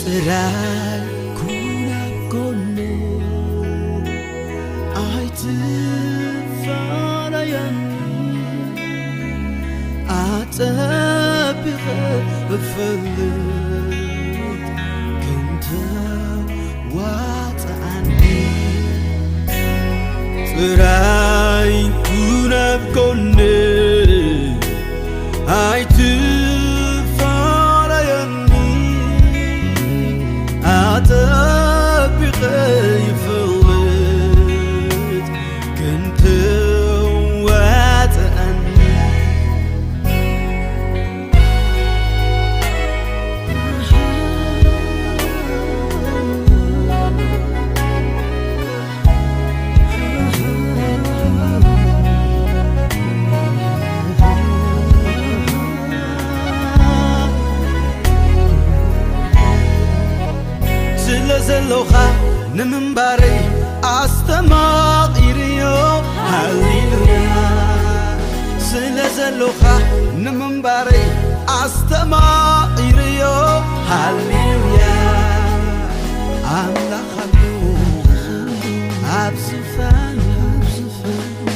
ጥራይ ኩን ኣብ ጎነይ፣ ኣይትፋለየኒ። ኣጸቢቐ እፈልጥ ክንተ ዋጽኣኒ። ጥራይ ኩን ኣብ ጎነይ፣ ኣይትፋለየኒ። ኣጸቢቐ ይፈልጥ ክንተ ዋጽኣኒ። ስለ ዘሎኻ ንምንባረይ ኣስተማቒርዮ። ሃሌሉያ። ስለ ዘሎኻ ንምንባረይ ኣስተማቒርዮ። ሃሌሉያ። ኣምላኽ ኣሎ ኣብ ዝፋኑ፣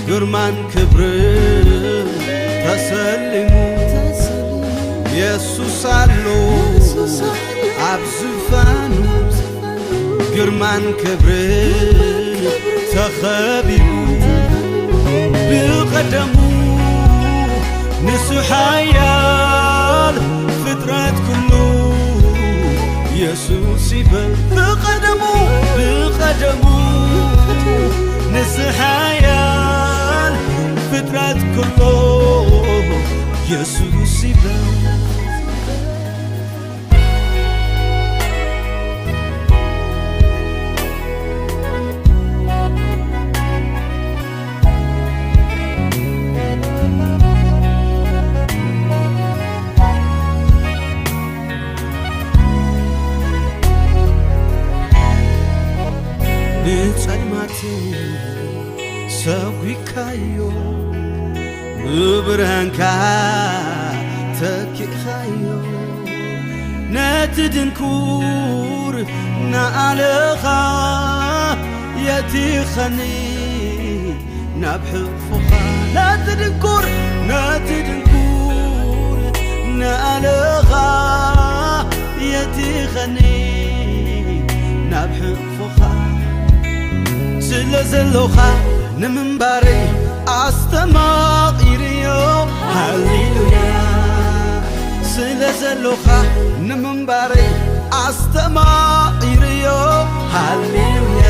ግርማን ክብርን ተሰሊሙ። የሱስ ኣሎ ኣብ ዝፋኑ፣ ግርማን ክብርን ተኸቢቡ። ብቐደሙ ንሱ ሓያል፣ ፍጥረት ኩሉ የሱስ ይበል። ብቐደሙ፣ ብቐደሙ ንሱ ሓያል፣ ፍጥረት ኩሉ የሱስ ይበል። ንጸልማት ሰጒግካዮ፣ ብብርሃንካ ተኪእኻዮ። ነቲ ድንኩር ንኣለኻ የቲኸኒ ናብ ሕቕፎኻ። ነቲ ድንኩር፣ ነቲ ድንኩር ንኣለኻ የቲኸኒ ናብ ሕቕፎኻ። ስለ ዘሎኻ ንምንባረይ ኣስተማቒርዮ። ሃሌሉያ። ስለ ዘሎኻ ንምንባረይ ኣስተማቒርዮ። ሃሌሉያ።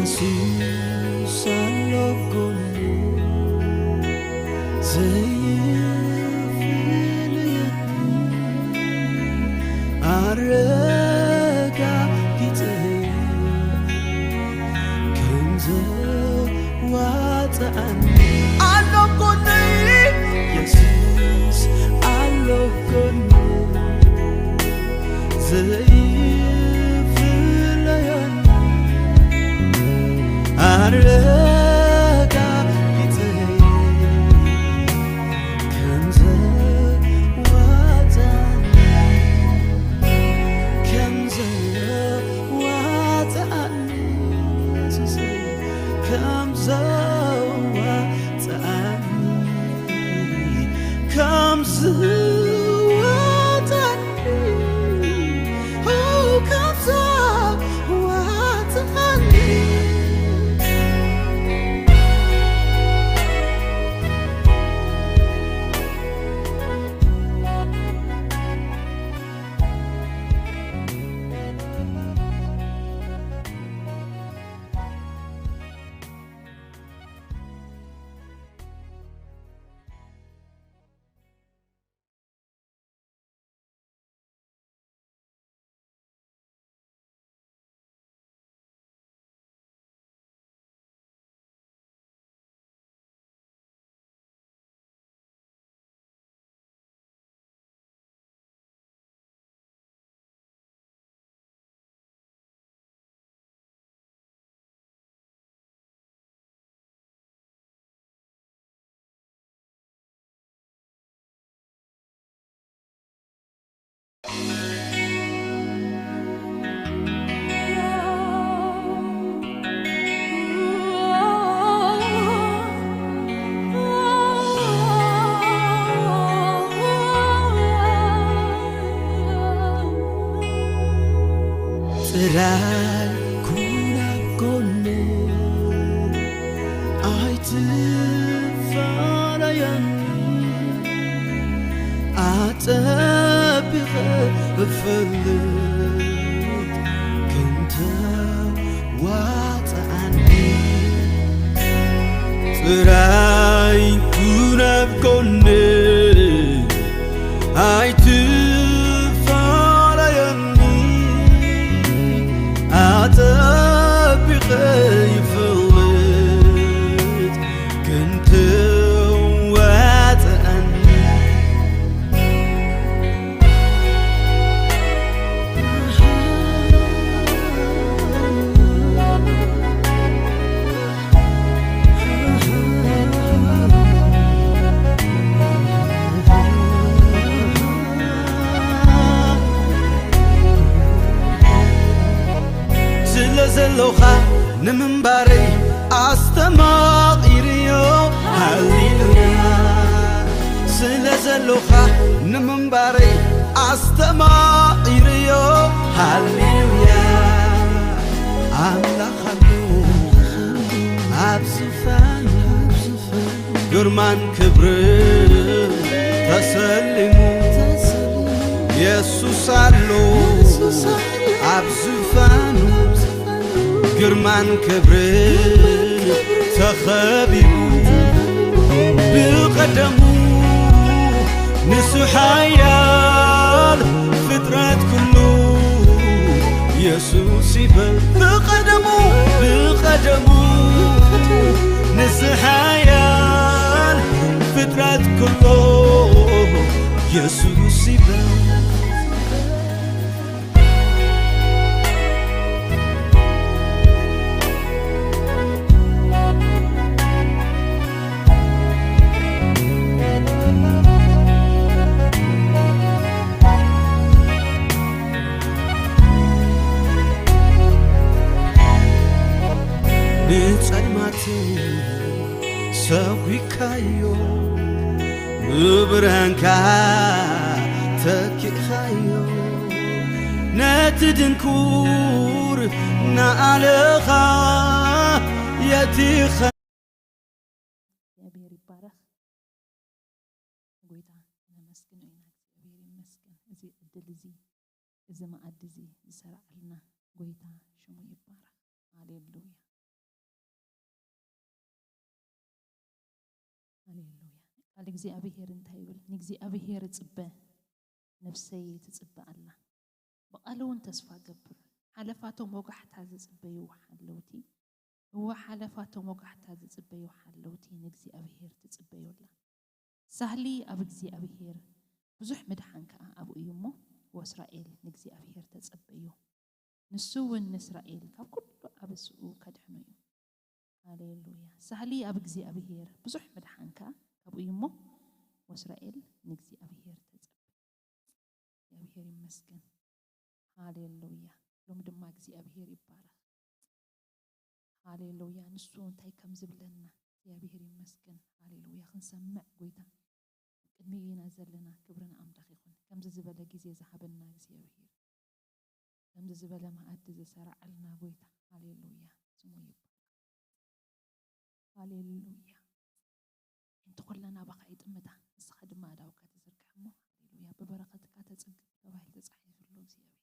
የሱስ ኣሎ ጎነይ፣ ዘይፍለየኒ፣ ኣረጋጊጸዮ ከም ዘዋጽኣኒ። ኣሎ ጎነይ፣ የሱስ ኣሎ ጎነይ፣ ዘይፍለየኒ፣ ኣረጋጊጸዮ ከም ዘዋጽኣኒ፣ ከም ዘዋጽኣኒ፣ የሱሰይ፣ ከም ዘዋጽኣኒ፣ ከም ዘዋጽኣኒ፣ ኦ፣ ከም ዘዋጽኣኒ። ኣይትፈላለየኒ፣ ኣጸቢቐ እፈልጥ፣ ክንተ ዋጽኣኒ። ጥራይ ኩን ኣብ ጎነይ፣ ኣይትፈላለየኒ፣ ኣጸቢቐ ይፈልጥ፣ ክንተ ዋጽኣኒ። ስለ ዘሎኻ ንምንባረይ ኣስተማቒርዮ። ሃሌሉያ። ስለ ዘሎኻ ንምንባረይ ኣስተማቒርዮ። ሃሌሉያ። ኣምላኽ ኣሎ ኣብ ዙፋኑ፣ ግርማን ክብርን ተሰሊሙ። የሱስ ኣሎ ኣብ ዙፋኑ፣ ግርማን ክብርን ተኸቢቡ። ብቐደሙ ንሱ ሓያል፣ ፍጥረት ኩሉ የሱስ ይበል። ብቐደሙ፣ ብቐደሙ ንሱ ሓያል፣ ፍጥረት ኩሉ የሱስ ይበል። ንጸልማት ሰጒግካዮ፣ ብብርሃንካ ተኪእካዮ፣ ነቲ ድንኩር ንዓለኻ የእቲኻ። እግዚኣብሔር ይባረኽ። ጎይታ ነመስግኖ ኢና። እግዚኣብሔር ይመስገን። እዚ ዕድል እዚ፣ እዚ መኣዲ እዚ ዝሰራዓልና ጎይታ ሽሙ ይባረኽ። ሃሌሉያ። ሃሌሉያ። ቃል እግዚኣብሔር እንታይ ይብል? ንእግዚኣብሔር እጽበ፣ ነፍሰይ ትጽበ ኣላ። ብቓሉ እውን ተስፋ ገብር። ሓለፋቶም ወጋሕታ ዝጽበዩ ሓለውቲ፣ እወ፣ ሓለፋቶም ወጋሕታ ዝጽበዩ ሓለውቲ ንእግዚኣብሔር ትጽበዩ ኣላ። ሳህሊ ኣብ እግዚኣብሔር፣ ብዙሕ ምድሓን ከኣ ኣብኡ እዩ እሞ፣ ወእስራኤል ንእግዚኣብሔር ተጸበዮ። ንሱ እውን ንእስራኤል ካብ ኩሉ ኣበስኡ ከድሕኖ እዩ። ሃሌሉያ። ሳህሊ ኣብ እግዚኣብሔር፣ ብዙሕ ምድሓን ከኣ ካብኡ እዩ እሞ፣ ወእስራኤል ንእግዚኣብሔር ተጸበዮ። እግዚኣብሔር ይመስገን። ሃሌሉያ። ሎም ድማ እግዚኣብሔር ይባረኽ። ሃሌሉያ። ንሱ እንታይ ከም ዝብለና እግዚኣብሔር ይመስገን። ሃሌሉያ። ክንሰምዕ ጎይታ ቅድሚ ኢና ዘለና። ክብሪ ንኣምላኽ ይኹን። ከምዚ ዝበለ ግዜ ዝሃበና እግዚኣብሔር፣ ከምዚ ዝበለ መኣዲ ዝሰራዓልና ጎይታ፣ ሃሌሉያ፣ ስሙ ይባረክ። ሃሌሉያ። እንተ ኩላ ናባኻ ይጥምታ፣ ንስኻ ድማ ኣእዳውካ ትዝርግሕ እሞ፣ ሃሌሉያ፣ ብበረኸትካ ተጽግብ ተባሂሉ ተጻሒፉ ኣሎ እግዚኣብሔር።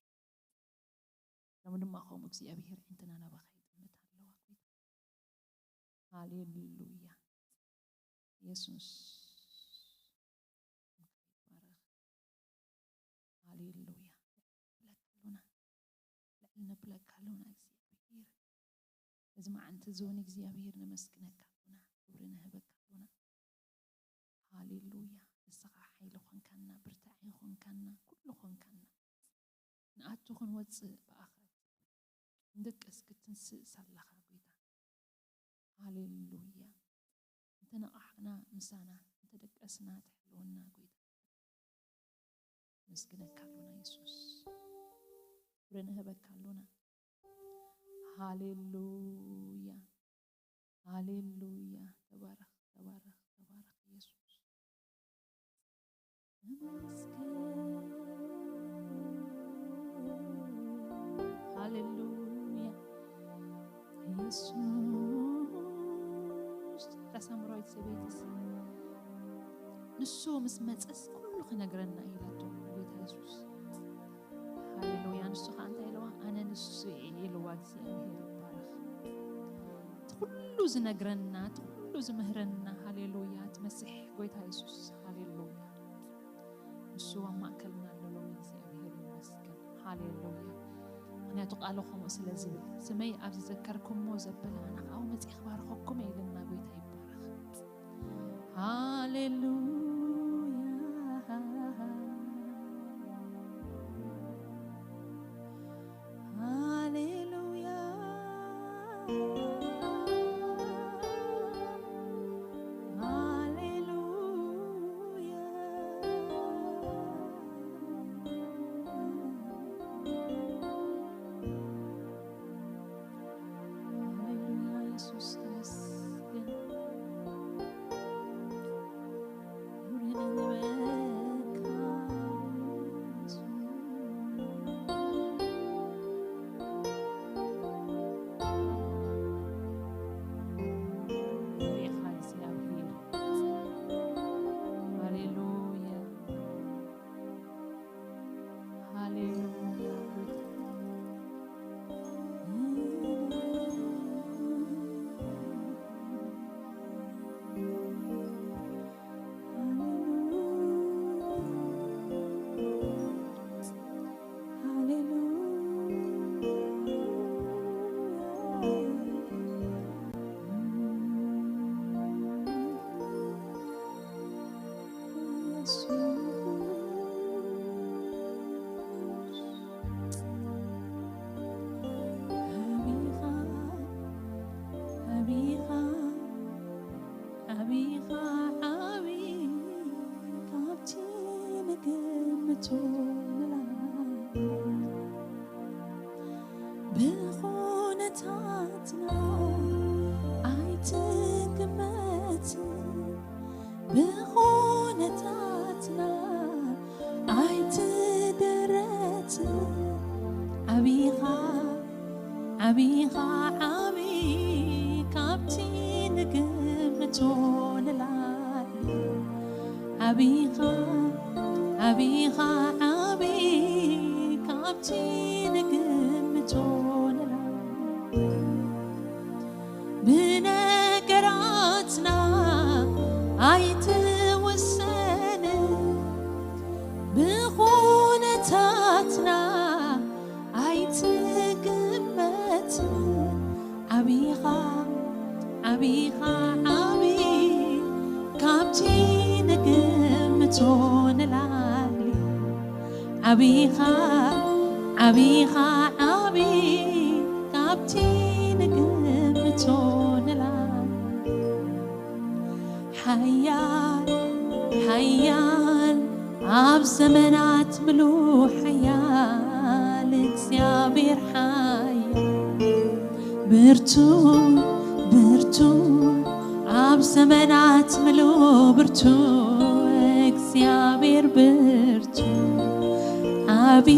ሎሚ ድማ ከምኡ እግዚኣብሔር ኣዒንትና ናባኻ ይጥምታ ኣለዋ ጎይታ። ሃሌሉያ። የሱስ ይባረኽ። ሃሌሉያ። ነብለካ ኣሎና፣ ልዕል ነብለካ ኣሎና እግዚኣብሔር። እዚ መዓልቲ እዚ እውን እግዚኣብሔር ነመስግነካ ኣሎና፣ ክብሪ ንህበካ ኣሎና። ሃሌሉያ። ንስኻ ሓይሊ ኾንካና፣ ብርታዒ ኾንካና፣ ኩሉ ኾንካና። ንኣቱ ክንወጽእ ብኣኻ ክንድቅስ ክትንስእ ሳለኻ ጎይታ። ሃሌሉያ። እንተነቓሕና ምሳና፣ እንተደቀስና ትሕልወና ጎይታ። ነመስግነካ ኣሎና የሱስ። ክብሪ ንህበካ ኣሎና። ሃሌሉያ። ሃሌሉያ። ተባረኽ፣ ተባረኽ፣ ተባረኽ የሱስ። ሃሌሉያ። የሱስ ሳምራዊት ሰበይትስ ንሱ ምስ መጸስ ኩሉ ክነግረና እዩ ኢላቶ ጎይታ የሱስ። ሃሌሉያ። ንሱ ኸዓ እንታይ ኢለዋ? ኣነ ንሱ እየ ኢልዋ። እግዚኣብሔር ይባረኽ። እቲ ኩሉ ዝነግረና፣ እቲ ኩሉ ዝምህረና፣ ሃሌሉያ፣ እቲ መሲሕ ጎይታ የሱስ። ሃሌሉያ። ንሱ ኣብ ማእከልና ኣሎ ሎሚ። እግዚኣብሔር ይመስገን። ሃሌሉያ። ምኽንያቱ ቃሉ ከምኡ ስለ ዝብል፣ ስመይ ኣብ ዝዘከርኩሞ ዘበለ ኣነ ኸዓ መጺኤ ክባርኸኩም እየ ኢልና ጎይታ ይባረኽ። ሃሌሉያ። ሃሌሉያ። ሃሌሉያ። ሃሌሉያ። ኢየሱስ ተመስገን። ክብሪ ንህበካ። ሪኢኻ እግዚኣብሔር። ሃሌሉያ። ሃሌሉያ። ዓቢ ካብቲ ንግምቶ ንላዕሊ ብኹነታትና ኣይትግመትን፣ ብኹነታትና ኣይትደረትን። ዓቢኻ ዓቢኻ ዓቢ ካብቲ ንግምቶ ንላዕሊ ዓቢኻ ዓቢኻ ዓቢ ካብቲ ንግምቶ ንላዕሊ ብነገራትና ኣይትውሰን ብኹነታትና ኣይትግመት ዓቢኻ ዓቢኻ ዓቢ ካብቲ ንግምቶ ንላዕሊ ዓቢኻ ዓቢኻ ዓቢ ካብቲ ንግምቶ ንላዕሊ ሓያል ሓያል ኣብ ዘመናት ምሉእ ሓያል እግዚኣብሔር ሓያል ብርቱ ብርቱ ኣብ ዘመናት ምሉእ ብርቱ እግዚኣብሔር ብርቱ ዓቢ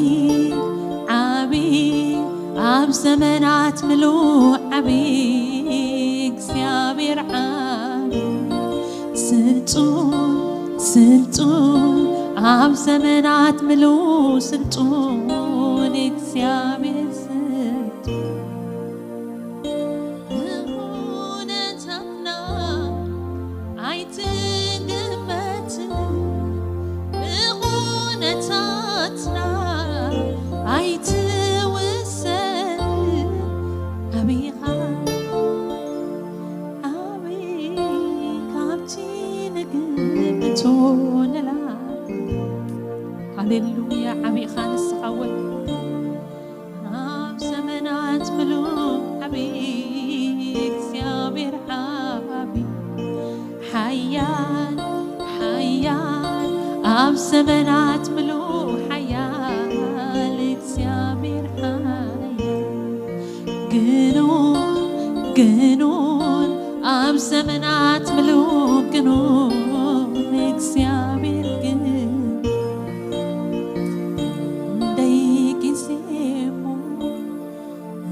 ዓቢ ኣብ ዘመናት ምሉእ ዓቢ እግዚኣብሔር ዓቢ ስልጡን ስልጡን ኣብ ዘመናት ምሉእ ስልጡን እግዚኣብሔር ስልጡን ብኹነታትና ኣይትግመትን ብኹነታትና ኣይትውሰን ዓቢኻ ዓቢ ካብቲ ንግምቶ ንላዕሊ ሃሌሉያ ዓቢኻ ንስኻ ወ ኣብ ዘመናት ምሉእ ዓቢ እግዚኣብሔር ዓቢ ሓያል ሓያል ኣብ ዘመናት ምሉእ ሓያል እግዚኣብሔር ሓያል ግኑን ግኑን ኣብ ዘመናት ምሉእ ግኑን እግዚኣብሔር ግን ክንደይ ግዜ እሞ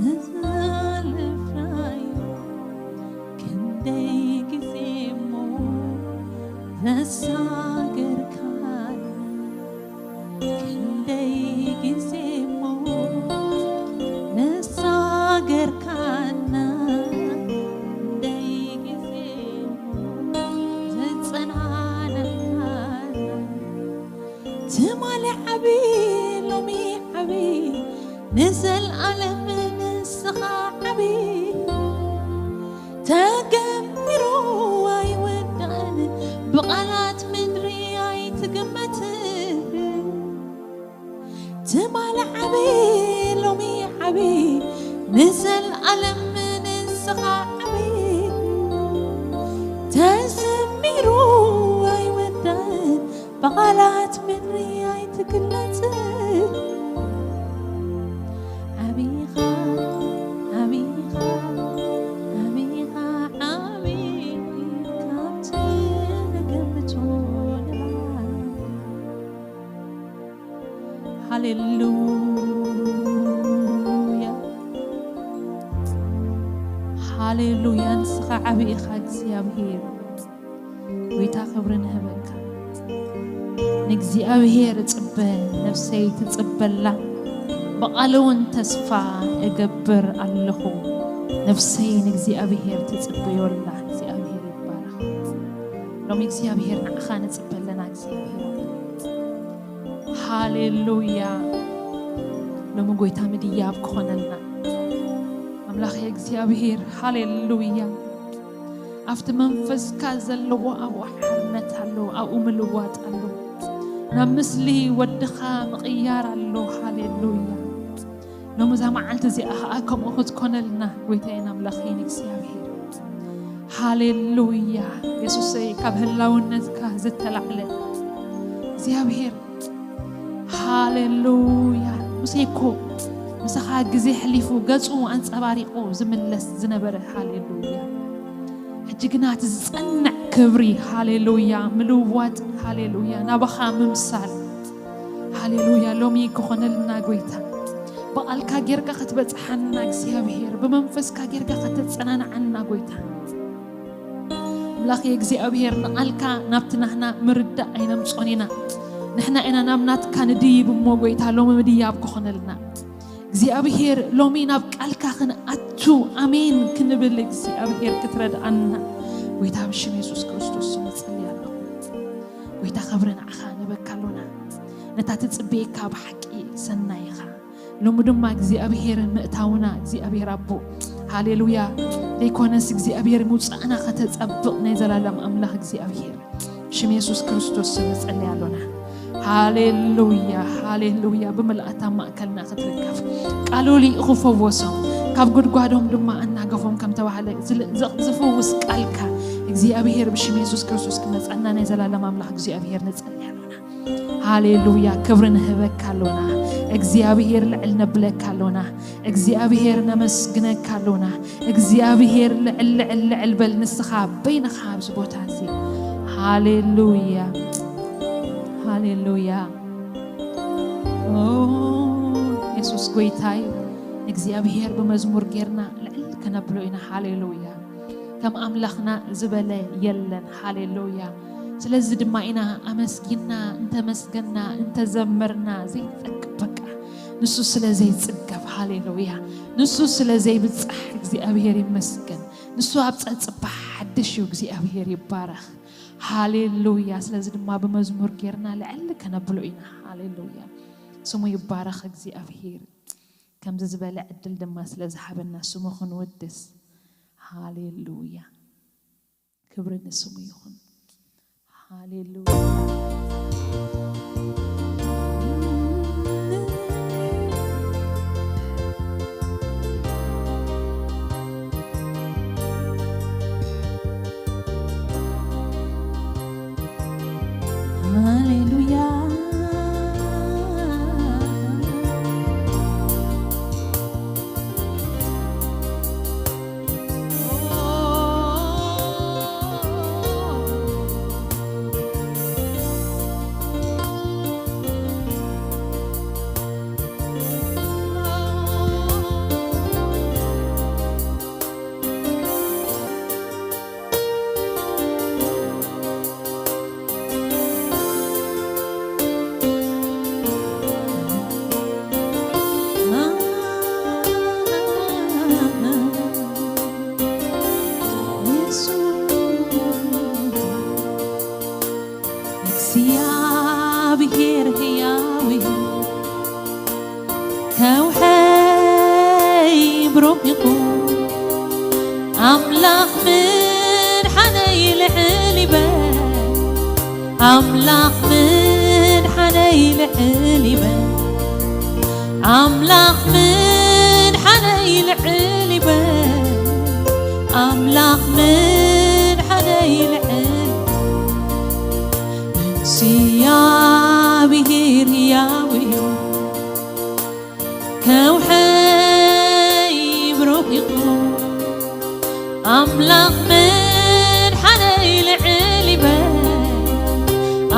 ኣሕሊፍናዮ ክንደይ ግዜ ትማሊ ዓቢ፣ ሎሚ ዓቢ፣ ንዘልኣለም ንስኻ ዓቢ። ተገሚሩ ኣይወዳእን፣ ብቓላት ምድሪ ኣይትግመትን። ትማሊ ዓቢ፣ ሎሚ ዓቢ፣ ንዘልኣለም ንስኻ ዓቢ። ተዘሚሩ ኣይወዳእን፣ ብቓላት ምድሪ ኣይትግለጽን። ዓቢኻ፣ ዓቢኻ፣ ዓቢኻ፣ ዓቢ ካብቲ ንገምቶ ንላዕሊ። ሃሌሉያ፣ ሃሌሉያ። ንስኻ ዓቢ ኢኻ እግዚኣብሔር። ጎይታ ክብሪ ንህበካ። ንእግዚኣብሔር እጽበ፣ ነፍሰይ ትጽበላ፣ ብቓሉ እውን ተስፋ እገብር ኣለኹ። ነፍሰይ ንእግዚኣብሔር ትጽበዮ ኣላ። እግዚኣብሔር ይባረኽ። ሎሚ እግዚኣብሔር ንዓኻ ንጽበ ኣለና። እግዚኣብሔር ሃሌሉያ። ሎሚ ጎይታ ምድያብ ክኾነልና ኣምላኽ እግዚኣብሔር። ሃሌሉያ። ኣብቲ መንፈስካ ዘለዎ ኣብኡ ሓርነት ኣሎ፣ ኣብኡ ምልዋጥ ኣሎ። ናብ ምስሊ ወድኻ ምቕያር ኣሎ። ሃሌሉያ። ሎሚ እዛ መዓልቲ እዚኣ ኸዓ ከምኡ ክትኮነልና ጎይታዬን ኣምላኸይን እግዚኣብሔር። ሃሌሉያ። የሱሰይ፣ ካብ ህላውነትካ ዝተላዕለ እግዚኣብሔር። ሃሌሉያ። ሙሴ እኮ ምሳኻ ግዜ ሕሊፉ ገጹ ኣንጸባሪቑ ዝምለስ ዝነበረ። ሃሌሉያ። ሕጂ ግና እቲ ዝጸንዕ ክብሪ፣ ሃሌሉያ፣ ምልዋጥ፣ ሃሌሉያ፣ ናባኻ ምምሳል። ሃሌሉያ። ሎሚ ክኾነልና ጎይታ፣ ብቓልካ ጌርካ ክትበጽሓና እግዚኣብሔር፣ ብመንፈስካ ጌርካ ከተጸናንዓና ጎይታ። ኣምላኽ እግዚኣብሔር፣ ንቓልካ ናብቲ ናህና ምርዳእ ኣይነምጾን ኢና። ንሕና ኢና ናብ ናትካ ንድይብ እሞ ጎይታ፣ ሎሚ ምድያብ ክኾነልና። እግዚኣብሔር፣ ሎሚ ናብ ቃልካ ክንኣቱ ኣሜን ክንብል እግዚኣብሔር ክትረድኣና ጎይታ ብሽም የሱስ ክርስቶስ ስም እጸሊ ኣለኹ። ጎይታ ክብሪ ንዓኻ ንበካ ኣሎና። ነታ ትጽበየካ ብሓቂ ሰናይ ኢኻ። ሎሚ ድማ እግዚኣብሔር ምእታውና እግዚኣብሔር ኣቦ፣ ሃሌሉያ፣ ዘይኮነስ እግዚኣብሔር ምውጻእና ከተጸብቕ ናይ ዘላለም ኣምላኽ እግዚኣብሔር ሽም የሱስ ክርስቶስ ስም ንጸሊ ኣሎና። ሃሌሉያ፣ ሃሌሉያ። ብምልኣት ኣብ ማእከልና ክትርከብ፣ ቃሉ ልኢኹ ፈወሶም፣ ካብ ጉድጓዶም ድማ ኣናገፎም ከም ተባህለ ዝል-፣ ዘ-፣ ዝፍውስ ቃልካ እግዚኣብሔር ብሽም የሱስ ክርስቶስ ክመጸና ናይ ዘላለም ኣምላኽ እግዚኣብሔር ንጸሊ ኣሎና። ሃሌሉያ፣ ክብሪ ንህበካ ኣሎና። እግዚኣብሔር ልዕል ነብለካ ኣሎና። እግዚኣብሔር ነመስግነካ ኣሎና። እግዚኣብሔር ልዕል፣ ልዕል፣ ልዕል በል ንስኻ በይንኻ ኣብዚ ቦታ እዚ። ሃሌሉያ፣ ሃሌሉያ። ኦ፣ የሱስ ጎይታ እዩ። እግዚኣብሔር ብመዝሙር ጌርና ልዕል ከነብሎ ኢና። ሃሌሉያ። ከም ኣምላኽና ዝበለ የለን። ሃሌሉያ። ስለዚ ድማ ኢና ኣመስጊንና፣ እንተመስገንና፣ እንተዘመርና ዘይጸግብ በቃ። ንሱ ስለ ዘይጽገብ፣ ሃሌሉያ። ንሱ ስለ ዘይብጻሕ እግዚኣብሔር ይመስገን። ንሱ ኣብ ጸጽባሕ ሓድሽ እዩ፣ እግዚኣብሔር ይባረኽ። ሃሌሉያ። ስለዚ ድማ ብመዝሙር ጌርና ልዕል ከነብሎ ኢና። ሃሌሉያ። ስሙ ይባረኽ እግዚኣብሔር። ከምዚ ዝበለ ዕድል ድማ ስለ ዝሃበና ስሙ ክንውድስ። ሃሌሉያ። ክብሪ ንስሙ ይኹን። ሃሌሉያ። ሃሌሉያ። ከውሐይ ብሩኽ ይኹን ኣምላኽ ምድሓነይ ልዕል ይበል። ኣምላኽ ምድሓነይ ልዕል ይበል። ኣምላኽ ምድሓነይ ልዕል ይበል። ኣምላኽ ምድሓነይ ልዕል እግዚኣብሔር ሕያው እዩ። ከውሐይ ብሩኽ ይኹን ኣምላኽ ምድሓነይ ልዕል ይበል።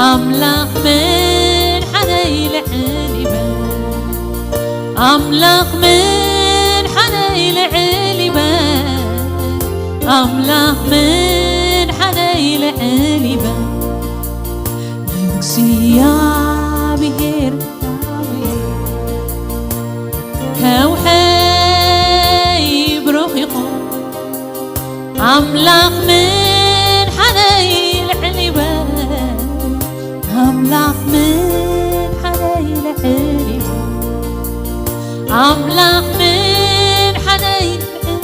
ኣምላኽ ምድሓነይ ልዕል ይበል። ኣምላኽ ምድሓነይ ልዕል ይበል። ኣምላኽ ምድሓነይ ልዕል ይበል። እግዚኣብሔር ከውሐይ ብሩኽ ይኹን ኣምላኽ ምድሓነይ ልዕል ይበል። ኣምላኽ ምድሓነይ ልዕል ይበል። ኣምላኽ ምድሓነይ ልዕል፣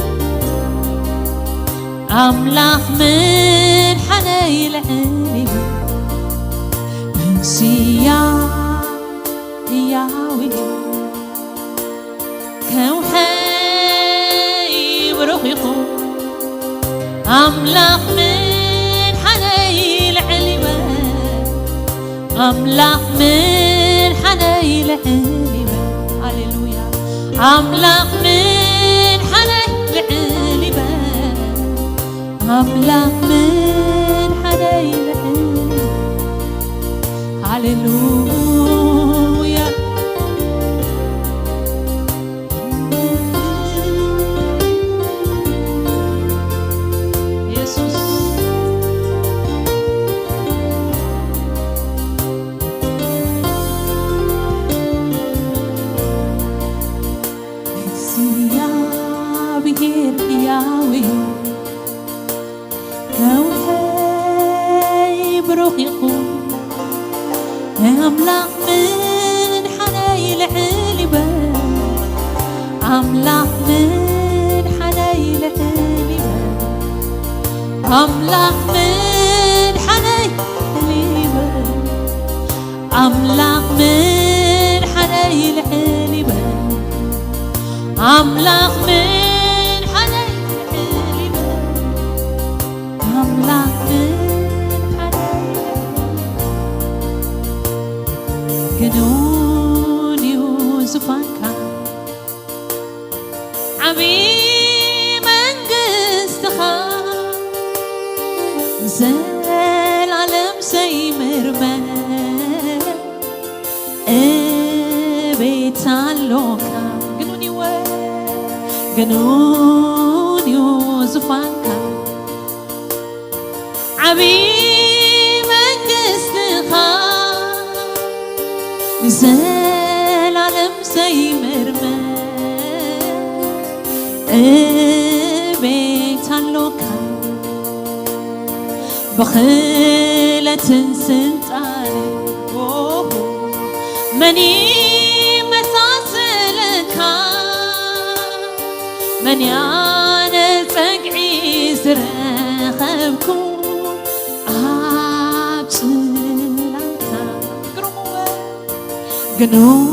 ኣምላኽ ምድሓነይ ልዕል ይበል። እግዚኣብሔር ሕያው እዩ። ከውሐይ ብሩኽ ይኹን ኣምላኽ ምድሓነይ ልዕል ይበል። ኣምላኽ ምድሓነይ ልዕል ይበል። ሃሌሉያ። ኣምላኽ ምድሓነይ ልዕል ይበል። ኣምላኽ ምድሓነይ ልዕል። ሃሌሉያ። የሱስ እግዚኣብሔር ሕያው እዩ። ከውሐይ ብሩኽ ይኹን ኣምላኽ ምድሓነይ ልዕል ይበል። ኣምላኽ ምድሓነይ ልዕል ይበል። ኣምላኽ ምድሓነይ ልዕል ይበል። ኣምላኽ ምድሓነይ ልዕል ይበል። ኣምላኽ ምድሓነይ ልዕል ይበል። ኣምላኽ ምድሓነይ ልዕል ይበል። ግኑን እዩ ዙፋንካ ዓቢ መንግስትኻ ንዘላለም ዘይምርመር እቤት ኣሎካ። ግኑን እዩ፣ ግኑን እዩ ዙፋንካ ዓቢ መንግስትኻ ንዘላለም ዘይምርመር እቤት ኣሎካ። ብኽእለትን ስልጣንን መን ይመሳሰለካ? መን ያነ ጸግዒ ዝረኸብኩ ኣብ ጽላልካ። ግሩም እወ፣ ግኑን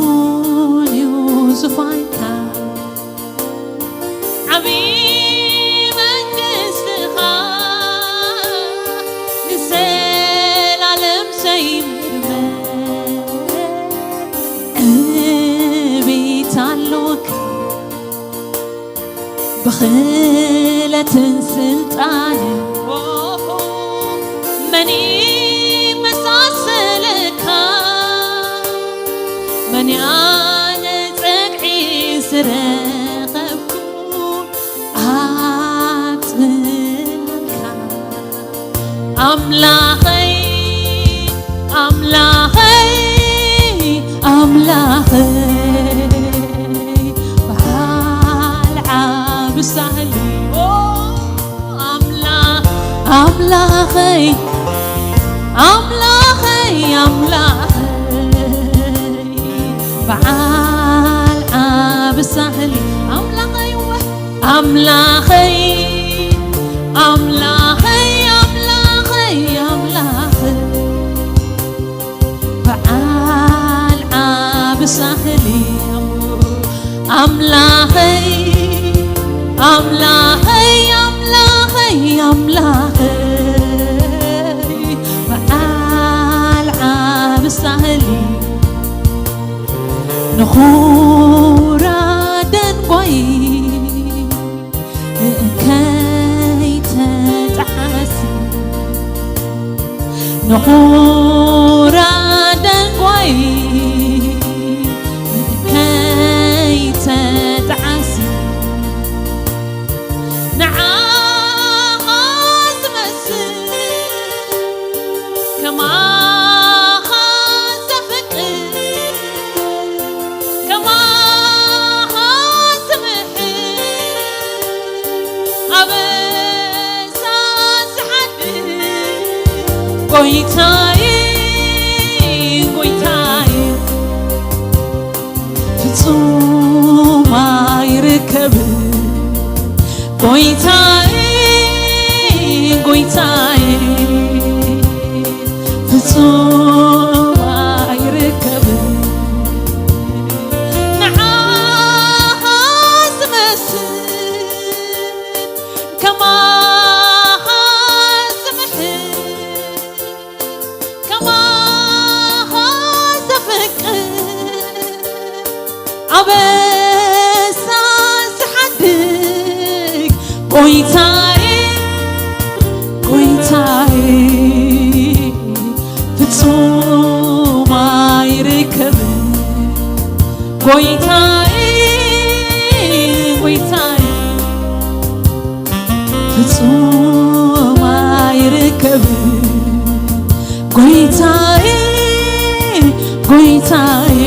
እዩ ዙፋንካ ዓቢ መንግስትኻ ንዘላለም ዘይምርመር እቤት ኣሎካ። ብኽእለትን ስልጣንን መን ይመሳሰለካ? መን ያነ ጸግዒ ዝረኸብኩ ኣብ ጽላልካ። ኣምላኸይ፣ ኣምላኸይ፣ ኣምላኸይ፣ በዓል ዓቢ ሳህሊ። ኦ፣ ኣምላ-፣ ኣምላኸይ፣ ኣምላኸይ፣ ኣምላኸይ፣ በዓል ዓቢ ሳህሊ ኣምላኸይ ወ-፣ ኣምላኸይ፣ ኣምላኸይ፣ ኣምላኸይ፣ ኣምላኸይ። በዓል ዓቢ ሳህሊ ኣምላኸይ፣ ኣምላኸይ፣ ኣምላኸይ፣ ኣምላኸይ። በዓል ዓቢ ሳህሊ ንኹራ ደንጓይ ከይተጣዓሲ፣ ንኹራ ደንጓይ ከይተጣዓሲ፣ ንዓኻ ዝመስል ከማኻ ዘፍቅር፣ ከማኻ ዝምሕር፣ ኣበሳ ዝሓድር፣ ጎይታዬ፣ ጎይታዬ፣ ፍጹም ኣይርከብን። ጎይታዬ፣ ጎይታዬ፣ ፍጹም ኣይርከብን። ንዓኻ ዝመስል፣ ከማኻ ዝምሕር፣ ከማኻ ዘፍቅር፣ ኣበሳ ዝሓድግ፣ ጎይታዬ፣ ጎይታዬ፣ ፍጹም ኣይርከብን። ጎይታዬ፣ ጎይታዬ፣ ፍጹም ኣይርከብን። ጎይታዬ፣ ጎይታዬ፣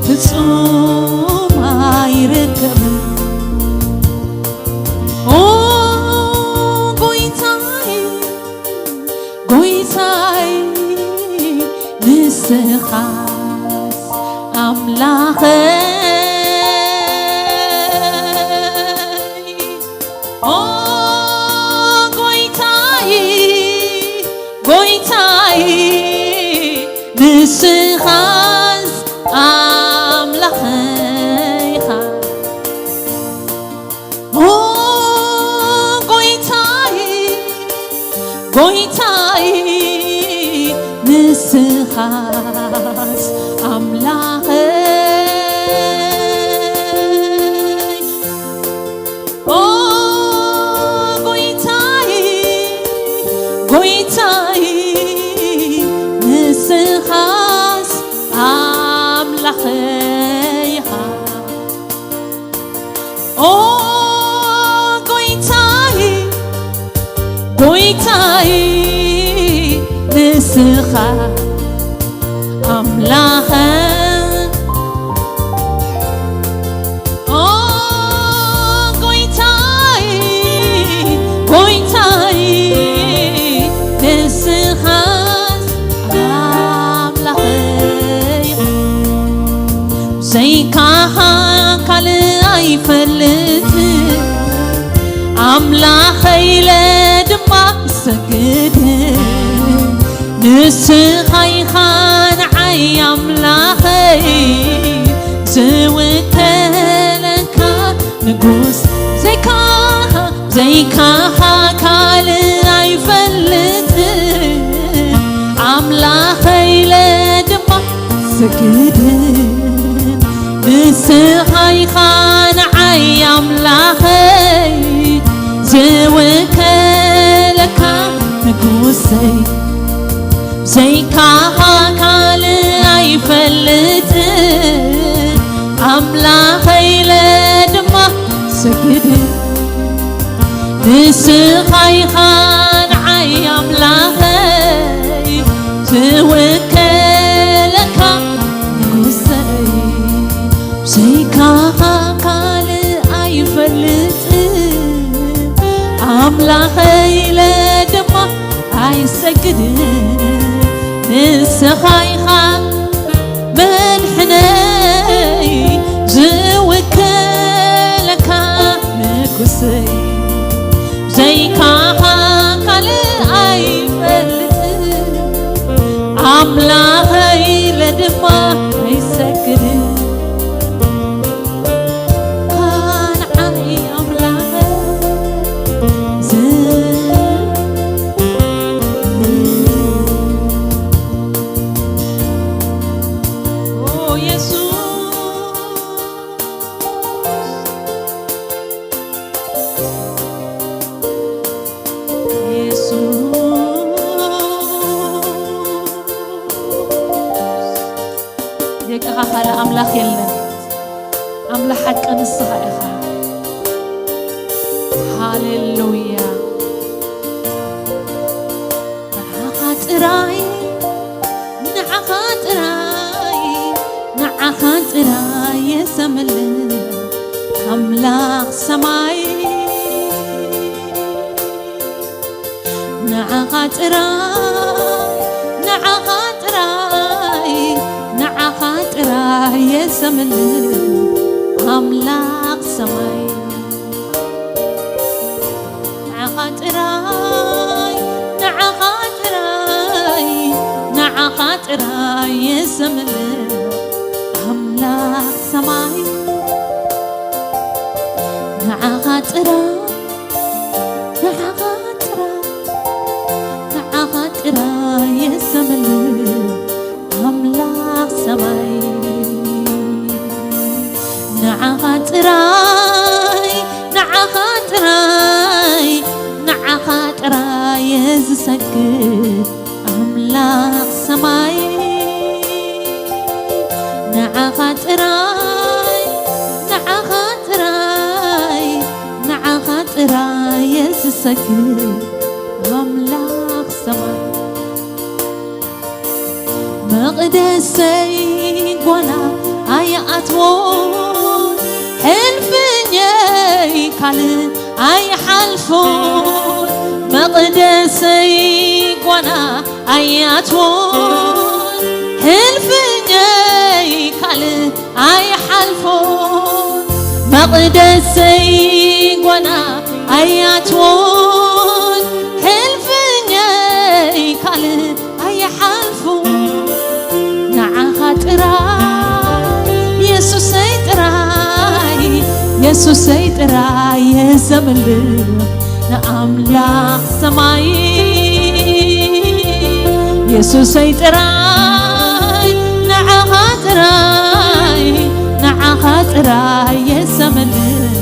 ፍጹም ኣይርከብን። ኦ ጎይታዬ፣ ጎይታዬ፣ ንስኻስ ኣምላኸይ። ኦ ጎይታዬ፣ ጎይታዬ፣ ንስኻስ ኣምላኸይ ኢኻ። ኦ ጎይታዬ፣ ጎይታዬ፣ ንስኻስ ኣምላኸይ። ኦ ጎይታዬ፣ ጎይታዬ፣ ንስኻስ ኣምላኸይ ኢኻ። ኦ ጎይታይ፣ ጎይታይ፣ ንስኻ ኣምላኸ። ኦ ጎይታይ፣ ጎይታይ፣ ንስኻ ኣምላኸይ። ዘይካኻ ካልእ ኣይፈልጥን፣ ኣምላኸይ ኢለ ድማ ይሰግድ። ንስኻ ኢኻ ንዓይ ኣምላኸይ፣ ዝውከለካ ንጉስ። ዘይካኻ፣ ዘይካኻ ካልእ ኣይፈልጥን፣ ኣምላኸይ ኢለ ድማ ሰግድን። ንስኻ ኢኻ ንዓይ ኣምላኸይ፣ ዝውከለካ ንጉሰይ። ዘይካኻ ካልእ ኣይፈልጥን፣ ኣምላኸይ ኢለ ድማ ሰግድን። ንስኻ ኢኻ ንዓይ ኣምላኸይ፣ ዝውከለካ ንጉሰይ። ብዘይካኻ ካልእ ኣይፈልጥን፣ ኣምላኸይ ኢለ ድማ ኣይሰግድን። ንስኻ ኢኻ መ-፣ ኣምላኸይ ኢለ ድማ ኣይሰግድን። ንዓይ ኣምላኸይ ዝብል። ኦ የሱስ፣ የሱስ፣ ደቅኻ ካልእ ኣምላኽ የለን። ኣምላኽ ሓቂ ንስኻ ኢኻ። ሃሌሉያ። ንዓኻ ጥራይ፣ ንዓኻ ጥራይ፣ ንዓኻ ጥራይ የሰምልን ኣምላኽ ሰማይ። ንዓኻ ጥራይ፣ ንዓኻ ጥራይ፣ ንዓኻ ጥራይ የሰምልን ኣምላኽ ሰማይ። ንዓኻ ጥራይ፣ ንዓኻ ጥራይ፣ ንዓኻ ጥራይ የሰምልን ኣምላኽ ሰማይ። ንዓኻ ጥራይ፣ ንዓኻ ጥራይ፣ ንዓኻ ጥራይ የሰምልን ኣምላኽ ሰማይ። ንዓኻ ጥራይ፣ ንዓኻ ጥራይ፣ ንዓኻ ጥራይ ዝሰግድ ኣምላኽ ሰማይ። ንዓኻ ጥራይ፣ ንዓኻ ጥራይ፣ ንዓኻ ጥራይ ዝሰግድ ኣምላኽ ሰማይ። መቕደሰይ ጓና ኣይኣትዎን፣ ሕልፍኘይ ካልእ ኣይሓልፎን። መቕደሰይ ጓና ኣይኣትዎን፣ ሕልፍኘይ ካልእ ኣይሓልፎን። መቕደሰይ ጓና ኣይኣትዎን፣ ሕልፍኘይ ካልእ ኣይሓልፎን። ንዓኻ ጥራይ የሱሰይ ጥራይ፣ የሱሰይ ጥራይ የዘምልኽ ንኣምላኽ ሰማይ። የሱሰይ ጥራይ፣ ንዓኻ ጥራይ፣ ንዓኻ ጥራይ የዘምልኽ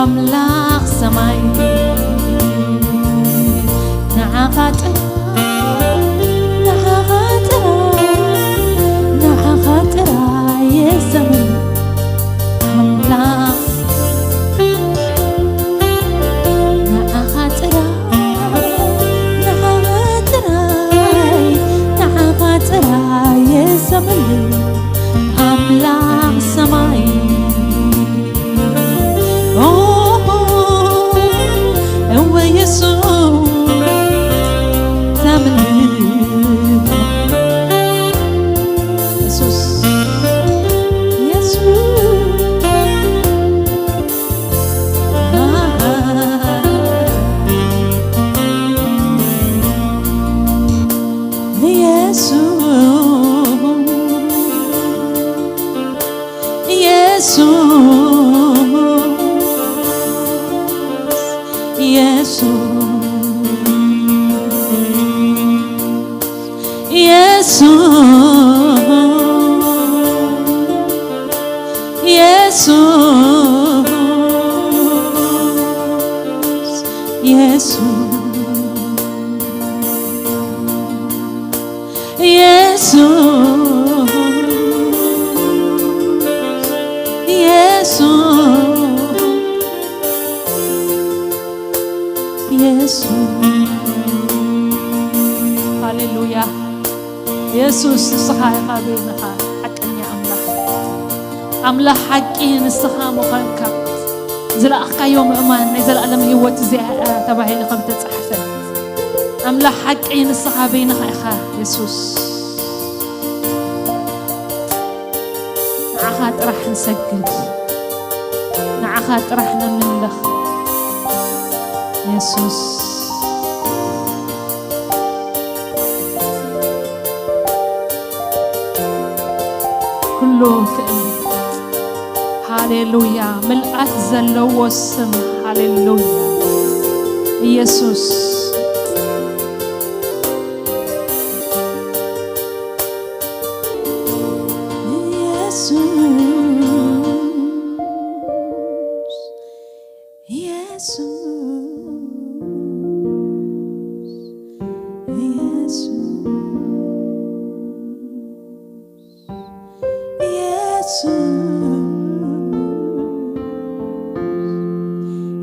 ኣምላኽ ሰማይ። ንዓኻ ጥራይ፣ ንዓኻ ጥራይ፣ ንዓኻ ጥራይ የዘምር ኣምላኽ። ንዓኻ ጥራይ፣ ንዓኻ ጥራይ፣ ንዓኻ ጥራይ የዘምር ኣምላኽ ሰማይ። ኦ፣ እወ የሱስ፣ ተምልኽ የሱስ፣ የሱስ፣ የሱስ። ኢየሱስ፣ ኢየሱስ፣ ኢየሱስ፣ ኢየሱስ፣ ኢየሱስ። ኢየሱስ፣ ኢየሱስ፣ ኢየሱስ። ሃሌሉያ። ኢየሱስ፣ ንስኻ ኢኻ በይንኻ ሓቀኛ ኣምላኽ። ኣምላኽ ሓቂ ንስኻ ምዃንካ። ዝለኣኽካዮ ምእማን ናይ ዘለኣለም ህይወት እዚኣ እያ ተባሂሉ ከም ተጻሕፈ። ኣምላኽ ሓቂ ንስኻ በይንኻ ኢኻ የሱስ። ንዓኻ ጥራሕ ንሰግድ፣ ንዓኻ ጥራሕ ነምልኽ የሱስ። ክእል። ሃሌሉያ። ምልኣት ዘለዎ ስም። ሃሌሉያ። ኢየሱስ። ኢየሱስ። ኢየሱስ። ኢየሱስ። ኢየሱስ።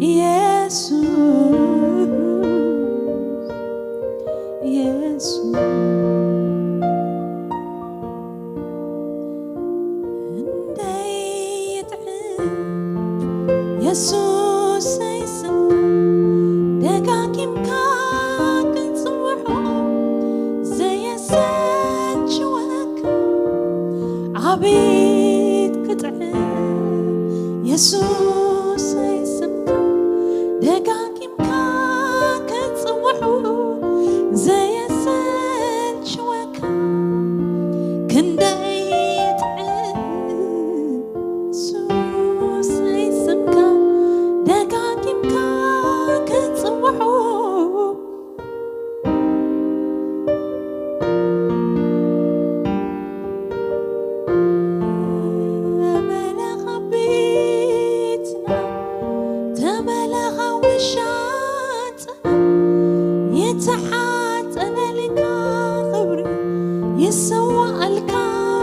ኢየሱስ። ኢየሱስ። እንደይጥዕም የሱሰይ ስምካ ደጋጊምካ ክትጽውዖ ዘየሰልችወካ ኣቤት ክጥዕም የሱሰይ ስምካ ደጋጊምካ ክትጽውዖ ዘየሰልችወካ ክንደይ ይጥዕም የሱሰይ ስምካ ደጋጊምካ ክትጽውዖ ተመለኻ ቤትና ተመለኻ ውሻጥና ይተሓጸነልካ ክብሪ ይሰዋኣልካ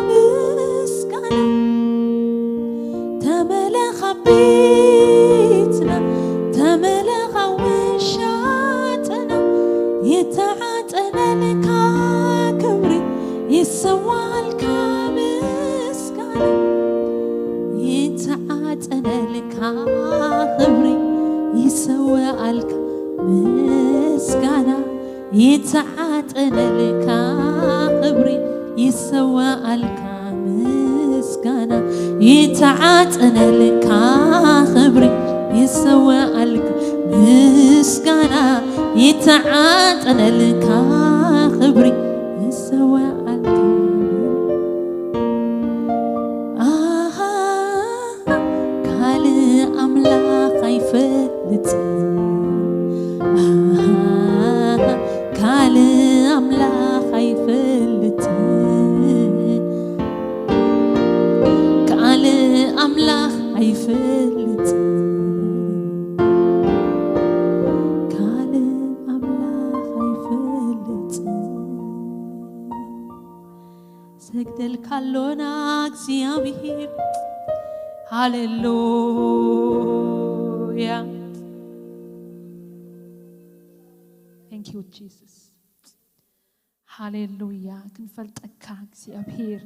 ምስጋና ተመለኻ ቤትና ተመለኻ ውሻጥና ይተሓጸነልካ ክብሪ ይሰዋልካ ምስጋና ይተሓጸነልካ ክብሪ ይሰዋልካ ምስጋና ይተሓጸነልካ ክብሪ ይሰዋልካ ምስጋና ይተዓጠነልካ ክብሪ ይሰዋኣልካ ምስጋና ይተዓጠነልካ ክብሪ ይሰዋኣልካ ኣሃ ካልእ ኣምላኽ ኣይፈልጥ ኣሃ ካልእ ኣምላኽ ኣይፈልጥ ካልእ ኣምላኽ ኣይፈልጥ ካልእ ኣምላኽ ኣይፈልጥ ሰግደልካ ኣሎና እግዚኣብሔር ሃሌሉያ Thank you Jesus ሃሌሉያ ክንፈልጠካ እግዚኣብሔር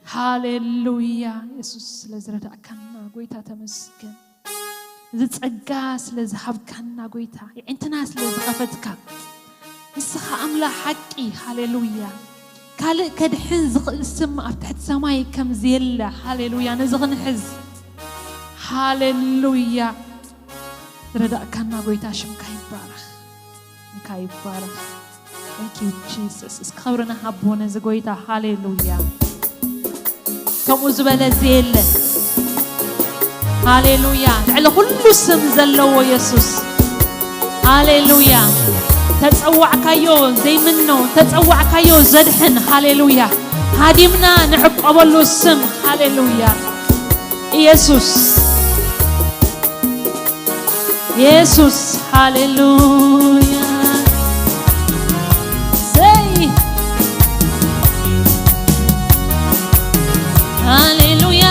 ሃሌሉያ የሱስ ስለ ዝረዳእካና ጎይታ ተመስገን እዚ ጸጋ ስለ ዝሃብካና ጎይታ የዕንትና ስለ ዝኸፈትካ ንስኻ ኣምላኽ ሓቂ ሃሌሉያ ካልእ ከድሕን ዝኽእል ስም ኣብ ትሕቲ ሰማይ ከም ዘየለ ሃሌሉያ ነዚ ክንሕዝ ሃሌሉያ ዝረዳእካና ጎይታ ሽምካ ይባረኽ ሽምካ ይባረኽ Thank you Jesus እስኪ ክብሪ ንሃቦ ነዚ ጎይታ ሃሌሉያ ከምኡ ዝበለ እዚ የለ ሃሌሉያ ልዕሊ ኩሉ ስም ዘለዎ የሱስ ሃሌሉያ ተጸዋዕካዮ ዘይምኖ ተጸዋዕካዮ ዘድሕን ሃሌሉያ ሃዲምና ንዕቆበሉ ስም ሃሌሉያ ኢየሱስ ኢየሱስ ሃሌሉያ ዘይ ሃሌሉያ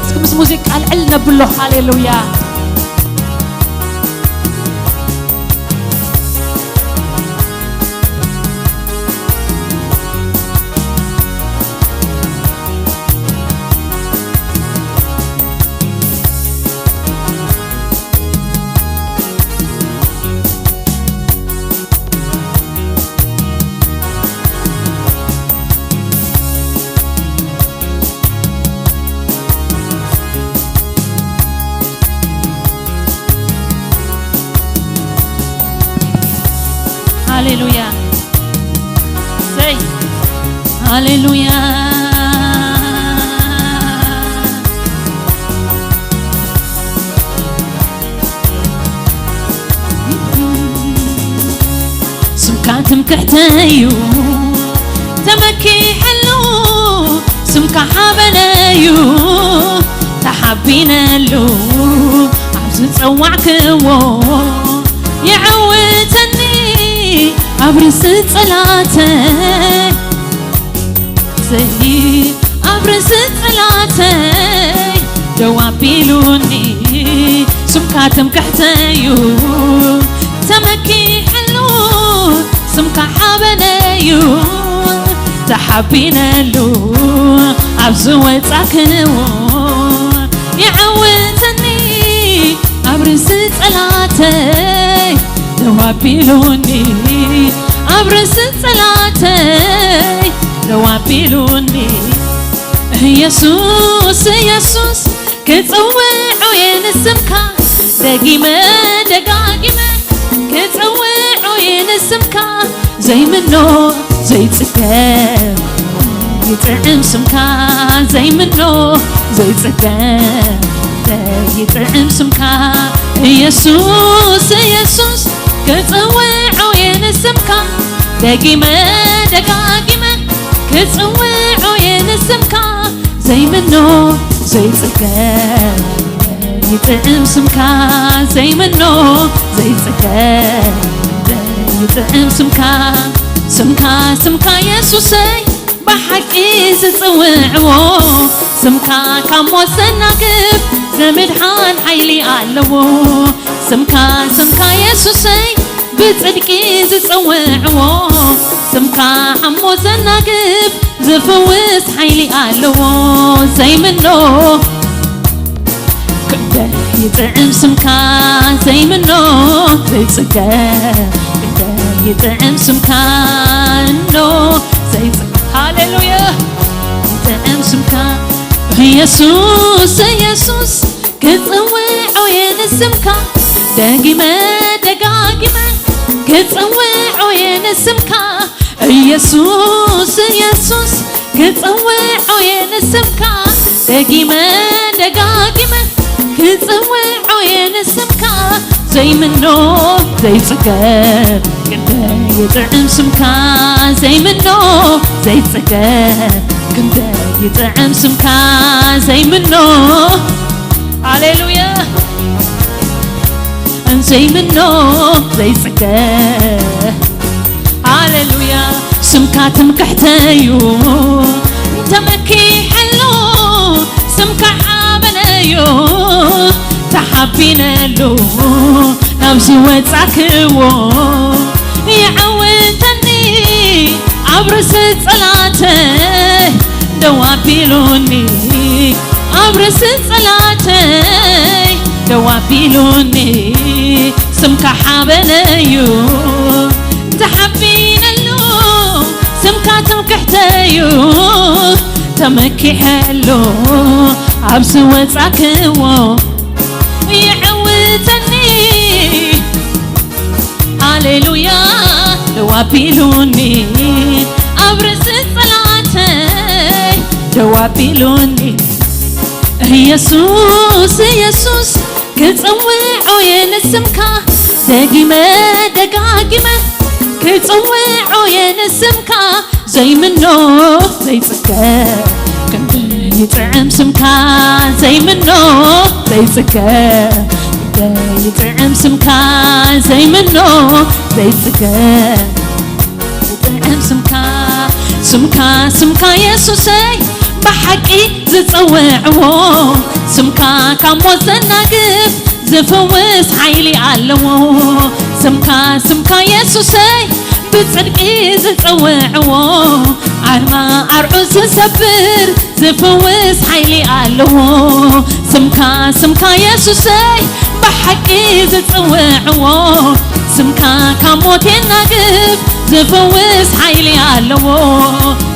እስኪ ምስ ሙዚቃ ልዕል ነብሎ ሃሌሉያ ሃሌሉያ። ሰይ። ሃሌሉያ። ስምካ ትምክሕተዩ ተመኪሐሉ፣ ስምካ ሓበነዩ ተሓቢነሉ፣ ኣብ ዝጸዋዕክዎ የዕውተኒ ኣብ ርእሲ ጸላተይ። ዘይ ኣብ ርእሲ ጸላተይ ደው ኣቢሉኒ፣ ስምካ ትምክሕተዩ ተመኪሐሉ፣ ስምካ ሓበነዩ ተሓቢነሉ፣ ኣብ ዝወጻክዎ የዕውተኒ ኣብ ርእሲ ጸላተይ ደው ኣቢሉኒ፣ ኣብ ርእሲ ጸላተይ ደው ኣቢሉኒ። ኢየሱስ፣ ኢየሱስ፣ ክጽውዖ እየ ንስምካ፣ ደጊመ ደጋጊመ ክጽውዖ እየ ንስምካ፣ ዘይምኖ ዘይጽገብ ይጥዕም ስምካ፣ ዘይምኖ ዘይጽገብ ይጥዕም ስምካ። ኢየሱስ፣ ኢየሱስ፣ ክጽውዖ እየ ንስምካ፣ ደጊመ ደጋጊመ ክጽውዖ እየ ንስምካ፣ ዘይምኖ ዘይጽገብ ይጥዕም ስምካ፣ ዘይምኖ ዘይጽገብ ይጥዕም ስምካ። ስምካ፣ ስምካ የሱሰይ ብሓቂ ዝጽውዕዎ፣ ስምካ ካብ ሞት ዘናግፍ ዘምድሓን ሓይሊ ኣለዎ። ስምካ፣ ስምካ የሱሰይ ብጽድቂ ዝጽውዕዎ፣ ስምካ ካብ ሞት ዘናግፍ ዝፍውስ ሓይሊ ኣለዎ። ዘይምኖ ክንደይ ይጥዕም ስምካ፣ ዘይምኖ ዘይጽገብ፣ ክንደይ ይጥዕም ስምካ፣ ኖ ዘይጽገብ። ሃሌሉያ። ይጥዕም ስምካ ኢየሱስ፣ ኢየሱስ፣ ክጽውዖ እየ ንስምካ፣ ደጊመ ደጋጊመ ክጽውዖ እየ ንስምካ፣ ኢየሱስ፣ ኢየሱስ፣ ክጽውዖ እየ ንስምካ፣ ደጊመ ደጋጊመ ክጽውዖ እየ ንስምካ፣ ዘይምኖ ዘይጽገብ ክንደይ ይጥዕም ስምካ፣ ዘይምኖ ዘይጽገብ ክንደይ ይጥዕም ስምካ፣ ዘይምኖ። ሃሌሉያ። ዘይምኖ ዘይጽገብ፣ ሃሌሉያ። ስምካ ትምክሕተዩ ተመኪሐሉ፣ ስምካ ሓበነዩ ተሓቢነሉ፣ ናብ ዝወጻክዎ ይዕውተኒ ኣብ ርእሲ ጸላተይ ደው ኣቢሉኒ፣ ኣብ ርእሲ ጸላተይ ደው ኣቢሉኒ፣ ስምካ ሓበነዩ ተሓቢነሉ፣ ስምካ ትምክሕተዩ ተመኪሐሉ፣ ኣብ ዝወጻክዎ ይዕውተኒ። ሃሌሉያ ደው ኣቢሉኒ፣ ኣብ ርእሲ ጸላተይ ደው ኣቢሉኒ። ኢየሱስ፣ ኢየሱስ፣ ክጽውዖ እየ ንስምካ፣ ደጊመ ደጋጊመ ክጽውዖ እየ ንስምካ፣ ዘይምኖ ዘይጽገብ ክንደይ ይጥዕም ስምካ፣ ዘይምኖ ዘይጽገብ ክንደይ ይጥዕም ስምካ፣ ዘይምኖ ዘይጽገብ ይጥዕም ስምካ፣ ስምካ፣ ስምካ የሱሰይ ብሓቂ ዝጸውዕዎ፣ ስምካ ካብ ሞት ዘናግፍ ዝፍውስ ሓይሊ ኣለዎ። ስምካ፣ ስምካ የሱሰይ ብጽድቂ ዝጸውዕዎ፣ ኣርማ ኣርዑ ዝሰብር ዝፍውስ ሓይሊ ኣለዎ። ስምካ፣ ስምካ የሱሰይ ብሓቂ ዝጽውዕዎ፣ ስምካ ካብ ሞት የናግፍ ዝፍውስ ሓይሊ ኣለዎ።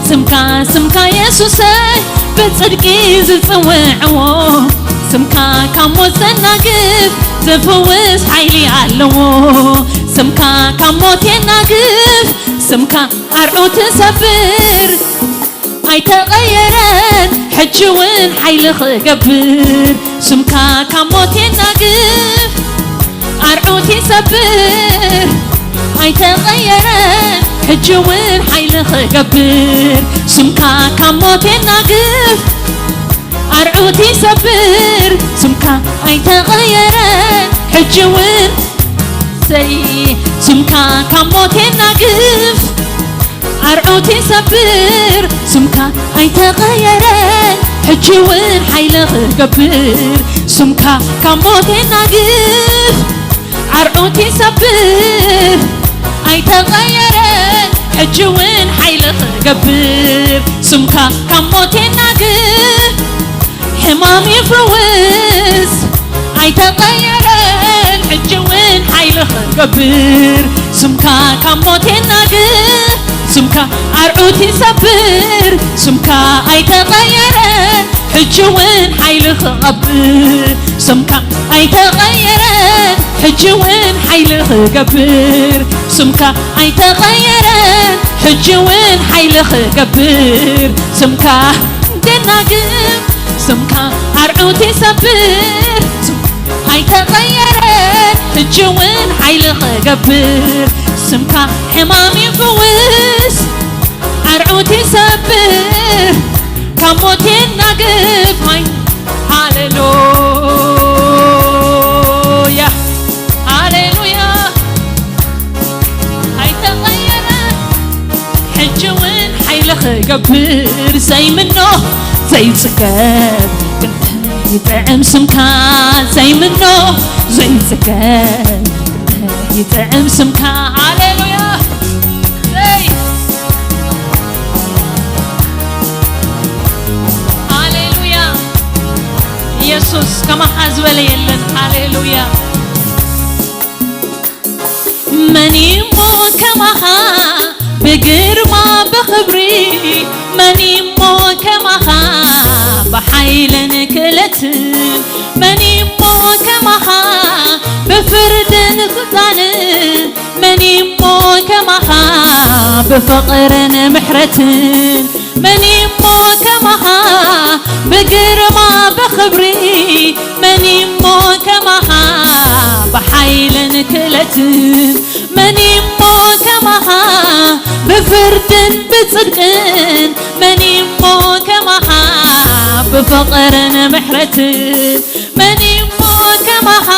ስምካ፣ ስምካ የሱሰይ ብጽድቂ ዝጽውዕዎ፣ ስምካ ካብ ሞት ዘናግፍ ዝፍውስ ሓይሊ ኣለዎ። ስምካ ካብ ሞት የናግፍ፣ ስምካ ኣርዑት ሰብር። ኣይተቐየረን፣ ሕጂ እውን ሓይሊ ክገብር። ስምካ ካብ ሞት የናግፍ፣ ኣርዑት ይሰብር። ኣይተቐየረን፣ ሕጂ እውን ሓይሊ ክገብር። ስምካ ካብ ሞት የናግፍ፣ ኣርዑት ይሰብር። ስምካ ኣይተቐየረን፣ ሕጂ እውን ሰይ። ስምካ ካብ ሞት የናግፍ፣ ኣርዑት ይሰብር። ስምካ ኣይተቐየረን፣ ሕጂ እውን ሓይሊ ክገብር። ስምካ ካብ ሞት የናግፍ፣ ኣርዑት ይሰብር። ኣይተቐየረን፣ ሕጂ እውን ሓይሊ ክገብር። ስምካ ካብ ሞት የናግፍ፣ ሕማም ይፍውስ። ኣይተቐየረን፣ ሕጂ እውን ሓይሊ ክገብር። ስምካ ካብ ሞት የናግፍ፣ ስምካ ኣርዑት ይሰብር። ስምካ ኣይተቐየረን፣ ሕጂ እውን ሓይሊ ክቐብር። ስምካ ኣይተቐየረን፣ ሕጂ እውን ሓይሊ ክገብር። ስምካ ኣይተቐየረን፣ ሕጂ እውን ሓይሊ ክገብር። ስምካ ደናግም፣ ስምካ ኣርዑት ይሰብር። ስምካ ኣይተቐየረን፣ ሕጂ እውን ሓይሊ ክገብር። ስምካ ሕማም ይፍውስ፣ ኣርዑት ይሰብር፣ ካብ ሞት የናግፍ። ሃይ፣ ሃሌሉያ፣ ሃሌሉያ። ኣይተቐየረ፣ ሕጂ እውን ሓይሊ ክገብር። ዘይምኖ ዘይጽገብ፣ ይጥዕም ስምካ። ዘይምኖ ዘይጽገብ፣ ይጥዕም ስምካ። ሃሌሉያ፣ ዘይ፣ ሃሌሉያ። ኢየሱስ ከማኻ ዝበለ የለን። ሃሌሉያ። መን እሞ ከማኻ ብግርማ ብኽብሪ፣ መን እሞ ከማኻ ብሓይልን ክእለትን፣ መን እሞ ከማኻ ብፍርድን ስልጣንን፣ መን እሞ ከማኻ ብፍቕርን ምሕረትን፣ መን እሞ ከማኻ ብግርማ ብኽብሪ፣ መን እሞ ከማኻ ብሓይልን ክእለትን፣ መን እሞ ከማኻ ብፍርድን ብጽድቅን፣ መን እሞ ከማኻ ብፍቕርን ምሕረትን፣ መን እሞ ከማኻ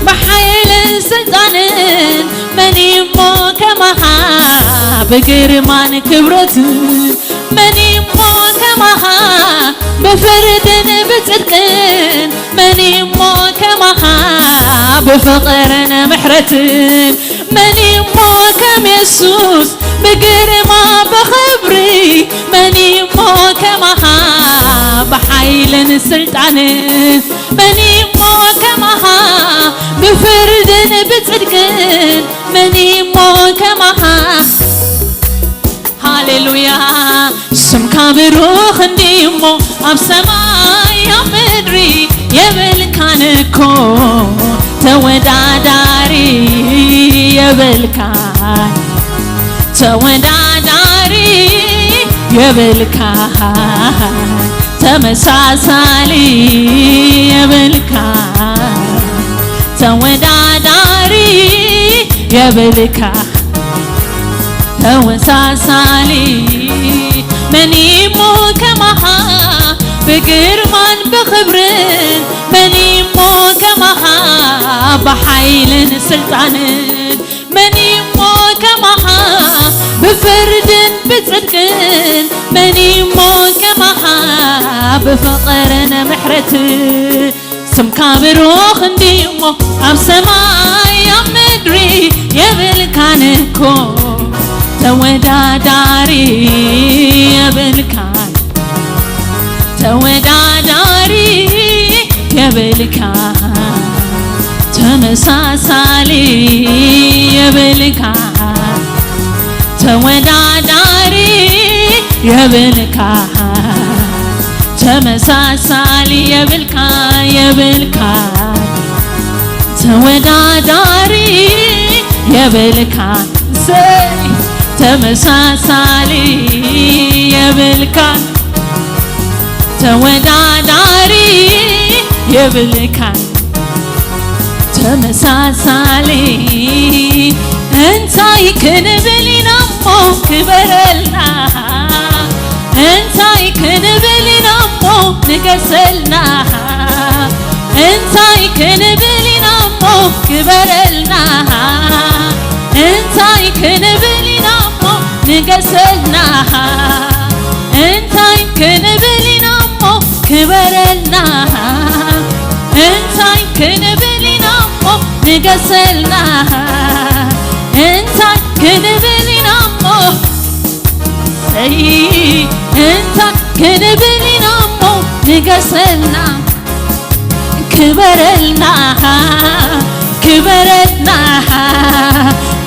ብሓይልን ስልጣንን፣ መን እሞ ከማኻ ብግርማን ክብረትን፣ መን እሞ ከማኻ ብፍርድን ብጽድቅን፣ መን እሞ ከማኻ ብፍቕርን ምሕረትን፣ መን እሞ ከም የሱስ ብግርማ ብኽብሪ፣ መን እሞ ከማኻ ብሓይልን ስልጣንን፣ መን እሞ ከማኻ ብፍርድን ብጽድቅን፣ መን እሞ ከማኻ። ሃሌሉያ። ስምካ ብሩኽ እንዲሞ ኣብ ሰማይ ኣብ ምድሪ የብልካን እኮ ተወዳዳሪ፣ የብልካን ተወዳዳሪ፣ የብልካን ተመሳሳሊ፣ የብልካን ተወዳዳሪ፣ የብልካን ተወሳሳሊ። መን እሞ ከማኻ ብግርማን ብኽብርን፣ መን እሞ ከማኻ ብሓይልን ስልጣንን፣ መን እሞ ከማኻ ብፍርድን ብጽድቅን፣ መን እሞ ከማኻ ብፍቕርን ምሕረትን። ስምካ ብሩኽ እንዲሞ ኣብ ሰማይ ኣብ ምድሪ የብልካን እኮ ተወዳዳሪ፣ የብልካን ተወዳዳሪ፣ የብልካን ተመሳሳሊ፣ የብልካን ተወዳዳሪ፣ የብልካን ተመሳሳሊ፣ የብልካን፣ የብልካን ተወዳዳሪ፣ የብልካን፣ ሰይ ተመሳሳሊ የብልካን፣ ተወዳዳሪ የብልካን፣ ተመሳሳሊ። እንታይ ክንብል ኢና እሞ ክበረልና፣ እንታይ ክንብል ኢና እሞ ንገሰልና፣ እንታይ ክንብል ኢና እሞ ክበረልና፣ እንታይ ክንብል ኢና እሞ ንገሰልና፣ እንታይ ክንብል ኢና እሞ ክበረልና፣ እንታይ ክንብል ኢና እሞ ንገሰልና፣ እንታይ ክንብል ኢና እሞ፣ ሰይ እንታይ ክንብል ኢና እሞ ንገሰልና፣ ክበረልና፣ ክበረልና፣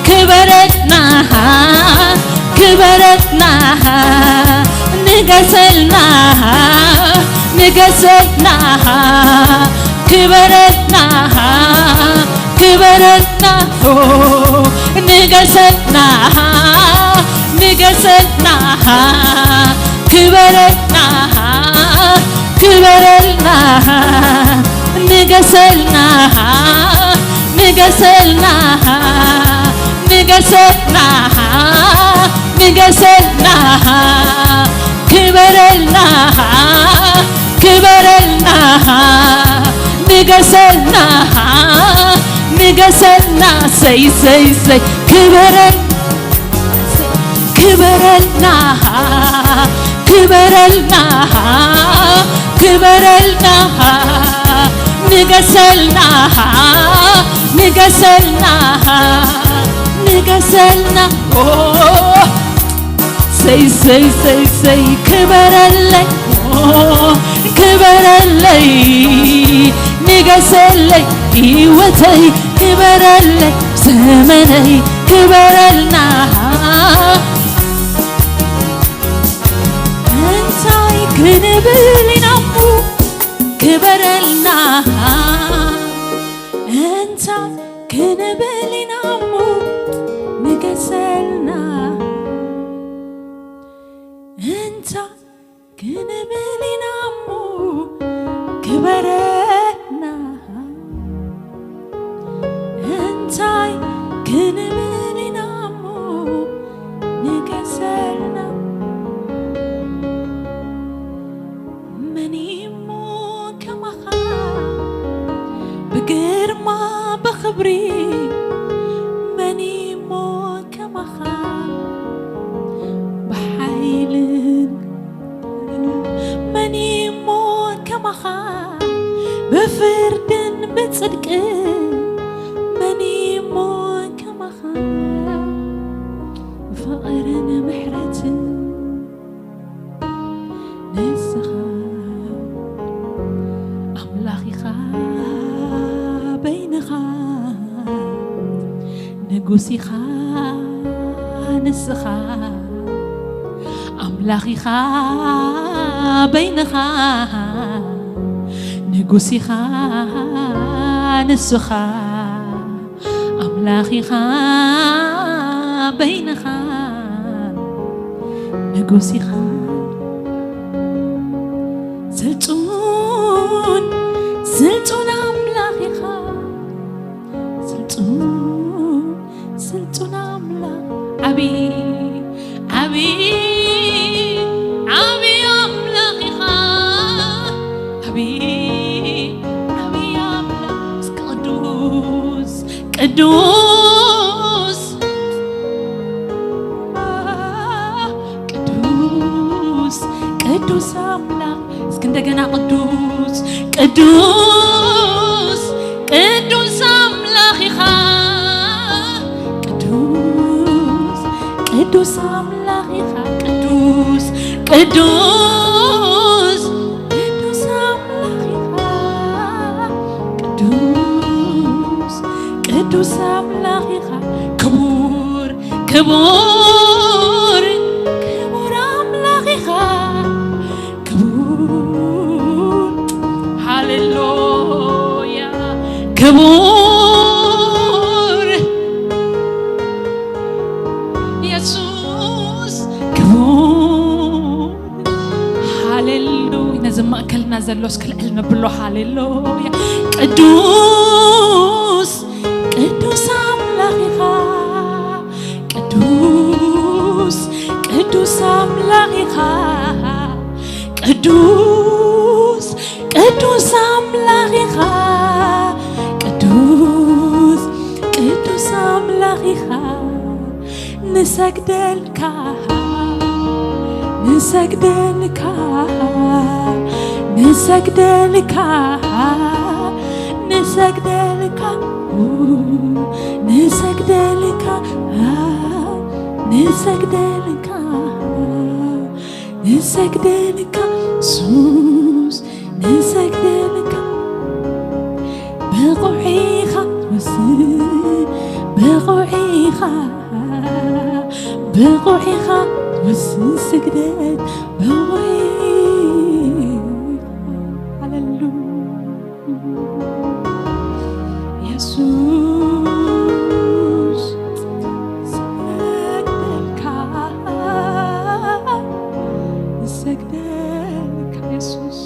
ክበረልና፣ ክበረልና፣ ንገሰልና፣ ንገሰልና፣ ክበረልና፣ ክበረልና፣ ኦ፣ ንገሰልና፣ ንገሰልና፣ ክበረልና፣ ክበረልና፣ ንገሰልና፣ ንገሰልና፣ ንገሰልና፣ ንገሰልና፣ ክበረልና፣ ክበረልና፣ ንገሰልና፣ ንገሰልና፣ ሰይ፣ ሰይ፣ ሰይ፣ ክበረል-፣ ክበረልና፣ ክበረልና፣ ክበረልና፣ ንገሰልና፣ ንገሰልና፣ ንገሰልና። ኦ፣ ሰይ፣ ሰይ፣ ሰይ፣ ሰይ፣ ክበረለይ፣ ኦ፣ ክበረለይ፣ ንገሰለይ፣ ህይወተይ፣ ክበረለይ፣ ዘመነይ፣ ክበረልና። እንታይ ክንብል ኢና እሞ ክበረልና፣ እንታይ ክንብል ኢና እሞ ንገሰልና፣ እንታይ ክንብል ኢና እሞ ክበረልና፣ እንታይ ክንብል ኢና እሞ ንገሰልና። መን እሞ ከማኻ ብግርማ ብኽብሪ፣ መን እሞ ከማኻ ብሓይልን፣ መን እሞ ከማኻ ብፍርድን ብጽድቅን፣ መን እሞ ከማኻ ብፍቕርን ምሕረትን ንስኻ ኣምላኽ ኢኻ በይንኻ፣ ንጉስ ኢኻ ንስኻ፣ ኣምላኽ ኢኻ በይንኻ፣ ንጉስ ኢኻ ንስኻ፣ ኣምላኽ ኢኻ በይንኻ፣ ንጉስ ኢኻ። ስልጡን፣ ስልጡን ኣምላኽ ኢኻ። ስልጡን፣ ስልጡን ኣምላኽ። ዓቢ፣ ዓቢ፣ ዓቢ ኣምላኽ ኢኻ። ዓቢ፣ ዓቢ ኣምላኽ። እስኪ ቅዱስ፣ ቅዱስ፣ ቅዱስ፣ ቅዱስ ኣምላኽ። እስኪ እንደገና ቅዱስ፣ ቅዱስ፣ ቅዱስ ኣምላኽ ኢኻ። ቅዱስ፣ ቅዱስ ኣምላኽ ኢኻ። ቅዱስ፣ ቅዱስ፣ ቅዱስ ኣምላኽ ኢኻ። ቅዱስ፣ ቅዱስ ኣምላኽ ኢኻ። ክቡር፣ ክቡር፣ ክቡር ኣምላኽ ኢኻ። ክቡር፣ ሃሌሉያ፣ ክቡር፣ ሃሌሉያ። ቅዱስ ቅዱስ ኣምላኽ ኢኻ። ቅዱስ ቅዱስ ኣምላኽ ኢኻ። ቅዱስ ቅዱስ ኣምላኽ ኢኻ። ቅዱስ ቅዱስ ኣምላኽ ኢኻ። ንሰግደልካ ንሰግደልካ ንሰግደልካ ንሰግደልካ ንሰግደልካ ንሰግደልካ ንሰግደልካ ሱስ ንሰግደልካ ብቑዕ ኢኻ ትወስን ብቑዕ ኢኻ ብቑዕ ኢኻ ትወስን ስግደት ብቑዕ ኢኻ። ሃሌሉያ። የሱስ ሰግደልካ ሰግደልካ የሱስ።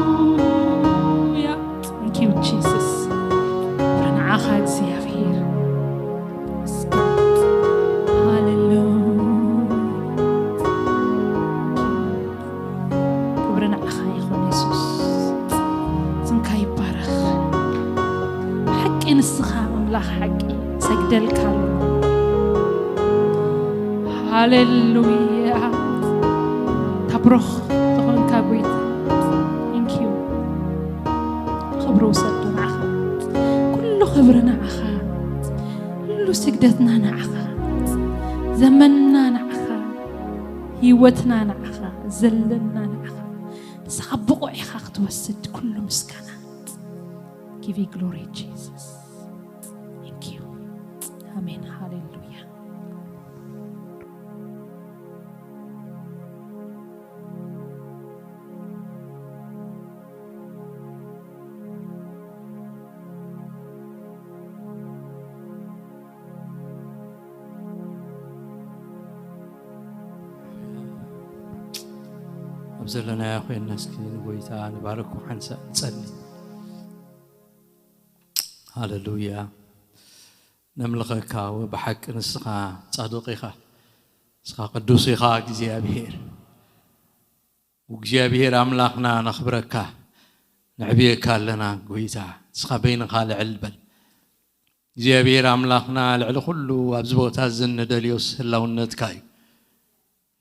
ሃሌሉያ። Thank you Jesus። ንዓኻ እግዚኣብሔር። ሃሌሉያ። ክብሪ ንዓኻ ይኹን የሱስ። ስምካ ይባረኽ። ሓቂ ንስኻ ኣምላኽ ሓቂ ሰግደልካ ኣሎ። ሃሌሉያ። ታብሮኽ ዝኾንካ ጎይታ። Thank you። ክብሪ ውሰዶ ንዓኻ። ኩሉ ክብሪ ንዓኻ። ኩሉ ስግደትና ንዓኻ። ዘመንና ንዓኻ። ህይወትና ንዓኻ። ዘለና ንዓኻ። ንስኻ ብቑዕ ኢኻ ክትወስድ ኩሉ ምስጋና። Give you glory Jesus. Thank you. ኣሜን። ሃሌሉያ። ኣብ ዘለናዮ ኮይንና እስኪ ንጎይታ ንባርኮ ሓንሳእ ንጸሊ። ሃሌሉያ። ነምልኸካ ወብሓቂ ንስኻ ጻድቕ ኢኻ። ንስኻ ቅዱስ ኢኻ እግዚኣብሔር። እግዚኣብሔር ኣምላኽና ነኽብረካ፣ ነዕብየካ ኣለና ጎይታ። ንስኻ በይንኻ ልዕል በል። እግዚኣብሔር ኣምላኽና ልዕሊ ኩሉ ኣብዚ ቦታ እዚ እንደልዮስ ህላውነትካ እዩ።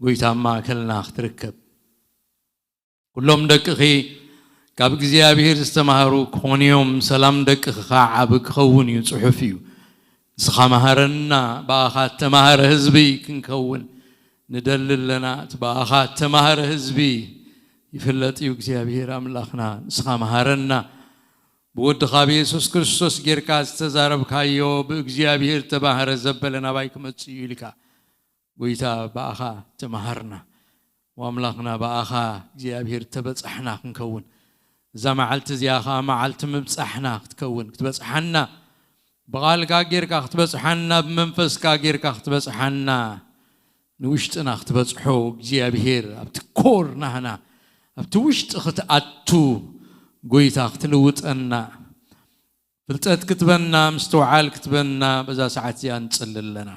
ጎይታ ኣብ ማእከልና ክትርከብ። ኩሎም ደቅኺ ካብ እግዚኣብሔር ዝተማህሩ ክኾኑ እዮም፣ ሰላም ደቅኺ ኸዓ ዓቢ ክኸውን እዩ፣ ጽሑፍ እዩ። ንስኻ መሃረና፣ ብኣኻ እተማህረ ህዝቢ ክንከውን ንደሊ ኣለና። እቲ ብኣኻ እተማህረ ህዝቢ ይፍለጥ እዩ እግዚኣብሔር ኣምላኽና። ንስኻ መሃረና። ብወድኻ ብየሱስ ክርስቶስ ጌርካ ዝተዛረብካዮ ብእግዚኣብሔር ተማህረ ዘበለ ናባይ ክመጽእ እዩ ኢልካ። ጎይታ ብኣኻ ተማሃርና። ወኣምላኽና ብኣኻ እግዚኣብሔር ተበጻሕና ክንከውን። እዛ መዓልቲ እዚኣ ኸዓ መዓልቲ ምብጻሕና ክትከውን፣ ክትበጽሓና። ብቓልካ ጌርካ ክትበጽሓና፣ ብመንፈስካ ጌርካ ክትበጽሓና። ንውሽጥና ክትበጽሖ እግዚኣብሔር ኣብቲ ኮር ናህና፣ ኣብቲ ውሽጢ ክትኣቱ ጎይታ ክትልውጠና። ፍልጠት ክትበና፣ ምስትውዓል ክትበና በዛ ሰዓት እዚኣ ንጽሊ ኣለና።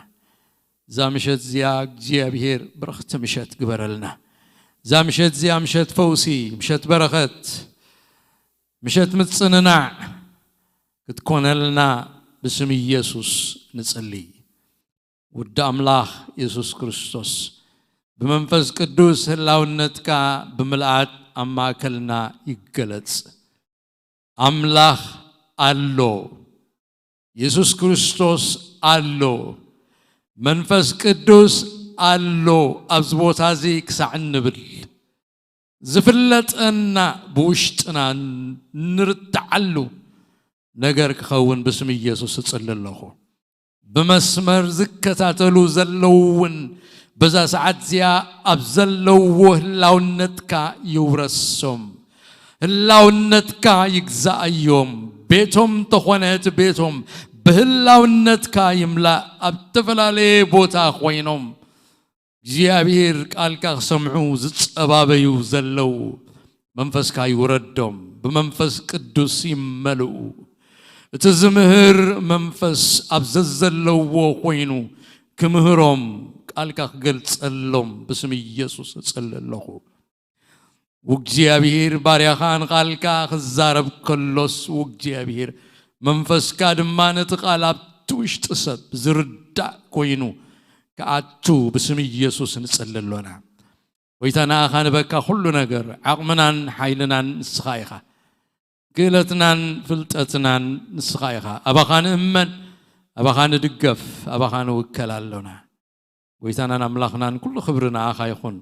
እዛ ምሸት እዚኣ እግዚኣብሔር ብርኽቲ ምሸት ግበረልና። እዛ ምሸት እዚኣ ምሸት ፈውሲ፣ ምሸት በረኸት፣ ምሸት ምጽንናዕ ክትኮነልና ብስም ኢየሱስ ንጽሊ። ውዲ ኣምላኽ የሱስ ክርስቶስ፣ ብመንፈስ ቅዱስ ህላውነትካ ብምልኣት ኣብ ማእከልና ይገለጽ። ኣምላኽ ኣሎ። የሱስ ክርስቶስ ኣሎ። መንፈስ ቅዱስ ኣሎ። ኣብዚ ቦታ እዚ ክሳዕ እንብል ዝፍለጠና ብውሽጥና ንርትዓሉ ነገር ክኸውን ብስም ኢየሱስ እጽሊ ኣለኹ። ብመስመር ዝከታተሉ ዘለዉ እውን በዛ ሰዓት እዚኣ ኣብ ዘለውዎ ህላውነትካ ይውረሶም። ህላውነትካ ይግዛኣዮም። ቤቶም እንተኾነ እቲ ቤቶም ብህላውነትካ ይምላእ። ኣብ ዝተፈላለየ ቦታ ኮይኖም እግዚኣብሔር ቃልካ ክሰምዑ ዝጸባበዩ ዘለዉ መንፈስካ ይውረዶም፣ ብመንፈስ ቅዱስ ይመልኡ። እቲ ዝምህር መንፈስ ኣብ ዘዘለዎ ኮይኑ ክምህሮም ቃልካ ክገልጸሎም ብስም ኢየሱስ እጽሊ ኣለኹ። ውግዚኣብሔር ባርያኻ ንቓልካ ክዛረብ ከሎስ ውግዚኣብሔር መንፈስካ ድማ ነቲ ቃል ኣብቲ ውሽጢ ሰብ ዝርዳእ ኮይኑ ክኣቱ ብስም ኢየሱስ ንጽሊ ኣሎና። ጎይታ ንኣኻ ንበካ ኩሉ ነገር፣ ዓቕምናን ሓይልናን ንስኻ ኢኻ። ክእለትናን ፍልጠትናን ንስኻ ኢኻ። ኣባኻ ንእመን፣ ኣባኻ ንድገፍ፣ ኣባኻ ንውከል ኣሎና። ጎይታናን ኣምላኽናን ኩሉ ክብሪ ንኣኻ ይኹን።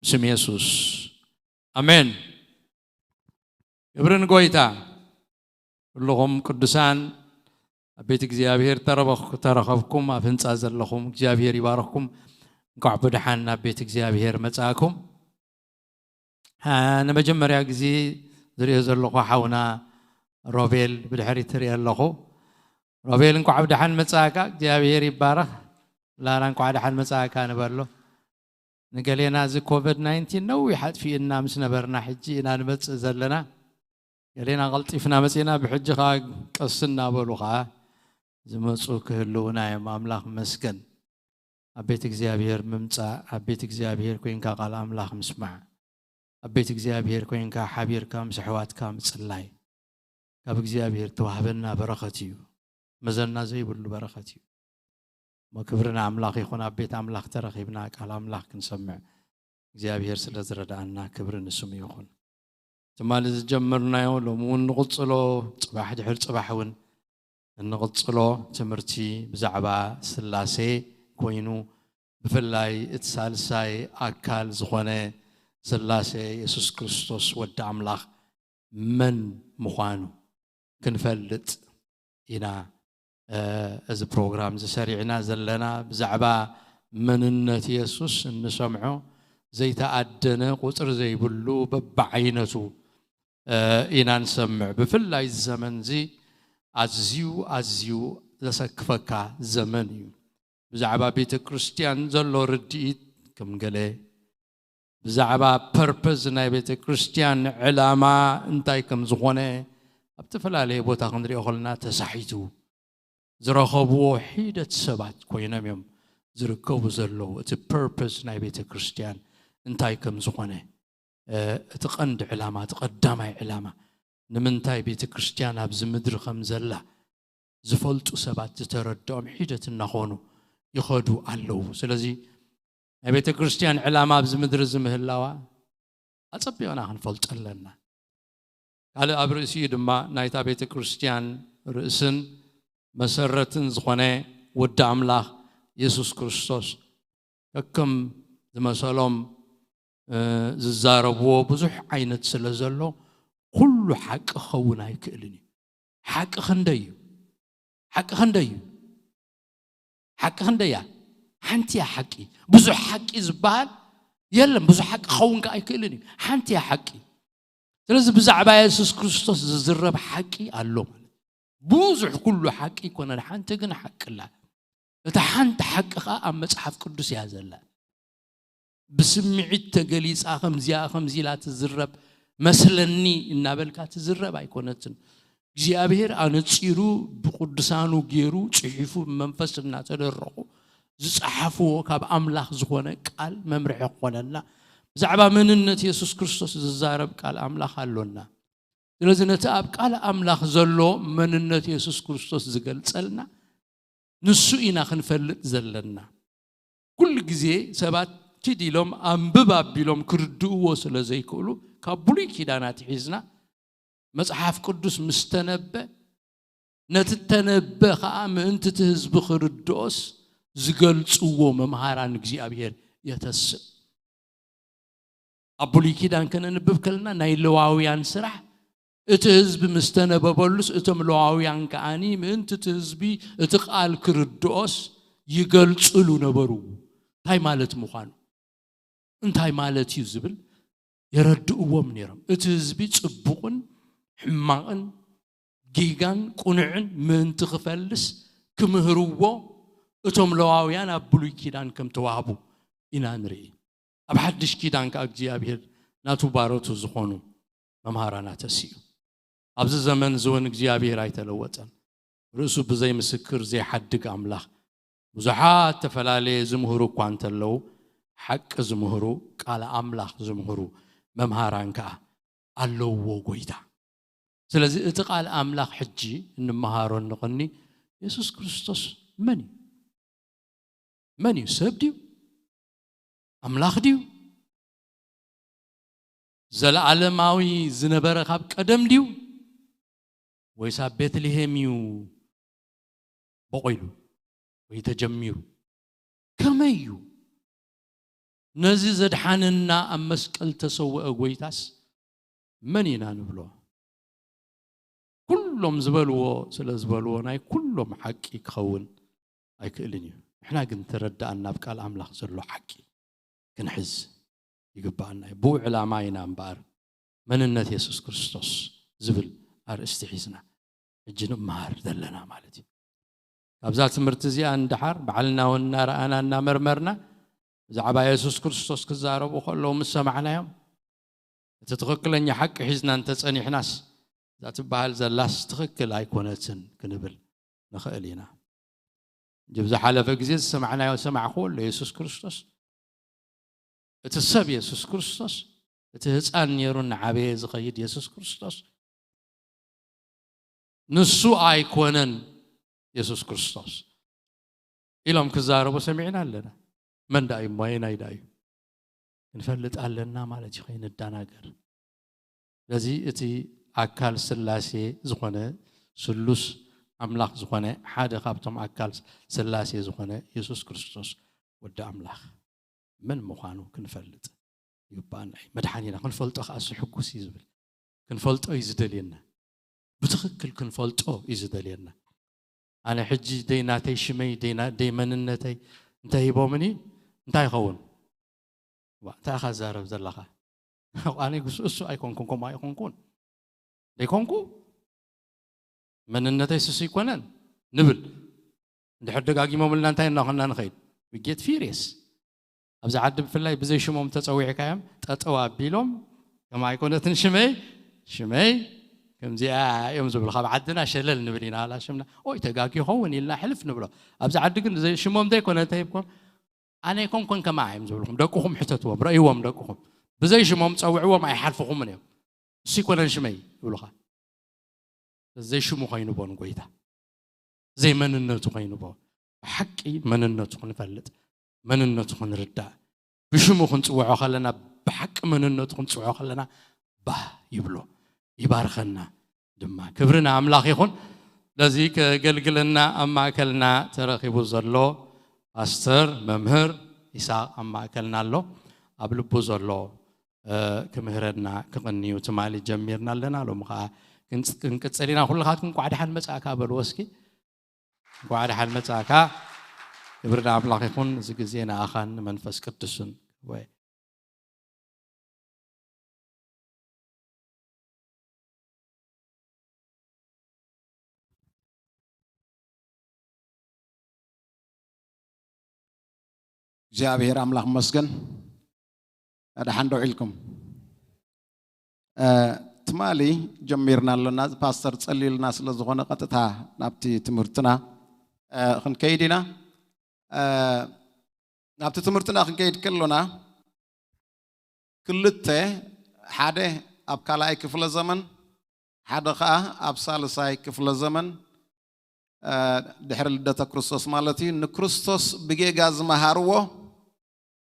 ብስም የሱስ። ኣሜን። ክብሪ ንጎይታ። ኩልኹም ቅዱሳን ኣብ ቤት እግዚኣብሔር ተረበኽ-፣ ተረኸብኩም ኣብ ህንጻ ዘለኹም እግዚኣብሔር ይባረኽኩም። እንኳዕ ብደሓን ናብ ቤት እግዚኣብሔር መጻእኩም። አ፣ ንመጀመርያ ግዜ ዝሪኦ ዘለኹ ሓውና ሮቤል ብድሕሪት ትሪኦ ኣለኹ። ሮቤል እንኳዕ ብደሓን መጻእካ፣ እግዚኣብሔር ይባረኽ። ላላ እንኳዕ ደሓን መጻእካ ንበሎ። ንገሌና እዚ ኮቪድ ናይንቲን ነዊሕ ኣጥፊእና ምስ ነበርና ሕጂ ኢና ንመጽእ ዘለና። ገሌና ቀልጢፍና መጺእና፣ ብሕጂ ኸኣ ቀስ እናበሉ ኸኣ ዝመጹ ክህልዉና እዮም። ኣምላኽ መስገን። ኣብ ቤት እግዚኣብሔር ምምጻእ፣ ኣብ ቤት እግዚኣብሔር ኮይንካ ቃል ኣምላኽ ምስማዕ፣ ኣብ ቤት እግዚኣብሔር ኮይንካ ሓቢርካ ምስ ኣሕዋትካ ምጽላይ፣ ካብ እግዚኣብሔር ተዋህበና በረኸት እዩ። መዘና ዘይብሉ በረኸት እዩ። እሞ ክብሪ ንኣምላኽ ይኹን። ኣብ ቤት ኣምላኽ ተረኺብና ቃል ኣምላኽ ክንሰምዕ እግዚኣብሔር ስለ ዝረድኣና ክብሪ ንስሙ ይኹን። ትማሊ ዝጀመርናዮ ሎሚ እውን ንቕጽሎ፣ ጽባሕ ድሕሪ ጽባሕ እውን እንቕጽሎ ትምህርቲ ብዛዕባ ስላሴ ኮይኑ፣ ብፍላይ እቲ ሳልሳይ ኣካል ዝኾነ ስላሴ የሱስ ክርስቶስ ወዲ ኣምላኽ መን ምዃኑ ክንፈልጥ ኢና፣ እ፣ እዚ ፕሮግራም እዚ ሰሪዕና ዘለና። ብዛዕባ መንነት የሱስ እንሰምዖ ዘይተኣደነ ቁጽሪ ዘይብሉ በብዓይነቱ፣ እ፣ ኢና ንሰምዕ። ብፍላይ እዚ ዘመን እዚ ኣዝዩ፣ ኣዝዩ ዘሰክፈካ ዘመን እዩ። ብዛዕባ ቤተ ክርስቲያን ዘሎ ርድኢት ከም ገለ፣ ብዛዕባ ፐርፐዝ ናይ ቤተ ክርስቲያን ዕላማ እንታይ ከም ዝኾነ ኣብ ዝተፈላለየ ቦታ ክንሪኦ ከለና ተሳሒቱ። ዝረኸብዎ ሒደት ሰባት ኮይኖም እዮም ዝርከቡ ዘለዉ። እቲ ፐርፐዝ ናይ ቤተ ክርስቲያን እንታይ ከም ዝኾነ፣ እ፣ እቲ ቀንዲ ዕላማ፣ እቲ ቀዳማይ ዕላማ፣ ንምንታይ ቤተ ክርስቲያን ኣብዚ ምድሪ ከም ዘላ ዝፈልጡ ሰባት ዝተረድኦም ሒደት እናኾኑ ይኸዱ ኣለዉ። ስለዚ ናይ ቤተ ክርስቲያን ዕላማ ኣብዚ ምድሪ እዚ ምህላዋ ኣጸቢቕና ክንፈልጦ ኣለና። ካልእ ኣብ ርእሲኡ ድማ ናይታ ቤተ ክርስቲያን ርእስን መሰረትን ዝኾነ ወዲ ኣምላኽ የሱስ ክርስቶስ ከከም ዝመሰሎም፣ እ፣ ዝዛረብዎ ብዙሕ ዓይነት ስለ ዘሎ ኩሉ ሓቂ ክኸውን ኣይክእልን እዩ። ሓቂ ክንደይ እዩ? ሓቂ ክንደይ እዩ? ሓቂ ክንደይ እያ? ሓንቲ እያ ሓቂ። ብዙሕ ሓቂ ዝበሃል የለን። ብዙሕ ሓቂ ክኸውን ከኣ ኣይክእልን እዩ። ሓንቲ እያ ሓቂ። ስለዚ ብዛዕባ የሱስ ክርስቶስ ዝዝረብ ሓቂ ኣሎ ማለት እዩ። ብዙሕ ኩሉ ሓቂ ኣይኮነን፣ ሓንቲ ግን ሓቂ ኣላ። እታ ሓንቲ ሓቂ ኸኣ ኣብ መጽሓፍ ቅዱስ እያ ዘላ። ብስምዒት ተገሊጻ፣ ከምዚኣ ከምዚ ኢላ ትዝረብ መስለኒ እናበልካ ትዝረብ ኣይኮነትን። እግዚኣብሔር ኣነጺሩ ብቅዱሳኑ ገይሩ ጽሒፉ ብመንፈስ እናተደረኹ ዝጸሓፍዎ ካብ ኣምላኽ ዝኾነ ቃል መምርሒ ክኾነና፣ ብዛዕባ መንነት የሱስ ክርስቶስ ዝዛረብ ቃል ኣምላኽ ኣሎና። ስለዚ ነቲ ኣብ ቃል ኣምላኽ ዘሎ መንነት የሱስ ክርስቶስ ዝገልጸልና ንሱ ኢና ክንፈልጥ ዘለና። ኩሉ ግዜ ሰባት ኪድ ኢሎም ኣንብብ ኣቢሎም ክርድእዎ ስለ ዘይክእሉ፣ ካብ ብሉይ ኪዳን ኣትሒዝና መጽሓፍ ቅዱስ ምስ ተነበ፣ ነቲ ተነበ ኸኣ ምእንቲ እቲ ህዝቢ ክርድኦስ ዝገልጽዎ መምሃራን እግዚኣብሔር የተስእ። ኣብ ብሉይ ኪዳን ከነንብብ ከለና ናይ ለዋውያን ስራሕ እቲ ህዝቢ ምስ ተነበበሉስ፣ እቶም ለዋውያን ከኣኒ ምእንቲ እቲ ህዝቢ እቲ ቃል ክርድኦስ ይገልጽሉ ነበሩ። እንታይ ማለት ምዃኑ፣ እንታይ ማለት እዩ ዝብል የረድእዎም ነይሮም። እቲ ህዝቢ ጽቡቕን ሕማቕን ጌጋን ቁኑዕን ምእንቲ ክፈልስ ክምህርዎ እቶም ለዋውያን ኣብ ብሉይ ኪዳን ከም ተዋህቡ ኢና ንርኢ። ኣብ ሓድሽ ኪዳን ከኣ እግዚኣብሔር ናቱ ባሮቱ ዝኾኑ መምሃራና ተሲኡ። ኣብዚ ዘመን እዚ እውን እግዚኣብሔር ኣይተለወጠን። ርእሱ ብዘይ ምስክር ዘይሓድግ ኣምላኽ። ብዙሓት ተፈላለየ ዝምህሩ እኳ እንተለዉ፣ ሓቂ ዝምህሩ፣ ቃል ኣምላኽ ዝምህሩ መምሃራን ከኣ ኣለውዎ ጎይታ። ስለዚ እቲ ቃል ኣምላኽ ሕጂ እንመሃሮ እንቐኒ የሱስ ክርስቶስ መን እዩ? መን እዩ? ሰብ ድዩ? ኣምላኽ ድዩ? ዘለዓለማዊ ዝነበረ ካብ ቀደም ድዩ? ወይስ ኣብ ቤትልሄም እዩ በቑሉ ወይ ተጀሚሩ? ከመይ እዩ? ነዚ ዘድሓነና ኣብ መስቀል ተሰውአ ጎይታስ መን ኢና ንብሎ? ኩሎም ዝበልዎ ስለ ዝበልዎ ናይ ኩሎም ሓቂ ክኸውን ኣይክእልን እዩ። ንሕና ግን ተረዳኣና ኣብ ቃል ኣምላኽ ዘሎ ሓቂ ክንሕዝ ይግባኣና እዩ። ብኡ ዕላማ ኢና እምበኣር መንነት የሱስ ክርስቶስ ዝብል ኣርእስቲ ሒዝና ሕጂ ንመሃር ዘለና ማለት እዩ። ካብዛ ትምህርቲ እዚኣ እንድሓር ባዕልና እውን እናረኣና እናመርመርና ብዛዕባ የሱስ ክርስቶስ ክዛረቡ ከለዉ ምስ ሰማዕናዮም እቲ ትኽክለኛ ሓቂ ሒዝና እንተጸኒሕናስ እዛ ትበሃል ዘላስ ትኽክል ኣይኮነትን ክንብል ንኽእል ኢና። እንጂ ብዝሓለፈ ግዜ ዝሰማዕናዮ ሰማዕክዎ ኣሎ። የሱስ ክርስቶስ እቲ ሰብ የሱስ ክርስቶስ እቲ ህፃን ነይሩ እናዓበየ ዝኸይድ የሱስ ክርስቶስ ንሱ ኣይኮነን። የሱስ ክርስቶስ ኢሎም ክዛረቡ ሰሚዕና ኣለና። መን ደኣ እዩ እሞ ኣየናይ ደኣ እዩ? ክንፈልጥ ኣለና ማለት እዩ ከይንደናገር። ስለዚ እቲ ኣካል ስላሴ ዝኾነ ስሉስ ኣምላኽ ዝኾነ ሓደ ካብቶም ኣካል ስላሴ ዝኾነ የሱስ ክርስቶስ ወዲ ኣምላኽ መን ምዃኑ ክንፈልጥ ይግባኣና እዩ። መድሓኒና ክንፈልጦ ከዓ እሱ ሕጉስ እዩ ዝብል። ክንፈልጦ እዩ ዝደልየና። ብትኽክል ክንፈልጦ እዩ ዝደልየና። ኣነ ሕጂ ደይ ናተይ ሽመይ ደይ መንነተይ እንተሂቦምኒ እንታይ ይኸውን? እንታይ ኢኻ ዛረብ ዘለኻ? ኣነ እሱ ኣይኮንኩን ከምኡ ኣይኮንኩን ደይኮንኩ መንነተይ ስሱ ይኮነን ንብል። እንድሕር ደጋጊሞምልና እንታይ እናኾንና ንኸይድ? ጌት ፊሪየስ። ኣብዚ ዓዲ ብፍላይ ብዘይ ሽሞም ተፀዊዕካዮም ጠጠው ኣቢሎም ከም ኣይኮነትን ሽመይ ሽመይ ከምዚኣ እዮም ዝብሉ። ካብ ዓድና ሸለል ንብል ኢና። ላ ሽምና ኦይ ተጋጊ ይኸውን ኢልና ሕልፍ ንብሎ። ኣብዚ ዓዲ ግን ሽሞም ዘይኮነ እንተሂብኩም ኣነ ይኮንኩን ከማ እዮም ዝብልኩም። ደቅኹም ሕተትዎም፣ ረእይዎም ደቅኹም። ብዘይ ሽሞም ጸውዕዎም ኣይሓልፍኹምን እዮም። እሱ ይኮነን ሽመይ ይብሉኻ። ዘይሽሙ ኮይኑቦ ንጎይታ ዘይመንነቱ ኮይኑቦ። ብሓቂ መንነቱ ክንፈልጥ መንነቱ ክንርዳእ ብሽሙ ክንጽውዖ ከለና ብሓቂ መንነቱ ክንጽውዖ ከለና ባህ ይብሎ ይባርኸና ድማ። ክብሪ ንኣምላኽ ይኹን። ለዚ ከገልግለና ኣብ ማእከልና ተረኺቡ ዘሎ ፓስተር መምህር ይስሐቅ ኣብ ማእከልና ኣሎ። ኣብ ልቡ ዘሎ ክምህረና ክቕንዩ ትማሊ ጀሚርና ኣለና። ሎም ከዓ ክንቅፅል ኢና። ኩልኻትኩም እንኳዕ ደሓን መፃእካ በልዎ እስኪ። እንኳዕ ደሓን መፃእካ። ክብሪ ንኣምላኽ ይኹን። እዚ ግዜ ንኣኻን ንመንፈስ ቅዱስን ወይ እግዚኣብሔር ኣምላኽ መስገን። ደሓን ደው ኢልኩም። ትማሊ ጀሚርና ኣሎና። ፓስተር ጸሊልና ስለ ዝኾነ ቀጥታ ናብቲ ትምህርትና ክንከይድ ኢና። ናብቲ ትምህርትና ክንከይድ ከሎና ክልተ፣ ሓደ ኣብ ካልኣይ ክፍለ ዘመን ሓደ ኸዓ ኣብ ሳልሳይ ክፍለ ዘመን ድሕሪ ልደተ ክርስቶስ ማለት እዩ። ንክርስቶስ ብጌጋ ዝመሃርዎ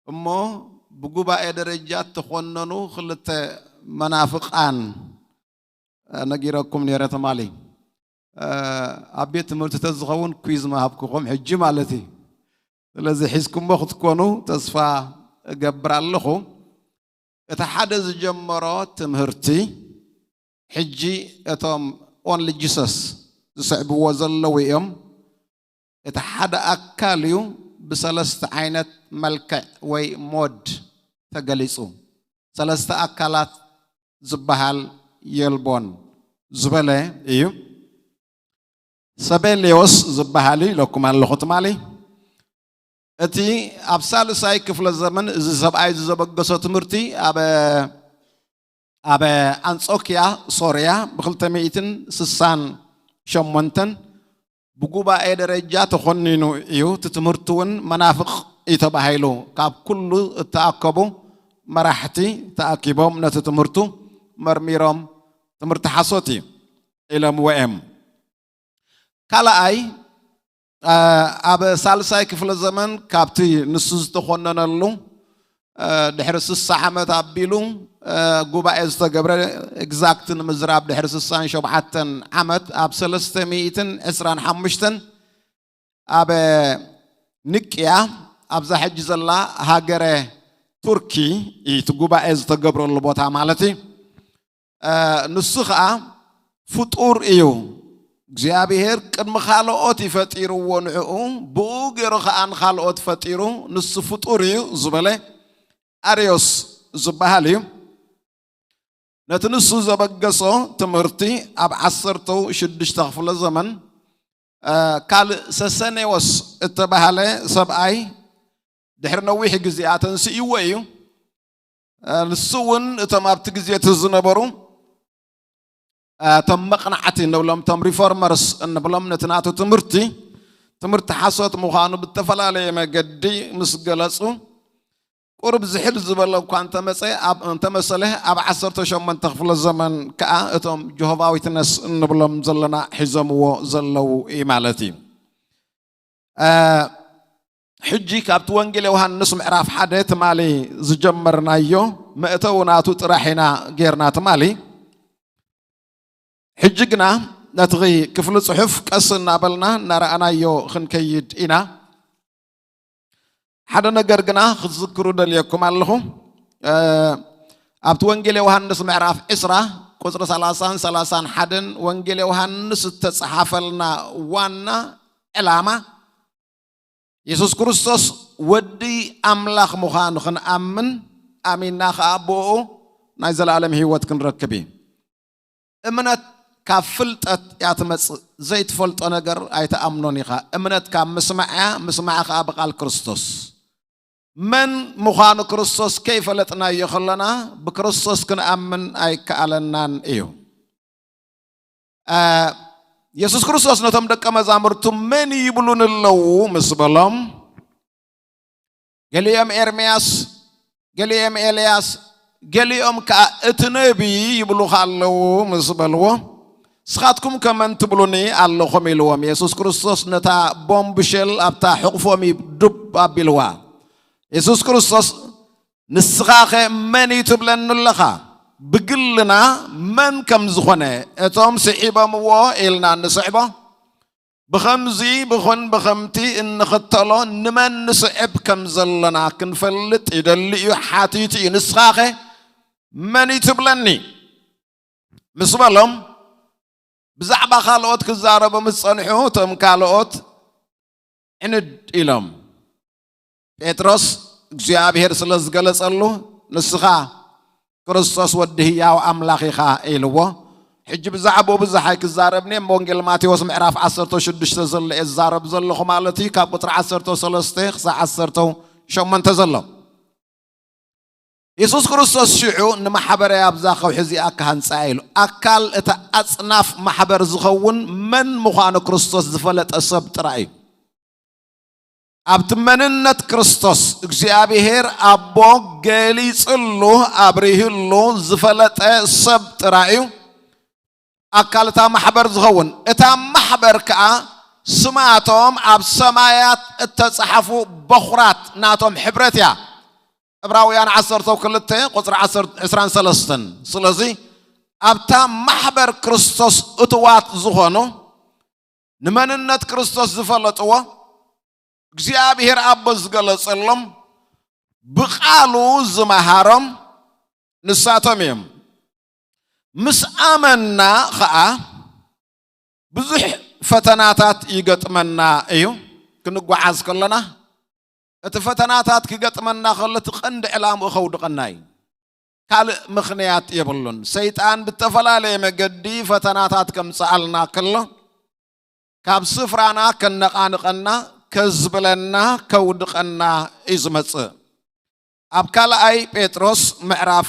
እሞ ብጉባኤ ደረጃ እተኾነኑ ክልተ መናፍቃን ነጊረኩም ነይረ ትማሊ። ኣብ ቤት ትምህርቲ ተዝኸውን ኩይዝ ምሃብኩኹም ሕጂ ማለት እዩ። ስለዚ ሒዝኩሞ ክትኮኑ ተስፋ እገብር ኣለኹ። እቲ ሓደ ዝጀመሮ ትምህርቲ ሕጂ እቶም ኦንሊ ጂሰስ ዝስዕብዎ ዘለዉ እዮም። እቲ ሓደ ኣካል እዩ ብሰለስተ ዓይነት መልክዕ ወይ ሞድ ተገሊጹ። ሰለስተ ኣካላት ዝበሃል የልቦን ዝበለ እዩ። ሰቤልዮስ ዝበሃል እዩ ኢለኩም ኣለኹ ትማሊ። እቲ ኣብ ሳልሳይ ክፍለ ዘመን እዚ ሰብኣይ እዚ ዘበገሶ ትምህርቲ ኣብ ኣብ ኣንጾክያ ሶርያ ብ268 ብጉባኤ ደረጃ ተኾኒኑ እዩ። እቲ ትምህርቲ እውን መናፍቕ እዩ ተባሂሉ። ካብ ኩሉ እተኣከቡ መራሕቲ ተኣኪቦም ነቲ ትምህርቱ መርሚሮም ትምህርቲ ሓሶት እዩ ኢሎምዎ እዮም። ካልኣይ ኣብ ሳልሳይ ክፍለ ዘመን ካብቲ ንሱ ዝተኾነነሉ ድሕሪ ስሳ ዓመት ኣቢሉ ጉባኤ ዝተገብረ፣ exact ንምዝራብ ድሕሪ ስሳን ሸውዓተን ዓመት ኣብ ሰለስተ ሚእትን ዕስራን ሓሙሽተን ኣብ ንቅያ ኣብዛ ሕጂ ዘላ ሃገረ ቱርኪ እቲ ጉባኤ ዝተገብረሉ ቦታ ማለት እዩ። ንሱ ኸዓ ፍጡር እዩ። እግዚኣብሔር ቅድሚ ካልኦት እዩ ፈጢርዎ ንዕኡ፣ ብኡ ገይሩ ኸዓ ንኻልኦት ፈጢሩ፣ ንሱ ፍጡር እዩ ዝበለ ኣርዮስ ዝበሃል እዩ። ነቲ ንሱ ዘበገሶ ትምህርቲ ኣብ ዓሰርተው ሽዱሽተ ክፍለ ዘመን ካልእ ሰሰኔዎስ እተባሃለ ሰብኣይ ድሕሪ ነዊሕ ግዜ ኣተንስእዎ እዩ። ንሱ እውን እቶም ኣብቲ ግዜ እቲ ዝነበሩ እቶም መቕናዕቲ እንብሎም፣ እቶም ሪፎርመርስ እንብሎም፣ ነቲ ናቱ ትምህርቲ ትምህርቲ ሓሶት ምዃኑ ብተፈላለየ መገዲ ምስ ገለጹ፣ ቁሩብ ዝሕል ዝበለ እኳ እንተመጸ፣ ኣብ እንተመሰለ፣ ኣብ ዓሰርተ ሸሞንተ ክፍለ ዘመን ከኣ እቶም ጆሆቫ ዊትነስ እንብሎም ዘለና ሒዞምዎ ዘለዉ እዩ ማለት እዩ። ሕጂ ካብቲ ወንጌል ዮሃንስ ምዕራፍ ሓደ ትማሊ ዝጀመርናዮ መእተዊ ናቱ ጥራሕ ኢና ጌርና ትማሊ። ሕጂ ግና ነቲ ክፍሊ ጽሑፍ ቀስ እናበልና እናረኣናዮ ክንከይድ ኢና። ሓደ ነገር ግና ክትዝክሩ ደልየኩም ኣለኹ። ኣብቲ ወንጌል ዮሃንስ ምዕራፍ ዕስራ ቁጽሪ ሰላሳን ሰላሳን ሓደን ወንጌል ዮሃንስ እተጸሓፈልና ዋና ዕላማ የሱስ ክርስቶስ ወዲ ኣምላኽ ምዃኑ ክንኣምን፣ ኣሚንና ኸኣ ብኡ ናይ ዘለኣለም ህይወት ክንረክብ እዩ። እምነት ካብ ፍልጠት እያ ትመጽእ። ዘይትፈልጦ ነገር ኣይትኣምኖን ኢኻ። እምነት ካብ ምስማዕ እያ፣ ምስማዕ ኸኣ ብቓል ክርስቶስ። መን ምዃኑ ክርስቶስ ከይፈለጥናዮ ኸለና፣ ብክርስቶስ ክንኣምን ኣይከኣለናን እዩ። የሱስ ክርስቶስ ነቶም ደቀ መዛሙርቱ መን ይብሉኒ ኣለዉ ምስ በሎም፣ ገሊኦም ኤርምያስ፣ ገሊኦም ኤልያስ፣ ገሊኦም ከኣ እቲ ነቢይ ይብሉኻ ኣለዉ ምስ በልዎ፣ ንስኻትኩም ከ መን ትብሉኒ ኣለኹም ኢልዎም። የሱስ ክርስቶስ ነታ ቦምብሸል ኣብታ ሕቑፎም እዩ ዱብ ኣቢልዋ። የሱስ ክርስቶስ ንስኻኸ መን እዩ ትብለኒ ኣለኻ? ብግልና መን ከም ዝኾነ እቶም ስዒቦምዎ ኢልና ንስዕቦ። ብኸምዚ ብኹን ብኸምቲ እንኽተሎ ንመን ንስዕብ ከም ዘለና ክንፈልጥ ይደሊ እዩ፣ ሓቲቱ እዩ። ንስኻኸ መን እዩ ትብለኒ? ምስ በሎም ብዛዕባ ካልኦት ክዛረቡ ምስ ጸንሑ እቶም ካልኦት ዕንድ ኢሎም። ጴጥሮስ እግዚኣብሔር ስለ ዝገለጸሉ ንስኻ ክርስቶስ ወዲ ህያው ኣምላኽ ኢኻ ኢልዎ። ሕጂ ብዛዕባኡ ብዙሕ ኣይክዛረብን እየ። ወንጌል ማቴዎስ ምዕራፍ ዓሰርተ ሽዱሽተ ዘሎ እየ ዝዛረብ ዘለኹ ማለት እዩ። ካብ ቁጽሪ ዓሰርተ ሰለስተ ክሳዕ ዓሰርተ ሸሞንተ ዘሎ። የሱስ ክርስቶስ ሽዑ ንማሕበረይ ኣብዛ ከውሒ እዚኣ ክሃንጻ ኢሉ። ኣካል እታ ኣጽናፍ ማሕበር ዝኸውን መን ምዃኑ ክርስቶስ ዝፈለጠ ሰብ ጥራይ እዩ። ኣብቲ መንነት ክርስቶስ እግዚኣብሔር ኣቦ ገሊጽሉ ኣብሪህሉ ዝፈለጠ ሰብ ጥራይ እዩ ኣካል እታ ማሕበር ዝኸውን። እታ ማሕበር ከኣ ስማቶም ኣብ ሰማያት እተጻሕፉ በኹራት ናቶም ሕብረት እያ። ዕብራውያን ዓሰርተ ክልተ ቁጽሪ ዕስራን ሰለስተን። ስለዚ ኣብታ ማሕበር ክርስቶስ እትዋት ዝኾኑ ንመንነት ክርስቶስ ዝፈለጥዎ እግዚኣብሔር ኣቦ ዝገለጸሎም ብቓሉ ዝመሃሮም ንሳቶም እዮም። ምስ ኣመንና ኸኣ ብዙሕ ፈተናታት ይገጥመና እዩ። ክንጓዓዝ ከለና እቲ ፈተናታት ክገጥመና ከሎ እቲ ቀንዲ ዕላምኡ ከውድቐና እዩ። ካልእ ምኽንያት የብሉን። ሰይጣን ብተፈላለየ መገዲ ፈተናታት ከምጽኣልና ከሎ ካብ ስፍራና ከነቓንቐና፣ ከዝብለና ከውድቐና እዩ ዝመጽእ። ኣብ ካልኣይ ጴጥሮስ ምዕራፍ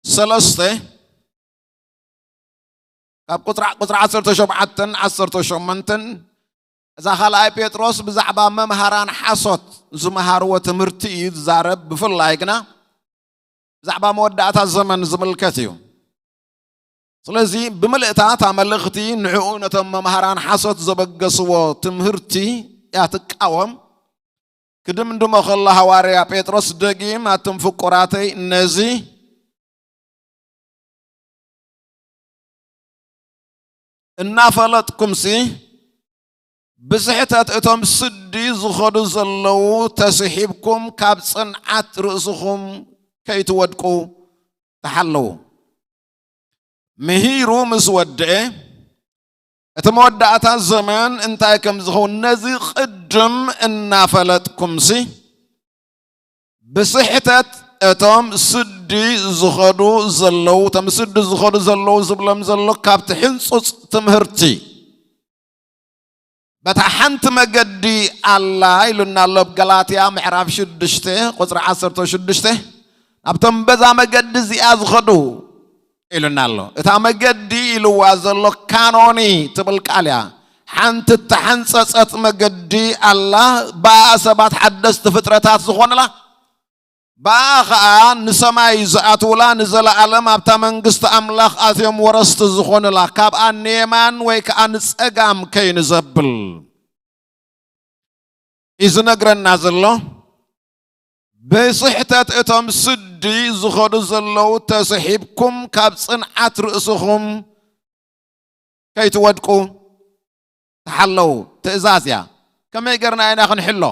ሰለስተ ካብ ቁፅራ ቁፅሪ ዓሰርተ ሸውዓተን ዓሰርተ ሸሞንተን እዛ ካልኣይ ጴጥሮስ ብዛዕባ መምሃራን ሓሶት ዝመሃርዎ ትምህርቲ እዩ ዝዛረብ። ብፍላይ ግና ብዛዕባ መወዳእታ ዘመን ዝምልከት እዩ። ስለዚ ብምልእታ እታ መልእኽቲ ንዕኡ ነቶም መምሃራን ሓሶት ዘበገስዎ ትምህርቲ እያ ትቃወም። ክድምድሞ ከሎ ሃዋርያ ጴጥሮስ ደጊም ኣቱም ፍቁራተይ ነዚ እናፈለጥኩምሲ ብስሕተት እቶም ስዲ ዝኸዱ ዘለዉ ተስሒብኩም ካብ ጽንዓት ርእስኹም ከይትወድቁ ተሓለዉ። ምሂሩ ምስ ወድአ እቲ መወዳእታ ዘመን እንታይ ከም ዝኸውን ነዚ ቅድም እናፈለጥኩምሲ ብስሕተት እቶም ስዲ ዝኸዱ ዘለዉ እቶም ስዲ ዝኸዱ ዘለዉ ዝብሎም ዘሎ ካብቲ ሕንፁፅ ትምህርቲ በታ ሓንቲ መገዲ ኣላ ኢሉና ኣሎ። ኣብ ገላትያ ምዕራፍ ሽዱሽተ ቁፅሪ ዓሰርተ ሽዱሽተ ናብቶም በዛ መገዲ እዚኣ ዝኸዱ ኢሉና ኣሎ። እታ መገዲ ኢልዋ ዘሎ ካኖኒ ትብል ቃል እያ። ሓንቲ እተሓንፀፀት መገዲ ኣላ። ብኣ ሰባት ሓደስቲ ፍጥረታት ዝኾኑላ፣ ብኣ ኸዓ ንሰማይ ዝኣትውላ፣ ንዘለኣለም ኣብታ መንግስቲ ኣምላኽ ኣትዮም ወረስቲ ዝኾኑላ፣ ካብኣ ንየማን ወይ ከዓ ንፀጋም ከይንዘብል እዩ ዝነግረና ዘሎ። ብስሕተት እቶም ስዲ ዝኸዱ ዘለዉ ተስሒብኩም ካብ ጽንዓት ርእስኹም ከይትወድቁ ተሓለዉ። ትእዛዝ እያ። ከመይ ገርና ኢና ክንሕሎ?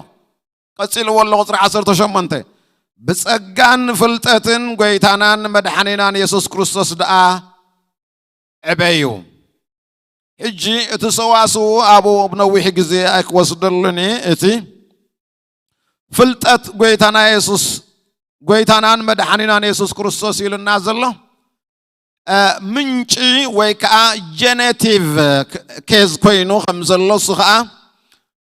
ቀጺልዎ ኣሎ ቁጽሪ ዓሰርተ ሸሞንተ፣ ብጸጋን ፍልጠትን ጎይታናን መድሓኒናን የሱስ ክርስቶስ ደኣ ዕበዩ። ሕጂ እቲ ሰዋስው ኣብኡ ነዊሕ ግዜ ኣይክወስደሉን እየ። እቲ ፍልጠት ጎይታና የሱስ ጎይታናን መድሓኒናን የሱስ ክርስቶስ ኢሉና ዘሎ ምንጪ ወይ ከዓ ጀነቲቭ ኬዝ ኮይኑ ከም ዘሎ እሱ ከዓ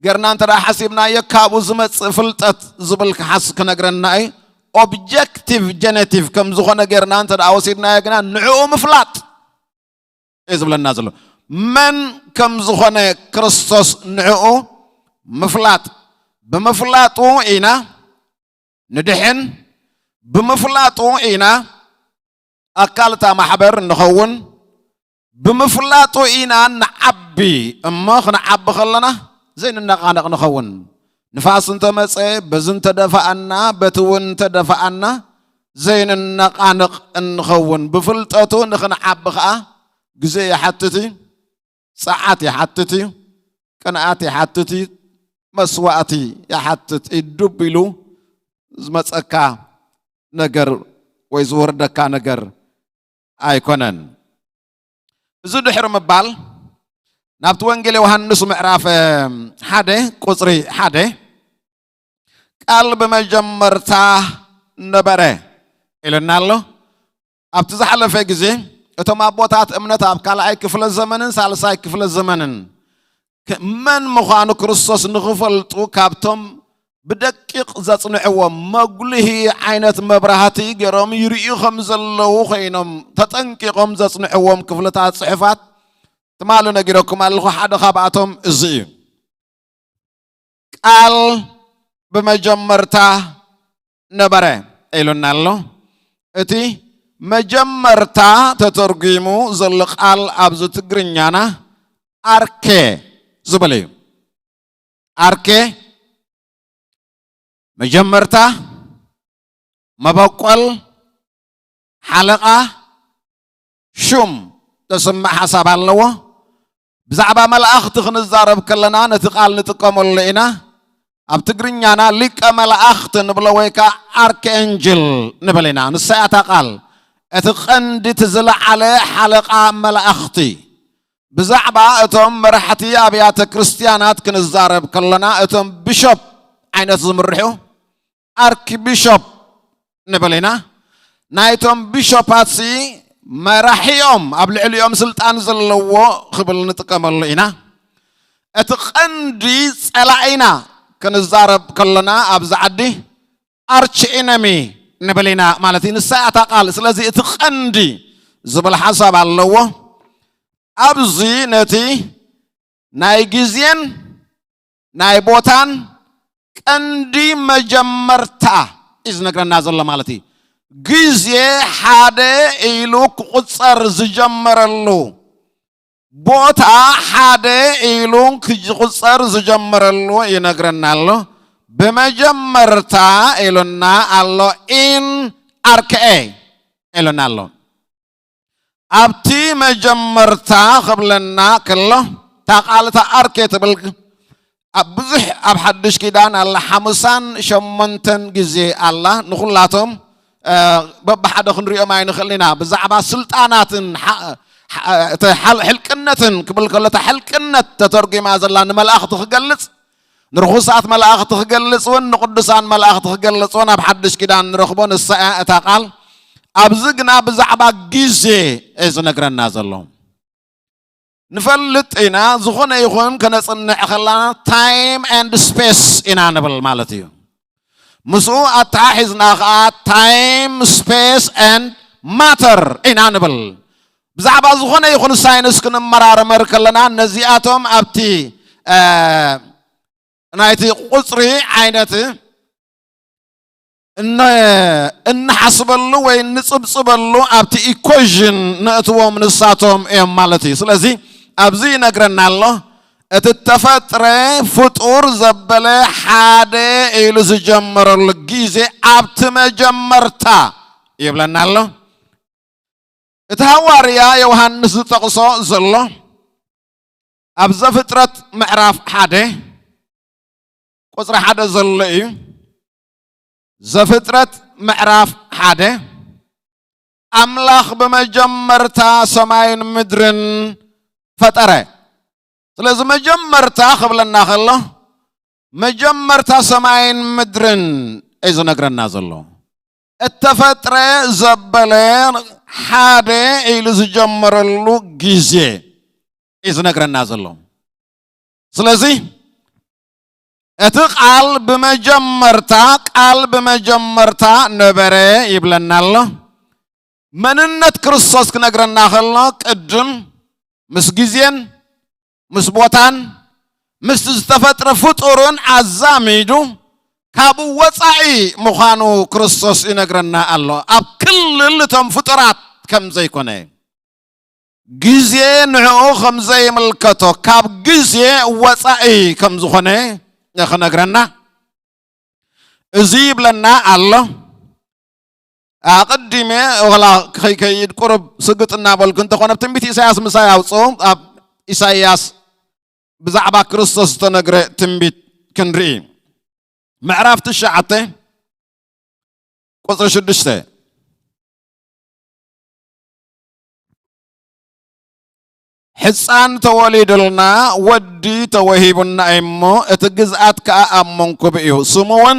ገርና እንተ ሓሲብናዮ ካብኡ ዝመፅእ ፍልጠት ዝብል ክሓስ ክነግረና እዩ። ኦብጀክቲቭ ጀነቲቭ ከም ዝኾነ ገርና እንተ ወሲድናዮ ግና ንዕኡ ምፍላጥ እዩ ዝብለና ዘሎ። መን ከም ዝኾነ ክርስቶስ ንዕኡ ምፍላጥ፣ ብምፍላጡ ኢና ንድሕን፣ ብምፍላጡ ኢና ኣካል እታ ማሕበር እንኸውን፣ ብምፍላጡ ኢና ንዓቢ። እሞ ክንዓቢ ከለና ዘይንነቓነቕ ንኸውን። ንፋስ እንተመፀ፣ በዚ እንተደፋኣና፣ በቲ እውን እንተደፋኣና ዘይንነቓነቕ እንኸውን። ብፍልጠቱ ንኽንዓቢ ከዓ ግዜ ይሓትት እዩ፣ ፀዓት ይሓትት እዩ፣ ቅንኣት ይሓትት እዩ፣ መስዋእቲ ይሓትት እዩ። ዱብ ኢሉ ዝመፀካ ነገር ወይ ዝወርደካ ነገር ኣይኮነን። እዚ ድሕሪ ምባል ናብቲ ወንጌል ዮሃንስ ምዕራፍ ሓደ ቁፅሪ ሓደ ቃል ብመጀመርታ ነበረ ኢልና ኣሎ። ኣብቲ ዝሓለፈ ግዜ እቶም ኣቦታት እምነት ኣብ ካልኣይ ክፍለ ዘመንን ሳልሳይ ክፍለ ዘመንን መን ምዃኑ ክርስቶስ ንኽፈልጡ ካብቶም ብደቂቕ ዘጽንዕዎም መጉልሂ ዓይነት መብራህቲ ገይሮም ይርእዩ ከም ዘለዉ ኮይኖም ተጠንቂቖም ዘጽንዕዎም ክፍልታት ጽሑፋት ትማሊ ነጊረኩም ኣለኹ። ሓደ ካብኣቶም እዚ እዩ። ቃል ብመጀመርታ ነበረ ኢሉና ኣሎ። እቲ መጀመርታ ተተርጒሙ ዘሎ ቃል ኣብዚ ትግርኛና ኣርኬ ዝብል እዩ። ኣርኬ መጀመርታ፣ መበቆል፣ ሓለቓ፣ ሹም ተስምዕ ሓሳብ ኣለዎ። ብዛዕባ መላእኽቲ ክንዛረብ ከለና ነቲ ቃል ንጥቀመሉ ኢና። ኣብ ትግርኛና ሊቀ መላእኽቲ ንብሎ ወይ ከዓ ኣርክኤንጅል ንብል ኢና። ንሳ እያ እታ ቃል፣ እቲ ቀንዲ እቲ ዝለዓለ ሓለቓ መላእኽቲ። ብዛዕባ እቶም መራሕቲ ኣብያተ ክርስትያናት ክንዛረብ ከለና እቶም ቢሾፕ ዓይነት ዝምርሑ ኣርክቢሾፕ ንብል ኢና። ናይቶም ቢሾፓትሲ መራሒኦም ኣብ ልዕሊኦም ስልጣን ዘለዎ ክብል ንጥቀመሉ ኢና። እቲ ቀንዲ ጸላኢና ክንዛረብ ከለና ኣብዚ ዓዲ ኣርች ኢነሚ ንብል ኢና ማለት እዩ። ንሳ እያ እታ ቃል። ስለዚ እቲ ቀንዲ ዝብል ሓሳብ ኣለዎ። ኣብዚ ነቲ ናይ ግዜን ናይ ቦታን ቀንዲ መጀመርታ እዩ ዝነግረና ዘሎ ማለት እዩ። ግዜ ሓደ ኢሉ ክቑጸር ዝጀመረሉ፣ ቦታ ሓደ ኢሉ ክቁጸር ዝጀመረሉ ይነግረና ኣሎ። ብመጀመርታ ኢሉና ኣሎ፣ ኢን ኣርክኤ ኢሉና ኣሎ። ኣብቲ መጀመርታ ክብለና ከሎ፣ እታ ቃል እታ ኣርኬ ትብል ኣብ ብዙሕ ኣብ ሓድሽ ኪዳን ኣላ። ሓሙሳን ሸሞንተን ግዜ ኣላ። ንኹላቶም እ፣ በብሓደ ክንሪኦም ኣይንኽእልን ኢና። ብዛዕባ ስልጣናትን ሓ- ሓ- እቲ ሓል- ሕልቅነትን ክብል ከሎ፣ እታ ሕልቅነት ተተርጒማ ዘላ ንመላእኽቲ ክገልጽ፣ ንርኹሳት መላእኽቲ ክገልጽ እውን፣ ንቅዱሳን መላእኽቲ ክገልጽ እውን ኣብ ሓድሽ ኪዳን ንረኽቦ። ንሳ እያ እታ ቃል። ኣብዚ ግና ብዛዕባ ግዜ እዩ ዝነግረና ዘሎ። ንፈልጥ ኢና፣ ዝኾነ ይኹን ከነጽንዕ ከለና ታይም ኤንድ ስፔስ ኢና ንብል ማለት እዩ። ምስኡ ኣተሓሒዝና ኸዓ ታይም ስፔስ ኤንድ ማተር ኢና ንብል። ብዛዕባ ዝኾነ ይኹን ሳይንስ ክንመራረመር ከለና፣ ነዚኣቶም ኣብቲ እ፣ ናይቲ ቁጽሪ ዓይነት እነ- እንሓስበሉ ወይ እንጽብጽበሉ ኣብቲ ኢኮዥን ነእትዎም ንሳቶም እዮም ማለት እዩ። ስለዚ ኣብዚ ይነግረና ኣሎ፣ እቲ ተፈጥረ ፍጡር ዘበለ ሓደ ኢሉ ዝጀመረሉ ግዜ ኣብቲ መጀመርታ ይብለና ኣሎ። እቲ ሃዋርያ ዮሃንስ ዝጠቕሶ ዘሎ ኣብ ዘፍጥረት ምዕራፍ ሓደ ቁጽሪ ሓደ ዘሎ እዩ። ዘፍጥረት ምዕራፍ ሓደ፣ ኣምላኽ ብመጀመርታ ሰማይን ምድርን ፈጠረ። ስለዚ መጀመርታ ክብለና ከሎ፣ መጀመርታ ሰማይን ምድርን እዩ ዝነግረና ዘሎ። እተፈጥረ ዘበለ ሓደ ኢሉ ዝጀመረሉ ግዜ እዩ ዝነግረና ዘሎ። ስለዚ እቲ ቃል ብመጀመርታ፣ ቃል ብመጀመርታ ነበረ ይብለና ኣሎ። መንነት ክርስቶስ ክነግረና ከሎ፣ ቅድም ምስ ግዜን ምስ ቦታን ምስቲ ዝተፈጥረ ፍጡርን ኣዛሚዱ ካብኡ ወጻኢ ምዃኑ ክርስቶስ ይነግረና ኣሎ። ኣብ ክልል እቶም ፍጡራት ከም ዘይኮነ፣ ግዜ ንዕኡ ከም ዘይምልከቶ፣ ካብ ግዜ ወጻኢ ከም ዝኾነ ክነግረና እዚ ይብለና ኣሎ። ኣቐዲመ ዋላ ከይከይድ ቁሩብ ስግጥ እናበልኩ እንተኾነ፣ ትንቢት ኢሳያስ ምሳይ ኣውፅኡ። ኣብ ኢሳያስ ብዛዕባ ክርስቶስ ዝተነግረ ትንቢት ክንርኢ። ምዕራፍ ትሽዓተ ቁጽሪ ሽዱሽተ፣ ሕጻን ተወሊዱልና፣ ወዲ ተወሂቡና እሞ፣ እቲ ግዝኣት ከኣ ኣብ መንኩቡ እዩ። ስሙ እውን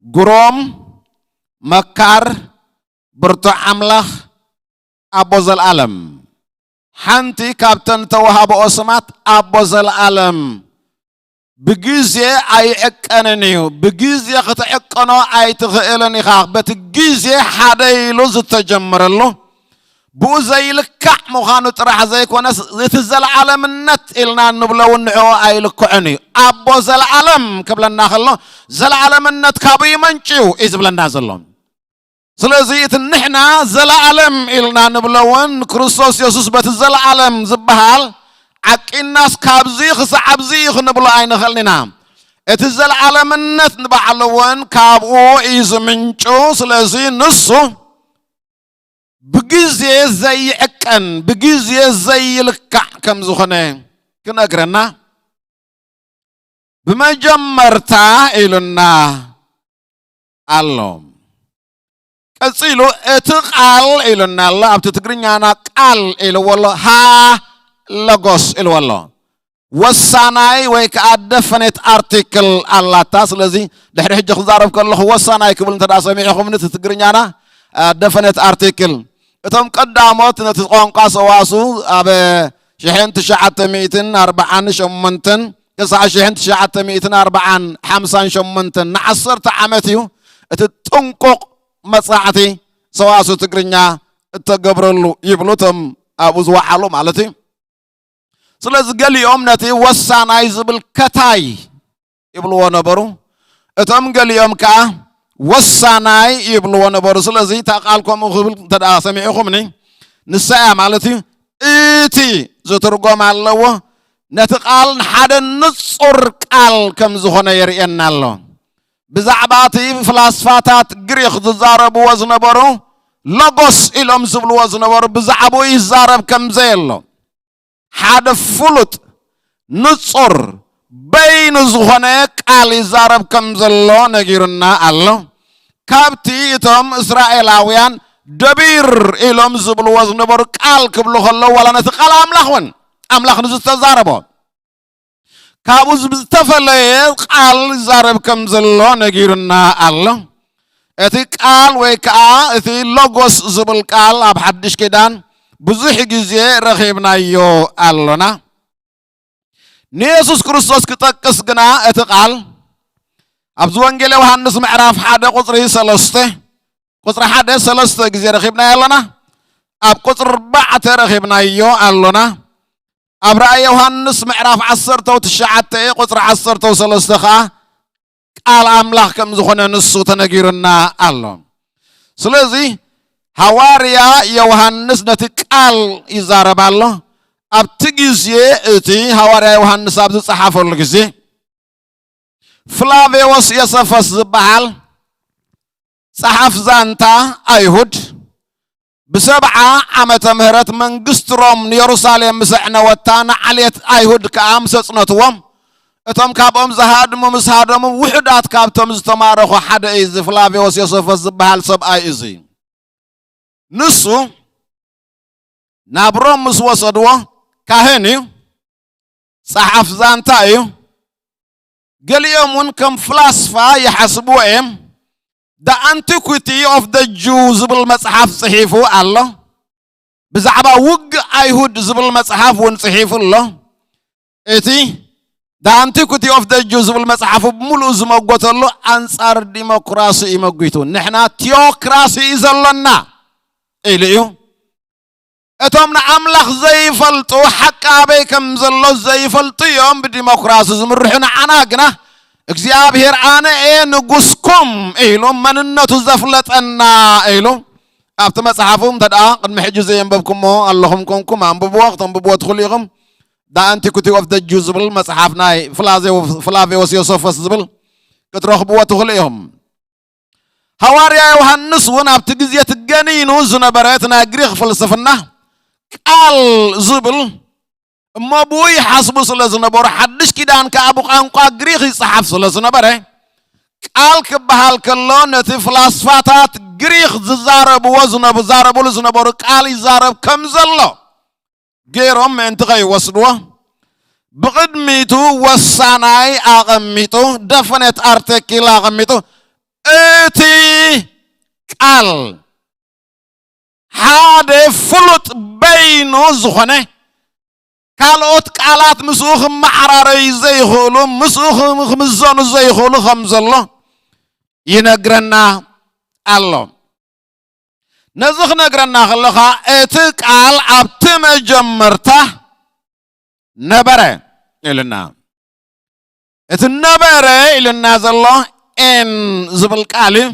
ግሩም፣ መካር፣ ብርቱዕ ኣምላኽ፣ ኣቦ ዘለኣለም። ሓንቲ ካብተን ተወሃብኦ ስማት ኣቦ ዘለኣለም። ብግዜ ኣይዕቀንን እዩ። ብግዜ ክትዕቀኖ ኣይትኽእልን ኢኻ። በቲ ግዜ ሓደ ኢሉ ዝተጀመረሉ፣ ብኡ ዘይልካዕ ምዃኑ ጥራሕ ዘይኮነስ፣ እቲ ዘለዓለምነት ኢልና እንብሎ እውን ንዕኡ ኣይልክዖን እዩ። ኣቦ ዘለዓለም ክብለና ከሎ፣ ዘለዓለምነት ካብኡ ይመንጭ እዩ እዩ ዝብለና ዘሎ። ስለዚ እቲ ንሕና ዘለዓለም ኢልና ንብሎ እውን፣ ክርስቶስ የሱስ በቲ ዘለዓለም ዝበሃል ዓቂናስ፣ ካብዚ ክሳዕ ኣብዚ እዩ ክንብሎ ኣይንኽእልን ኢና። እቲ ዘለዓለምነት ንባዕሉ እውን ካብኡ እዩ ዝምንጩ። ስለዚ ንሱ ብግዜ ዘይዕቀን፣ ብግዜ ዘይልካዕ ከም ዝኾነ ክነግረና፣ ብመጀመርታ ኢሉና ኣሎ። ቀጺሉ እቲ ቃል ኢሉና ኣሎ። ኣብቲ ትግርኛና ቃል ኢልዎ ኣሎ፣ ሃ ሎጎስ ኢልዎ ኣሎ። ወሳናይ ወይ ከኣ ደፈኔት ኣርቲክል ኣላታ። ስለዚ ድሕሪ ሕጂ ክዛረብ ከለኹ ወሳናይ ክብል እንተ ደኣ ሰሚዕኹምኒ፣ እቲ ትግርኛና፣ አ፣ ደፈኔት ኣርቲክል። እቶም ቀዳሞት ነቲ ቋንቋ ሰዋስው ኣብ ሽሕን ትሽዓተ ሚእትን ኣርብዓን ሸሞንተን ክሳዕ ሽሕን ትሽዓተ ሚእትን ኣርብዓን ሓምሳን ሸሞንተን ንዓሰርተ ዓመት እዩ እቲ ጥንቁቕ መጻዕቲ ሰዋስው ትግርኛ እተገብረሉ ይብሉ እቶም ኣብኡ ዝወዓሉ ማለት እዩ። ስለዚ ገሊኦም ነቲ ወሳናይ ዝብል ከታይ ይብልዎ ነበሩ። እቶም ገሊኦም ከኣ ወሳናይ ይብልዎ ነበሩ። ስለዚ እታ ቃል ከምኡ ክብል እንተ ደኣ ሰሚዕኹምኒ፣ ንሳ እያ ማለት እዩ። እቲ ዝትርጎም ኣለዎ። ነቲ ቃል ንሓደ ንጹር ቃል ከም ዝኾነ የርእየና ኣሎ። ብዛዕባ እቲ ፍላስፋታት ግሪኽ ዝዛረብዎ ዝነበሩ፣ ሎጎስ ኢሎም ዝብልዎ ዝነበሩ፣ ብዛዕባኡ ይዛረብ ከም ዘየሎ፣ ሓደ ፍሉጥ፣ ንጹር፣ በይኑ ዝኾነ ቃል ይዛረብ ከም ዘሎ ነጊሩና ኣሎ። ካብቲ እቶም እስራኤላውያን ደቢር ኢሎም ዝብልዎ ዝነበሩ ቃል ክብሉ ከለዉ፣ ዋላ ነቲ ቃል ኣምላኽ እውን፣ ኣምላኽ ንዝተዛረቦ፣ ካብኡ ዝ-፣ ዝተፈለየ ቃል ይዛረብ ከም ዘሎ ነጊሩና ኣሎ። እቲ ቃል ወይ ከዓ እቲ ሎጎስ ዝብል ቃል ኣብ ሓድሽ ኪዳን ብዙሕ ግዜ ረኺብናዮ ኣሎና። ንየሱስ ክርስቶስ ክጠቅስ ግና እቲ ቃል ኣብዚ ወንጌል ዮሃንስ ምዕራፍ ሓደ ቁጽሪ ሰለስተ፣ ቁጽሪ ሓደ ሰለስተ ግዜ ረኺብናዮ ኣሎና። ኣብ ቁጽሪ ኣርባዕተ ረኺብናዮ ኣሎና። ኣብ ራእይ ዮሃንስ ምዕራፍ ዓሰርተ ትሽዓተ ቁጽሪ ዓሰርተ ሰለስተ ኸኣ ቃል ኣምላኽ ከም ዝኾነ ንሱ ተነጊሩና ኣሎ። ስለዚ ሃዋርያ ዮሃንስ ነቲ ቃል ይዛረብ ኣሎ። ኣብቲ ግዜ እቲ ሃዋርያ ዮሃንስ ኣብ ዝጸሓፈሉ ግዜ ፍላቬዎስ ዮሰፈስ ዝበሃል ጸሓፍ ዛንታ ኣይሁድ ብሰብዓ ዓመተ ምህረት መንግስቲ ሮም ንየሩሳሌም ምስ ኣዕነወታ ንዓሌት ኣይሁድ ከኣ ምስ ኣጽነትዎም እቶም ካብኦም ዝሃድሙ ምስ ሃደሙ ውሑዳት ካብቶም ዝተማረኹ ሓደ እዩ። እዚ ፍላቬዎስ ዮሰፈስ ዝበሃል ሰብኣይ እዚ ንሱ ናብ ሮም ምስ ወሰድዎ ካህን እዩ፣ ጸሓፍ ዛንታ እዩ። ገሊኦም እውን ከም ፍላስፋ ይሓስብዎ እዮም። The Antiquity of the Jew ዝብል መጽሓፍ ጽሒፉ ኣሎ። ብዛዕባ ውግእ ኣይሁድ ዝብል መጽሓፍ እውን ጽሒፉ ኣሎ። እቲ The Antiquity of the Jew ዝብል መጽሓፉ ብምሉኡ ዝመጎተሉ ኣንጻር ዲሞክራሲ እዩ መጒቱ። ንሕና ቲዮክራሲ እዩ ዘሎና ኢሉ እዩ። እቶም ንኣምላኽ ዘይፈልጡ ሓቂ ኣበይ ከም ዘሎ ዘይፈልጡ እዮም ብዲሞክራሲ ዝምርሑ። ንዓና ግና እግዚኣብሔር ኣነ እየ ንጉስኩም ኢሉ መንነቱ ዘፍለጠና ኢሉ ኣብቲ መጽሓፉ እንተ ደኣ ቅድሚ ሕጂ ዘየንበብኩሞ ኣለኹም ኮንኩም ኣንብብዎ፣ ክተንብብዎ ትኽእሉ ኢኹም። The Antiquity of the Jew ዝብል መጽሓፍ ናይ ፍላዜው-፣ ፍላቬዎስ ዮሶፈስ ዝብል ክትረኽብዎ ትኽእሉ ኢኹም። ሃዋርያ ዮሃንስ እውን ኣብቲ ግዜ እቲ ገኒኑ ዝነበረ እቲ ናይ ግሪኽ ፍልስፍና ቃል ዝብል እሞ ብኡ ይሓስቡ ስለ ዝነበሩ ሓድሽ ኪዳን ከኣ ብቋንቋ ግሪኽ ይጸሓፍ ስለ ዝነበረ ቃል ክበሃል ከሎ ነቲ ፍላስፋታት ግሪኽ ዝዛረብዎ ዝነብ-፣ ዝዛረብሉ ዝነበሩ ቃል ይዛረብ ከም ዘሎ ገይሮም ምእንቲ ከይወስድዎ ብቕድሚቱ ወሳናይ ኣቐሚጡ፣ ደፈነት ኣርተኪል ኣቐሚጡ፣ እቲ ቃል ሓደ ፍሉጥ በይኑ ዝኾነ ካልኦት ቃላት ምስኡ ክመዓራረዩ ዘይኽእሉ፣ ምስኡ ክም-፣ ክምዘኑ ዘይኽእሉ ከም ዘሎ ይነግረና ኣሎ። ነዚ ክነግረና ከሎ ኸኣ እቲ ቃል ኣብቲ መጀመርታ ነበረ ኢልና። እቲ ነበረ ኢልና ዘሎ ኤን ዝብል ቃል እዩ።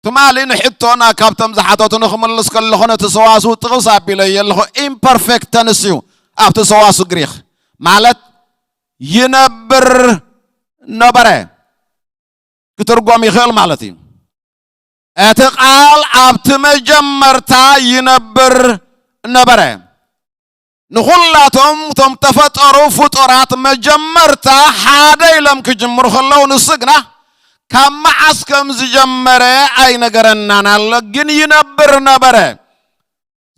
ትማሊ ንሕቶና ካብቶም ዝሓተቱ ንክምልስ ከለኹ ነቲ ሰዋስው ጥቕስ ኣቢለዮ ኣለኹ። ኢምፐርፌክት ተንስ እዩ ኣብቲ ሰዋስው ግሪኽ። ማለት ይነብር ነበረ ክትርጎም ይኽእል ማለት እዩ። እቲ ቃል ኣብቲ መጀመርታ ይነብር ነበረ። ንኹላቶም እቶም ተፈጠሩ ፍጡራት መጀመርታ ሓደ ኢሎም ክጅምሩ ከለዉ፣ ንሱ ግና ካብ መዓስ ከም ዝጀመረ ኣይነገረናን ኣሎ፣ ግን ይነብር ነበረ።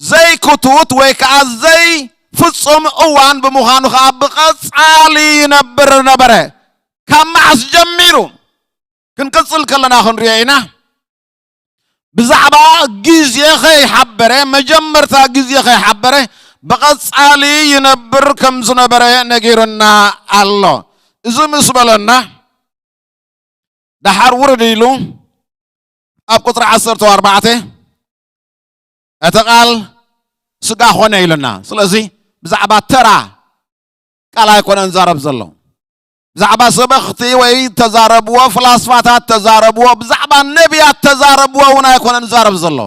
ዘይክቱት ወይ ከኣ ዘይፍጹም እዋን ብምዃኑ ከኣ ብቐጻሊ ይነብር ነበረ። ካብ መዓስ ጀሚሩ? ክንቅጽል ከለና ክንሪኦ ኢና። ብዛዕባ ግዜ ከይሓበረ፣ መጀመርታ ግዜ ከይሓበረ፣ ብቐጻሊ ይነብር ከም ዝነበረ ነጊሩና ኣሎ። እዚ ምስ በለና፣ ደሓር ውርድ ኢሉ ኣብ ቁጽሪ ዓሰርተ ኣርባዕተ፣ እቲ ቃል ስጋ ኾነ ኢሉና። ስለዚ ብዛዕባ ተራ ቃል ኣይኮነን ዝዛረብ ዘሎ። ብዛዕባ ሰበኽቲ ወይ ተዛረብዎ፣ ፍላስፋታት ተዛረብዎ፣ ብዛዕባ ነቢያት ተዛረብዎ እውን ኣይኮነን ዝዛረብ ዘሎ።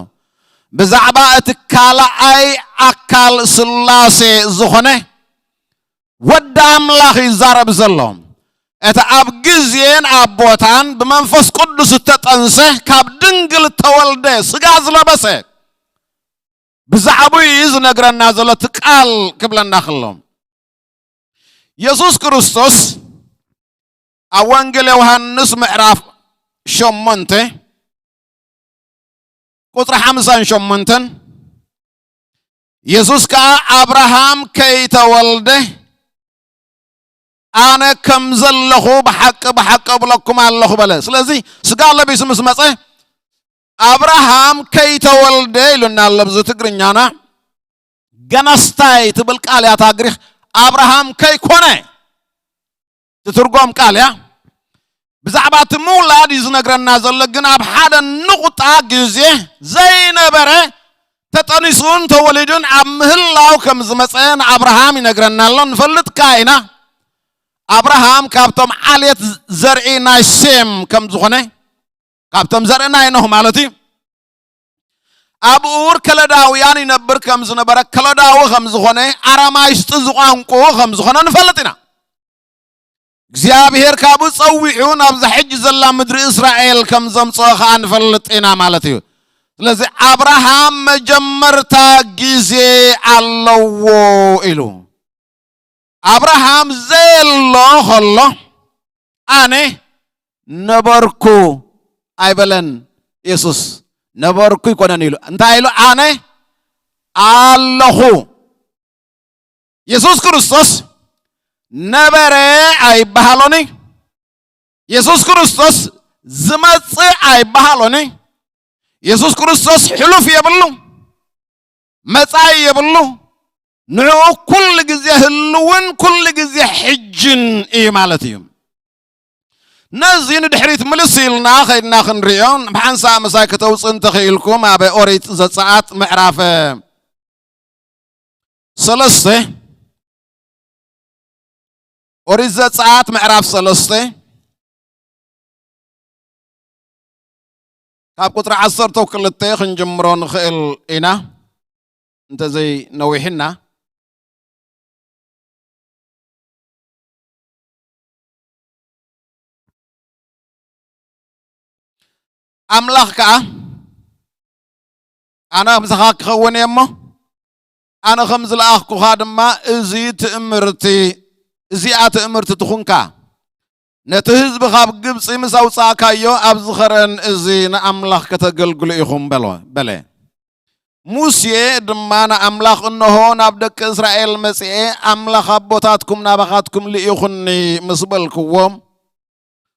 ብዛዕባ እቲ ካልኣይ ኣካል ስላሴ ዝኾነ ወዲ ኣምላኽ ይዛረብ ዘሎ። እቲ ኣብ ግዜን ኣብ ቦታን ብመንፈስ ቅዱስ እተጠንሰ፣ ካብ ድንግል እተወልደ፣ ስጋ ዝለበሰ፣ ብዛዕባኡ እዩ ዝነግረና ዘሎ፣ እቲ ቃል ክብለና ከሎ። የሱስ ክርስቶስ ኣብ ወንጌል ዮሃንስ ምዕራፍ ሸሞንተ ቁጽሪ ሓምሳን ሸሞንተን፣ የሱስ ከኣ ኣብርሃም ከይተወልደ ኣነ ከም ዘለኹ ብሓቂ ብሓቂ እብለኩም ኣለኹ በለ። ስለዚ ስጋ ለቢሱ ምስ መጸ፣ ኣብርሃም ከይተወልደ ኢሉና ኣሎ ኣብዚ ትግርኛና። ገነስታይ ትብል ቃል እያ እታ ግሪኽ። ኣብርሃም ከይኮነ ትትርጎም ቃል እያ። ብዛዕባ እቲ ምውላድ እዩ ዝነግረና ዘሎ፣ ግን ኣብ ሓደ ንቑጣ ግዜ ዘይነበረ ተጠኒሱን ተወሊዱን ኣብ ምህላው ከም ዝመጸ ንኣብርሃም ይነግረና ኣሎ። ንፈልጥ ከኣ ኢና ኣብርሃም ካብቶም ዓሌት ዘርኢ ናይ ሴም ከም ዝኾነ፣ ካብቶም ዘርኢ ናይ ኖህ ማለት እዩ። ኣብ ኡር ከለዳውያን ይነብር ከም ዝነበረ፣ ከለዳዊ ከም ዝኾነ፣ ኣራማይስጢ ዝቋንቁ ከም ዝኾነ ንፈልጥ ኢና። እግዚኣብሔር ካብኡ ጸዊዑ ናብዛ ሕጂ ዘላ ምድሪ እስራኤል ከም ዘምጽኦ ኸኣ ንፈልጥ ኢና ማለት እዩ። ስለዚ ኣብርሃም መጀመርታ ግዜ ኣለዎ ኢሉ። ኣብርሃም ዘየሎ ኸሎ ኣነ ነበርኩ ኣይበለን የሱስ። ነበርኩ ኣይኮነን ኢሉ። እንታይ ኢሉ? ኣነ ኣለኹ። የሱስ ክርስቶስ ነበረ ኣይበሃሎን። የሱስ ክርስቶስ ዝመጽእ ኣይበሃሎን። የሱስ ክርስቶስ ሕሉፍ የብሉ፣ መጻኢ የብሉ። ንዕኡ ኩሉ ግዜ ህልውን ኩሉ ግዜ ሕጅን እዩ ማለት እዩ። ነዚ ንድሕሪት ምልስ ኢልና ኸይድና ክንሪኦ፣ ብሓንሳእ ምሳይ ከተውጽእ እንተኽኢልኩም፣ ኣብ ኦሪት ዘጸኣት ምዕራፍ ሰለስተ፣ ኦሪት ዘጸኣት ምዕራፍ ሰለስተ ካብ ቁጽሪ ዓሰርተ ክልተ ክንጅምሮ ንኽእል ኢና፣ እንተዘይነዊሕና። ኣምላኽ ከኣ፣ ኣነ ምሳኻ ክኸውን እየ እሞ፣ ኣነ ከም ዝለኣኽኩኻ ድማ እዚ ትእምርቲ፣ እዚኣ ትእምርቲ ትኹንካ። ነቲ ህዝቢ ካብ ግብጺ ምስ ኣውጻእካዮ ኣብዚ ኸረን እዚ ንኣምላኽ ከተገልግሉ ኢኹም በሎ፣ በለ። ሙሴ ድማ ንኣምላኽ፣ እንሆ ናብ ደቂ እስራኤል መጺኤ፣ ኣምላኽ ኣቦታትኩም ናባኻትኩም ልኢኹኒ ምስ በልክዎ፣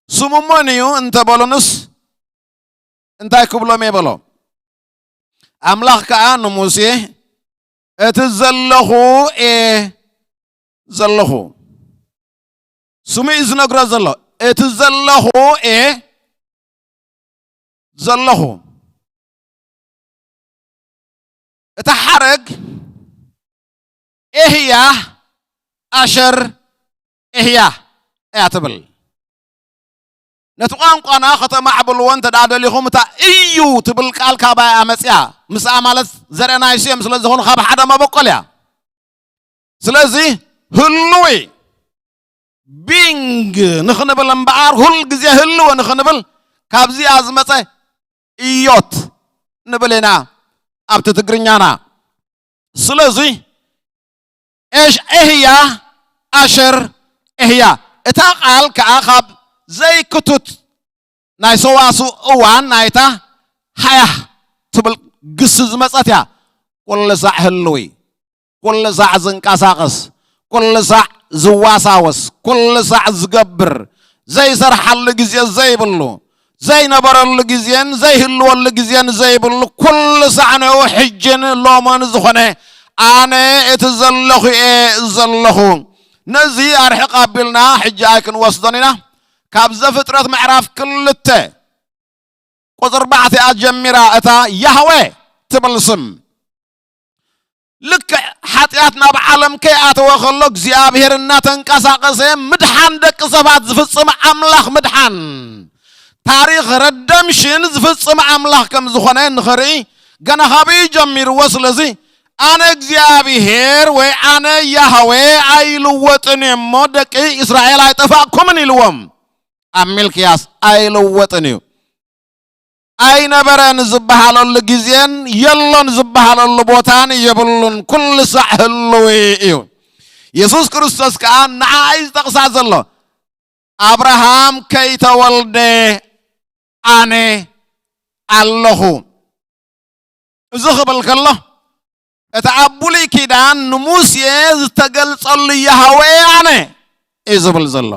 ስሙ መን እዩ እንተ በሉንስ፣ እንታይ ክብሎም እየ በሎ። ኣምላኽ ከኣ ንሙሴ፣ እቲ ዘለኹ እየ ዘለኹ። ስሙ እዩ ዝነግሮ ዘሎ። እቲ ዘለኹ እየ ዘለኹ። እታ ሓረግ ኤህያ ኣሸር ኤህያ እያ ትብል። ነቲ ቋንቋና ከተማዕብልዎ እንተ ደኣ ደሊኹም፣ እታ እዩ ትብል ቃል ካባይ እያ መጽያ። ምስኣ ማለት ዘርኢ ናይ ስም ስለ ዝኾኑ ካብ ሓደ መበቆል እያ። ስለዚ ህሉዊ ቢንግ ንኽንብል እምበኣር፣ ሁል ግዜ ህልው ንኽንብል ካብዚኣ ዝመጸ እዮት ንብል ኢና ኣብቲ ትግርኛና። ስለዚ ኤሽ-፣ ኤህያ ኣሸር ኤህያ። እታ ቃል ከኣ ካብ ዘይክቱት ናይ ሰዋስው እዋን ናይታ ሃያህ ትብል ግሲ ዝመጸት እያ። ኩሉ ሳዕ ህልዊ፣ ኩሉ ሳዕ ዝንቀሳቐስ፣ ኩሉ ሳዕ ዝዋሳወስ፣ ኩሉ ሳዕ ዝገብር፣ ዘይሰርሓሉ ግዜ ዘይብሉ፣ ዘይነበረሉ ግዜን ዘይህልወሉ ግዜን ዘይብሉ፣ ኩሉ ሳዕ ንኡ ሕጅን ሎሞን ዝኾነ ኣነ እቲ ዘለኹ እየ ዘለኹ። ነዚ ኣርሕቕ ኣቢልና ሕጂ ኣይክንወስዶን ኢና። ካብ ዘፍጥረት ምዕራፍ ክልተ ቁፅሪ ኣርባዕተ እያ ጀሚራ እታ ያህዌ ትብል ስም። ልክዕ ሓጢኣት ናብ ዓለም ከይኣተወ ከሎ እግዚኣብሔር እናተንቀሳቐሰ ምድሓን ደቂ ሰባት ዝፍጽም ኣምላኽ ምድሓን ታሪኽ ረደምሽን ዝፍጽም ኣምላኽ ከም ዝኾነ ንኽርኢ ገና ካብኡ ጀሚርዎ። ስለዚ ኣነ እግዚኣብሔር ወይ ኣነ ያህዌ ኣይልወጥን እየ እሞ ደቂ እስራኤል ኣይጠፋእኩምን ኢልዎም ኣብ ሚልክያስ። ኣይልወጥን እዩ። ኣይነበረን ዝበሃለሉ ግዜን የሎን ዝበሃለሉ ቦታን የብሉን። ኩሉ ሳዕ ህልዊ እዩ። የሱስ ክርስቶስ ከኣ ንዓ እዩ ዝጠቕሳ ዘሎ። ኣብርሃም ከይተወልደ ኣነ ኣለኹ። እዚ ክብል ከሎ እቲ ኣብ ብሉይ ኪዳን ንሙሴ ዝተገልጸሉ ያህዌ ኣነ እዩ ዝብል ዘሎ።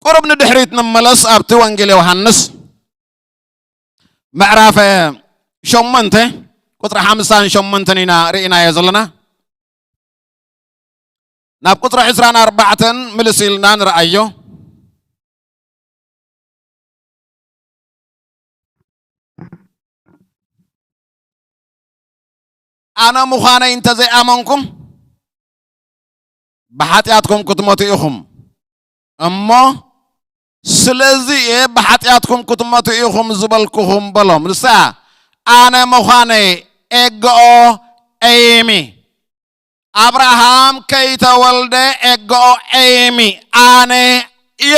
ቁሩብ ንድሕሪት ንመለስ። ኣብቲ ወንጌል ዮሃንስ ምዕራፍ ሸሞንተ ቁፅሪ ሓምሳን ሸሞንተን ኢና ርኢናዮ ዘለና። ናብ ቁፅሪ ዕስራን ኣርባዕተን ምልስ ኢልና ንርኣዮ። ኣነ ምዃነይ እንተዘይኣመንኩም ብሓጢኣትኩም ክትሞቱ ኢኹም። እሞ ስለዚ እየ ብሓጢኣትኩም ክትሞቱ ኢኹም ዝበልኩኹም በሎም። ንሳ ኣነ ምዃነይ ኤግኦ ኤይሚ ኣብርሃም ከይተወልደ ኤግኦ ኤይሚ ኣነ እየ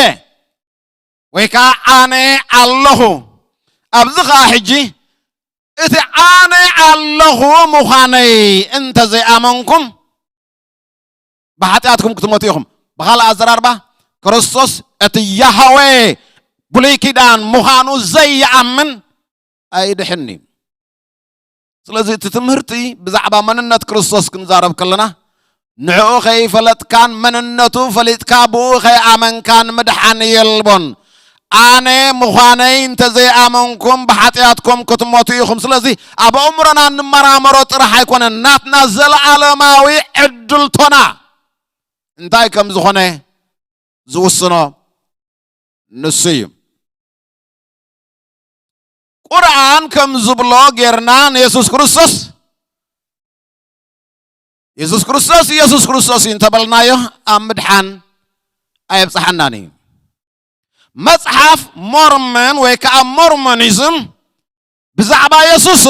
ወይ ከዓ ኣነ ኣለኹ። ኣብዚ ከዓ ሕጂ እቲ ኣነ ኣለኹ ምዃነይ እንተዘይኣመንኩም ብሓጢኣትኩም ክትሞቱ ኢኹም። ብኻልእ ኣዘራርባ ክርስቶስ እቲ ያህዌ ብሉይ ኪዳን ምዃኑ ዘይኣምን ኣይድሕን እዩ። ስለዚ እቲ ትምህርቲ ብዛዕባ መንነት ክርስቶስ ክንዛረብ ከለና ንዕኡ ከይፈለጥካን መንነቱ ፈሊጥካ ብኡ ከይኣመንካን ምድሓን የልቦን። ኣነ ምዃነይ እንተዘይኣመንኩም ብሓጢኣትኩም ክትሞቱ ኢኹም። ስለዚ ኣብ ኣእምሮና እንመራመሮ ጥራሕ ኣይኮነን፣ ናትና ዘለኣለማዊ ዕድልቶና እንታይ ከም ዝኾነ ዝውስኖ ንሱ እዩ። ቁርኣን ከም ዝብሎ ጌርና ንየሱስ ክርስቶስ የሱስ ክርስቶስ የሱስ ክርስቶስ እዩ እንተበልናዮ ኣብ ምድሓን ኣየብፅሓናን እዩ። መፅሓፍ ሞርመን ወይ ከዓ ሞርሞኒዝም ብዛዕባ የሱስ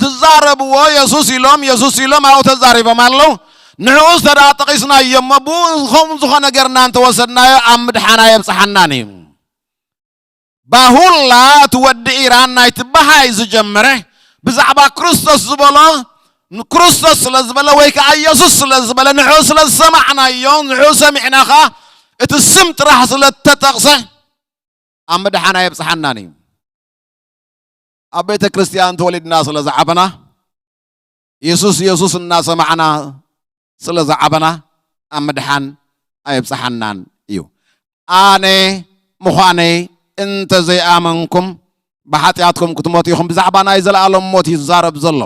ዝዛረብዎ የሱስ ኢሎም የሱስ ኢሎም ኣብኡ ተዛሪቦም ኣለዉ። ንዕኡ እንተ ደኣ ጠቒስናዮ እሞ ብኡ ከምኡ ዝኾነ ጌርና እንተወሰድናዮ ኣብ ምድሓን ኣየብፅሓናን እዩ። ባሁላ እቲ ወዲ ኢራን ናይቲ በሃይ ዝጀመረ ብዛዕባ ክርስቶስ ዝበሎ ንክርስቶስ ስለ ዝበለ ወይ ከዓ ኢየሱስ ስለ ዝበለ ንዕኡ ስለ ዝሰማዕናዮ ንዕኡ ሰሚዕና ከዓ እቲ ስም ጥራሕ ስለ እተጠቕሰ ኣብ ምድሓን ኣየብፅሓናን እዩ። ኣብ ቤተ ክርስቲያን ተወሊድና ስለ ዝዓበና የሱስ የሱስ እናሰማዕና ስለ ዝዓበና ኣብ ምድሓን ኣየብፅሓናን እዩ። ኣነ ምዃነይ እንተዘይኣመንኩም ብሓጢኣትኩም ክትሞቱ ኢኹም። ብዛዕባ ናይ ዘለኣለም ሞት እዩ ዝዛረብ ዘሎ።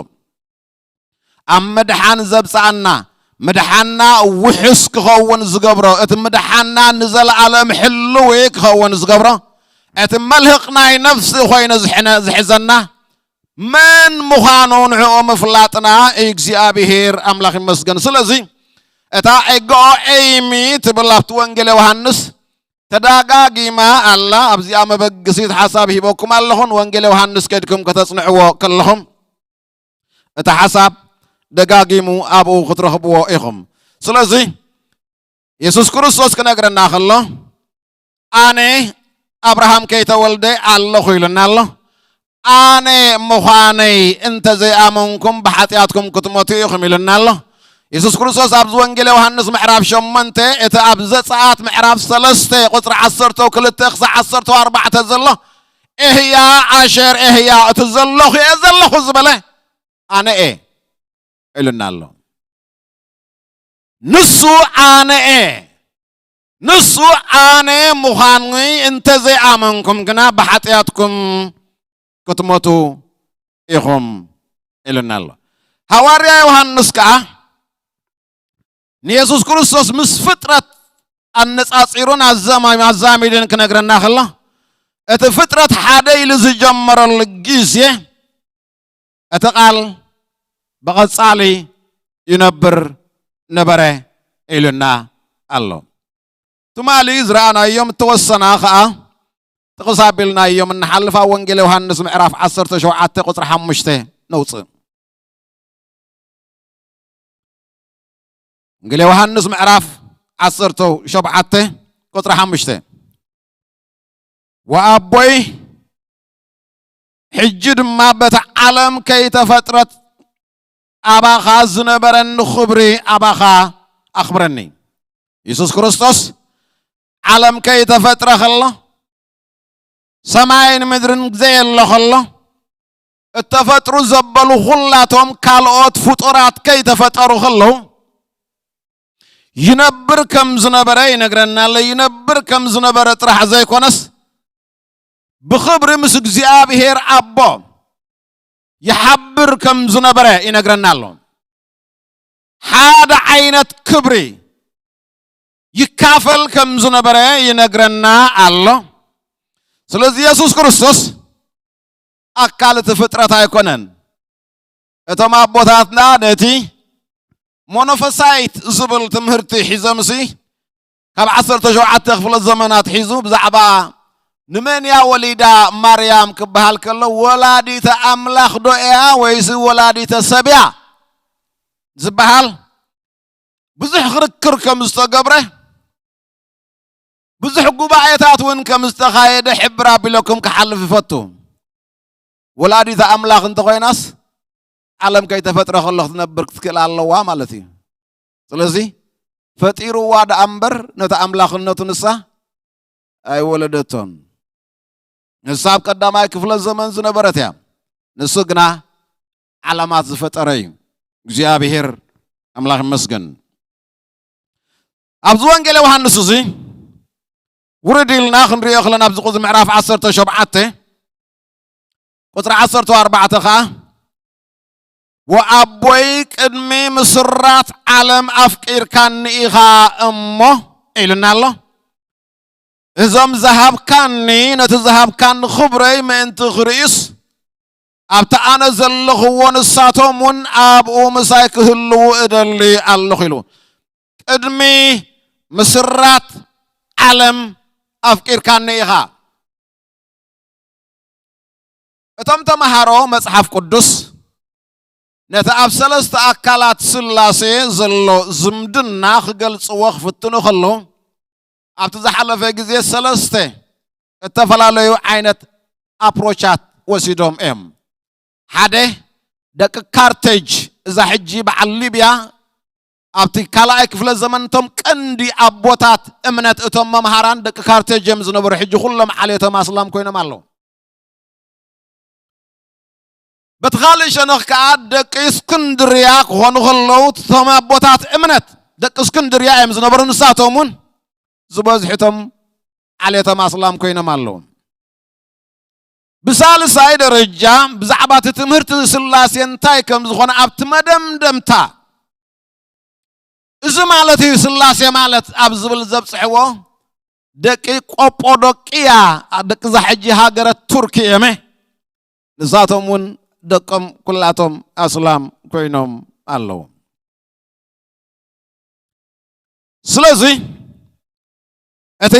ኣብ ምድሓን ዘብፅኣና ምድሓንና ውሑስ ክኸውን ዝገብሮ እቲ ምድሓንና ንዘለኣለም ሕልዊ ክኸውን ዝገብሮ እቲ መልህቕ ናይ ነፍሲ ኮይኑ ዝሕነ- ዝሕዘና መን ምዃኑ ንዕኡ ምፍላጥና እግዚኣብሔር ኣምላኽ ይመስገን። ስለዚ እታ ኤግኦ ኤይሚ ትብል ኣብቲ ወንጌል ዮሃንስ ተዳጋጊማ ኣላ። ኣብዚኣ መበግሲት ሓሳብ ሂበኩም ኣለኹን። ወንጌል ዮሃንስ ከድኩም ከተጽንዕዎ ከለኹም እቲ ሓሳብ ደጋጊሙ ኣብኡ ክትረኽብዎ ኢኹም። ስለዚ የሱስ ክርስቶስ ክነግረና ከሎ ኣነ ኣብርሃም ከይተወልደ ኣለኹ ኢሉና ኣሎ። ኣነ ምዃነይ እንተዘይኣመንኩም ብሓጢኣትኩም ክትሞቱ ኢኹም ኢሉና ኣሎ። የሱስ ክርስቶስ ኣብዚ ወንጌል ዮሃንስ ምዕራፍ ሸሞንተ እቲ ኣብ ዘጸኣት ምዕራፍ ሰለስተ ቁጽሪ ዓሰርተ ክልተ ክሳዕ ዓሰርተ ኣርባዕተ ዘሎ እህያ ኣሸር እህያ እቲ ዘለኹ እየ ዘለኹ ዝበለ ኣነ እየ ኢሉና ኣሎ። ንሱ ኣነ እየ። ንሱ ኣነ ምዃንኒ እንተዘይኣመንኩም ግና ብሓጢኣትኩም ክትሞቱ ኢኹም ኢሉና ኣሎ። ሃዋርያ ዮሃንስ ከኣ ንየሱስ ክርስቶስ ምስ ፍጥረት ኣነጻጺሩን ኣዛማሚ-፣ ኣዛሚድን ክነግረና ከሎ፣ እቲ ፍጥረት ሓደ ኢሉ ዝጀመረሉ ግዜ፣ እቲ ቃል ብቐጻሊ ይነብር ነበረ ኢሉና ኣሎ። ትማሊ ዝረኣናዮም እተወሰና ኸኣ ጥቕስ ኣቢልናዮም እንሓልፍ ኣብ ወንጌል ዮሃንስ ምዕራፍ ዓሰርተ ሸውዓተ ቁጽሪ ሓሙሽተ ነውጽእ። ወንጌል ዮሃንስ ምዕራፍ ዓሰርተ ሸውዓተ ቁጽሪ ሓሙሽተ። "ወኣቦይ ሕጂ ድማ በቲ ዓለም ከይተፈጥረት ኣባኻ ዝነበረኒ ክብሪ ኣባኻ ኣኽብረኒ።" የሱስ ክርስቶስ ዓለም ከይተፈጥረ ከሎ፣ ሰማይን ምድርን ዘየሎ ከሎ፣ እተፈጥሩ ዘበሉ ኩላቶም ካልኦት ፍጡራት ከይተፈጠሩ ከለዉ፣ ይነብር ከም ዝነበረ ይነግረና ኣሎ። ይነብር ከም ዝነበረ ጥራሕ ዘይኮነስ፣ ብኽብሪ ምስ እግዚኣብሔር ኣቦ ይሓብር ከም ዝነበረ ይነግረና ኣሎ። ሓደ ዓይነት ክብሪ ይካፈል ከም ዝነበረ ይነግረና ኣሎ። ስለዚ የሱስ ክርስቶስ ኣካል እቲ ፍጥረት ኣይኮነን። እቶም ኣቦታትና ነቲ ሞኖፈሳይት ዝብል ትምህርቲ ሒዞምሲ ካብ ዓሰርተ ሸውዓተ ክፍለ ዘመናት ሒዙ ብዛዕባ ንመን እያ ወሊዳ ማርያም ክበሃል ከሎ፣ ወላዲተ ኣምላኽ ዶ እያ ወይስ ወላዲተ ሰብ እያ ዝበሃል ብዙሕ ክርክር ከም ዝተገብረ፣ ብዙሕ ጉባኤታት እውን ከም ዝተኻየደ ሕብር ኣቢለኩም ክሓልፍ ይፈቱ። ወላዲተ ኣምላኽ እንተኾይናስ፣ ዓለም ከይተፈጥረ ከሎ ክትነብር ክትክእል ኣለዋ ማለት እዩ። ስለዚ፣ ፈጢርዋ ደኣ እምበር፣ ነቲ ኣምላኽነቱ ንሳ ኣይወለደቶን። ንሳ ኣብ ቀዳማይ ክፍለ ዘመን ዝነበረት እያ። ንሱ ግና ዓለማት ዝፈጠረ እዩ። እግዚኣብሔር ኣምላኽ ይመስገን። ኣብዚ ወንጌል ዮሃንስ እዚ ውርድ ኢልና ክንሪኦ ከለና፣ ኣብዚ ቁጽሪ ምዕራፍ ዓሰርተ ሸውዓተ ቁጽሪ ዓሰርተ ኣርባዕተ ኸኣ፣ "ወኣቦይ ቅድሚ ምስራት ዓለም ኣፍቂርካኒ ኢኻ እሞ" ኢሉና ኣሎ። "እዞም ዝሃብካኒ፣ ነቲ ዝሃብካኒ ክብረይ ምእንቲ ክርእዩስ፣ ኣብቲ ኣነ ዘለኽዎ ንሳቶም እውን ኣብኡ ምሳይ ክህልዉ እደሊ ኣለኹ" ኢሉ። "ቅድሚ ምስራት ዓለም ኣፍቂርካኒ ኢኻ።" እቶም ተምሃሮ መጽሓፍ ቅዱስ ነቲ ኣብ ሰለስተ ኣካላት ስላሴ ዘሎ ዝምድና ክገልጽዎ ክፍትኑ ከለዉ፣ ኣብቲ ዝሓለፈ ግዜ ሰለስተ እተፈላለዩ ዓይነት ኣፕሮቻት ወሲዶም እዮም። ሓደ፣ ደቂ ካርቴጅ፣ እዛ ሕጂ በዓል ሊብያ፣ ኣብቲ ካልኣይ ክፍለ ዘመን እቶም ቀንዲ ኣቦታት እምነት፣ እቶም መምሃራን ደቂ ካርቴጅ እዮም ዝነበሩ። ሕጂ ኩሎም ዓሌቶም ኣስላም ኮይኖም ኣለዉ። በቲ ካልእ ሸነኽ ከኣ ደቂ እስክንድርያ ክኾኑ ከለዉ፣ እቶም ኣቦታት እምነት ደቂ እስክንድርያ እዮም ዝነበሩ። ንሳቶም እውን ዝበዝሑ እቶም ዓሌቶም ኣስላም ኮይኖም ኣለዉ። ብሳልሳይ ደረጃ፣ ብዛዕባ እቲ ትምህርቲ ስላሴ እንታይ ከም ዝኾነ ኣብቲ መደምደምታ፣ እዚ ማለት እዩ ስላሴ ማለት ኣብ ዝብል ዘብጽሕዎ፣ ደቂ ቆጶዶቅያ፣ ደቂ እዛ ሕጂ ሃገረ ቱርኪ እዮም። ንሳቶም እውን ደቆም ኩላቶም ኣስላም ኮይኖም ኣለዉ። ስለዚ እቲ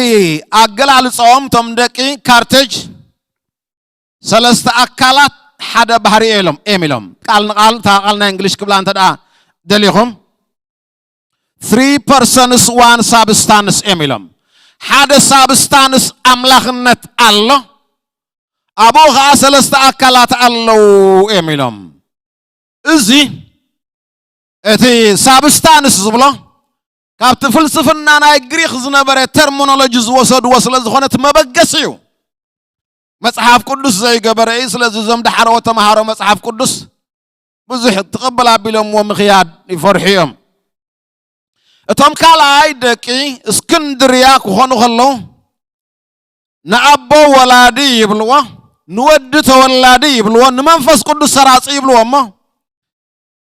ኣገላልጻኦም፣ እቶም ደቂ ካርቴጅ ሰለስተ ኣካላት ሓደ ባህሪ እዮም ኢሎም፣ እዮም ኢሎም። ቃል ንቃል እታ ቃል ናይ እንግሊሽ ክብላ እንተ ደኣ ደሊኹም፣ "Three persons, one substance" እዮም ኢሎም። ሓደ ሳብስታንስ፣ ኣምላኽነት ኣሎ፣ ኣብኡ ኸዓ ሰለስተ ኣካላት ኣለዉ እዮም ኢሎም። እዚ እቲ ሳብስታንስ ዝብሎ ካብቲ ፍልስፍና ናይ ግሪኽ ዝነበረ ተርሚኖሎጂ ዝወሰድዎ ስለ ዝኾነ እቲ መበገሲ እዩ። መጽሓፍ ቅዱስ ዘይገበረ እዩ። ስለዚ እዞም ዳሕረዎት ተምሃሮ መጽሓፍ ቅዱስ ብዙሕ ትቕበል ኣቢሎምዎ ምኽያድ ይፈርሑ እዮም። እቶም ካልኣይ ደቂ እስክንድርያ ክኾኑ ከለዉ፣ ንኣቦ ወላዲ ይብልዎ፣ ንወዲ ተወላዲ ይብልዎ፣ ንመንፈስ ቅዱስ ሰራጺ ይብልዎ እሞ፣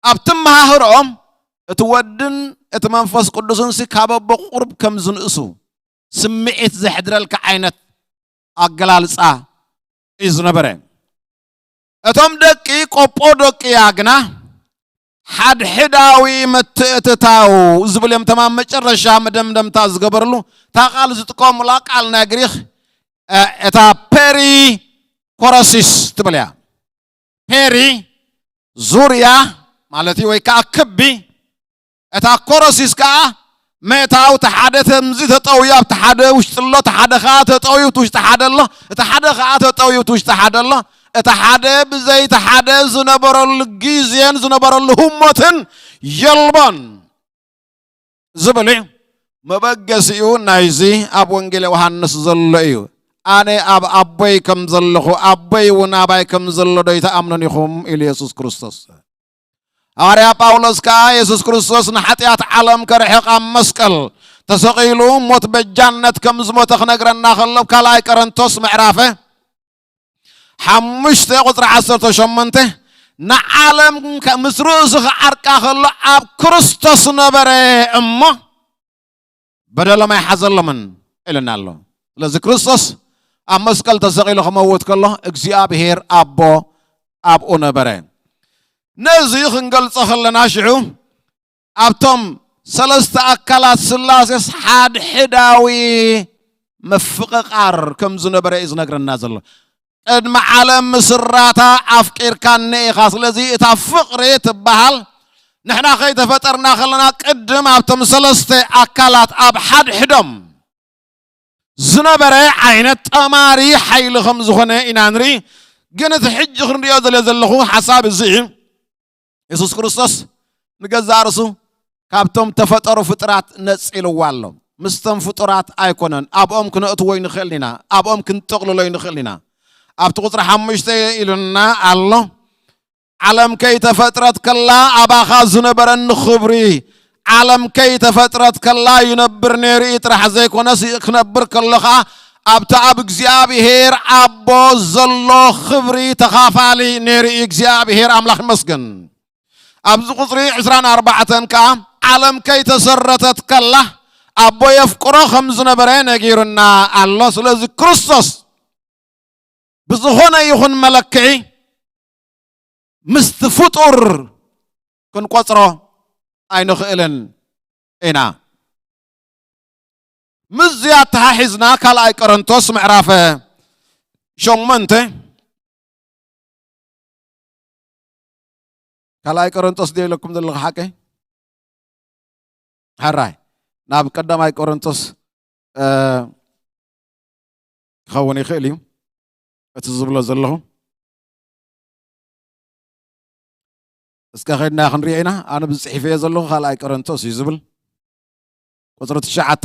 ኣብቲ መሃህርኦም እቲ ወድን እቲ መንፈስ ቅዱስን ሲ ካብ ኣቦ ቁሩብ ከም ዝንእሱ ስምዒት ዘሕድረልካ ዓይነት ኣገላልጻ እዩ ዝነበረ። እቶም ደቂ ቆጶዶቅያ ግና ሓድሕዳዊ ምትእትታው ዝብል እዮም። ተማም መጨረሻ መደምደምታ ዝገበርሉ እታ ቃል ዝጥቀሙላ ቃል ናይ ግሪክ፣ እ፣ እታ ፔሪ ኮረሲስ ትብል እያ። ፔሪ ዙርያ ማለት እዩ፣ ወይ ከዓ ክቢ። እታ ኮረሲስ ከዓ ምእታው፣ እቲ ሓደ ተምዚ ተጠውዩ ኣብቲ ሓደ ውሽጢ ኣሎ፣ እቲ ሓደ ከዓ ተጠውዩ እቲ ውሽጢ ሓደ ኣሎ፣ እቲ ሓደ ከዓ ተጠውዩ እቲ ውሽጢ ሓደ ኣሎ። እቲ ሓደ ብዘይ እቲ ሓደ ዝነበረሉ ግዜን ዝነበረሉ ህሞትን የልቦን ዝብል እዩ። መበገሲኡ ናይዚ ኣብ ወንጌል ዮሃንስ ዘሎ እዩ። ኣነ ኣብ ኣቦይ ከም ዘለኹ ኣቦይ እውን ኣባይ ከም ዘሎ ዶ ይትኣምኑን ኢኹም? ኢሉ የሱስ ክርስቶስ። ሃዋርያ ጳውሎስ ከኣ የሱስ ክርስቶስ ንሓጢኣት ዓለም ከርሕቕ ኣብ መስቀል ተሰቒሉ ሞት በጃነት ከም ዝሞተ ክነግረና ከሎ፣ ኣብ ካልኣይ ቆሮንቶስ ምዕራፈ ሓሙሽተ ቁጽሪ ዓሰርተ ሸሞንተ፣ ንዓለም ከ-፣ ምስ ርእሱ ክዓርቃ ከሎ ኣብ ክርስቶስ ነበረ እሞ በደሎም ኣይሓዘሎምን ኢልና ኣሎ። ስለዚ ክርስቶስ ኣብ መስቀል ተሰቒሉ ክመውት ከሎ እግዚኣብሔር ኣቦ ኣብኡ ነበረ። ነዚ ክንገልጾ ከለና ሽዑ ኣብቶም ሰለስተ ኣካላት ስላሴስ ሓድሕዳዊ ምፍቕቓር ከም ዝነበረ እዩ ዝነግረና ዘሎ። ቅድሚ ዓለም ምስራታ ኣፍቂርካኒ ኢኻ። ስለዚ እታ ፍቕሪ ትበሃል ንሕና ከይተፈጠርና ከለና ቅድም ኣብቶም ሰለስተ ኣካላት ኣብ ሓድሕዶም ዝነበረ ዓይነት ጠማሪ ሓይሊ ከም ዝኾነ ኢና ንርኢ። ግን እቲ ሕጂ ክንሪኦ ዘለ ዘለኹ ሓሳብ እዚ እዩ። የሱስ ክርስቶስ ንገዛእ ርእሱ ካብቶም ተፈጠሩ ፍጡራት ነጺልዋ ኣሎ። ምስቶም ፍጡራት ኣይኮነን። ኣብኦም ክነእትዎ ይንኽእል ኢና። ኣብኦም ክንጥቕልሎ ይንኽእል ኢና። ኣብቲ ቁጽሪ ሓሙሽተ ኢሉና ኣሎ። ዓለም ከይተፈጥረት ከላ ኣባኻ ዝነበረኒ ክብሪ፣ ዓለም ከይተፈጥረት ከላ ይነብር ነይሩ እዩ ጥራሕ ዘይኮነስ፣ ክነብር ከሎ ኸዓ ኣብቲ ኣብ እግዚኣብሔር ኣቦ ዘሎ ክብሪ ተኻፋሊ ነይሩ እዩ። እግዚኣብሔር ኣምላኽ ይመስገን። ኣብዚ ቁጽሪ ዕስራን ኣርባዕተን ከኣ ዓለም ከይተሰረተት ከላ ኣቦ የፍቅሮ ከም ዝነበረ ነጊሩና ኣሎ። ስለዚ ክርስቶስ ብዝኾነ ይኹን መለክዒ ምስቲ ፍጡር ክንቆጽሮ ኣይንኽእልን ኢና። ምስዚ ኣተሓሒዝና ካልኣይ ቆሮንቶስ ምዕራፍ ሸሞንተ፣ ካልኣይ ቆሮንቶስ ድየ ኢለኩም ዘለኹ ሓቀይ? ሕራይ ናብ ቀዳማይ ቆሮንቶስ፣ እ፣ ክኸውን ይኽእል እዩ እቲ ዝብሎ ዘለኹ። እስከ ኸድና ክንሪኦ ኢና። ኣነ ብዝጽሒፈዮ ዘለኹ ካልኣይ ቆሮንቶስ እዩ ዝብል። ቁጽሪ ትሽዓተ፣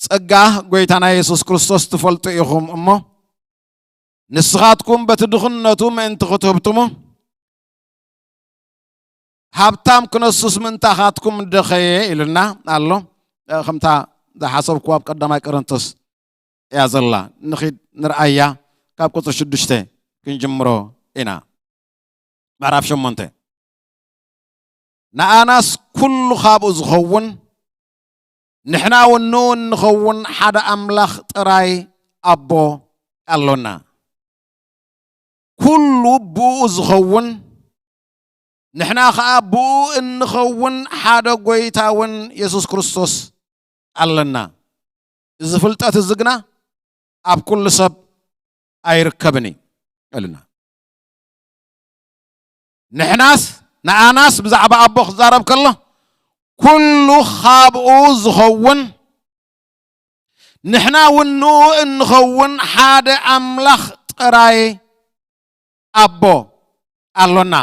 ጸጋ ጐይታና የሱስ ክርስቶስ ትፈልጡ ኢኹም እሞ፣ ንስኻትኩም በቲ ድኽነቱ ምእንቲ ክትህብትሙ፣ ሃብታም ክነሱስ ምእንታኻትኩም ደኸየ ኢሉና ኣሎ። ከምታ ዝሓሰብኩ ኣብ ቀዳማይ ቆሮንቶስ እያ ዘላ። ንኺድ ንርኣያ፣ ካብ ቁጽሪ ሽዱሽተ ክንጅምሮ ኢና። ምዕራፍ ሸሞንተ። ንኣናስ ኩሉ ካብኡ ዝኸውን፣ ንሕና እውን ንኡ እንኸውን ሓደ ኣምላኽ ጥራይ ኣቦ ኣሎና። ኩሉ ብኡ ዝኸውን፣ ንሕና ኸኣ ብኡ እንኸውን ሓደ ጐይታ እውን የሱስ ክርስቶስ ኣለና። እዚ ፍልጠት እዚ ግና ኣብ ኩሉ ሰብ ኣይርከብን እዩ ኢልና። ንሕናስ፣ ንኣናስ ብዛዕባ ኣቦ ክዛረብ ከሎ፣ ኩሉ ኻብኡ ዝኸውን፣ ንሕና እውን ንኡ እንኸውን ሓደ ኣምላኽ ጥራይ ኣቦ ኣሎና።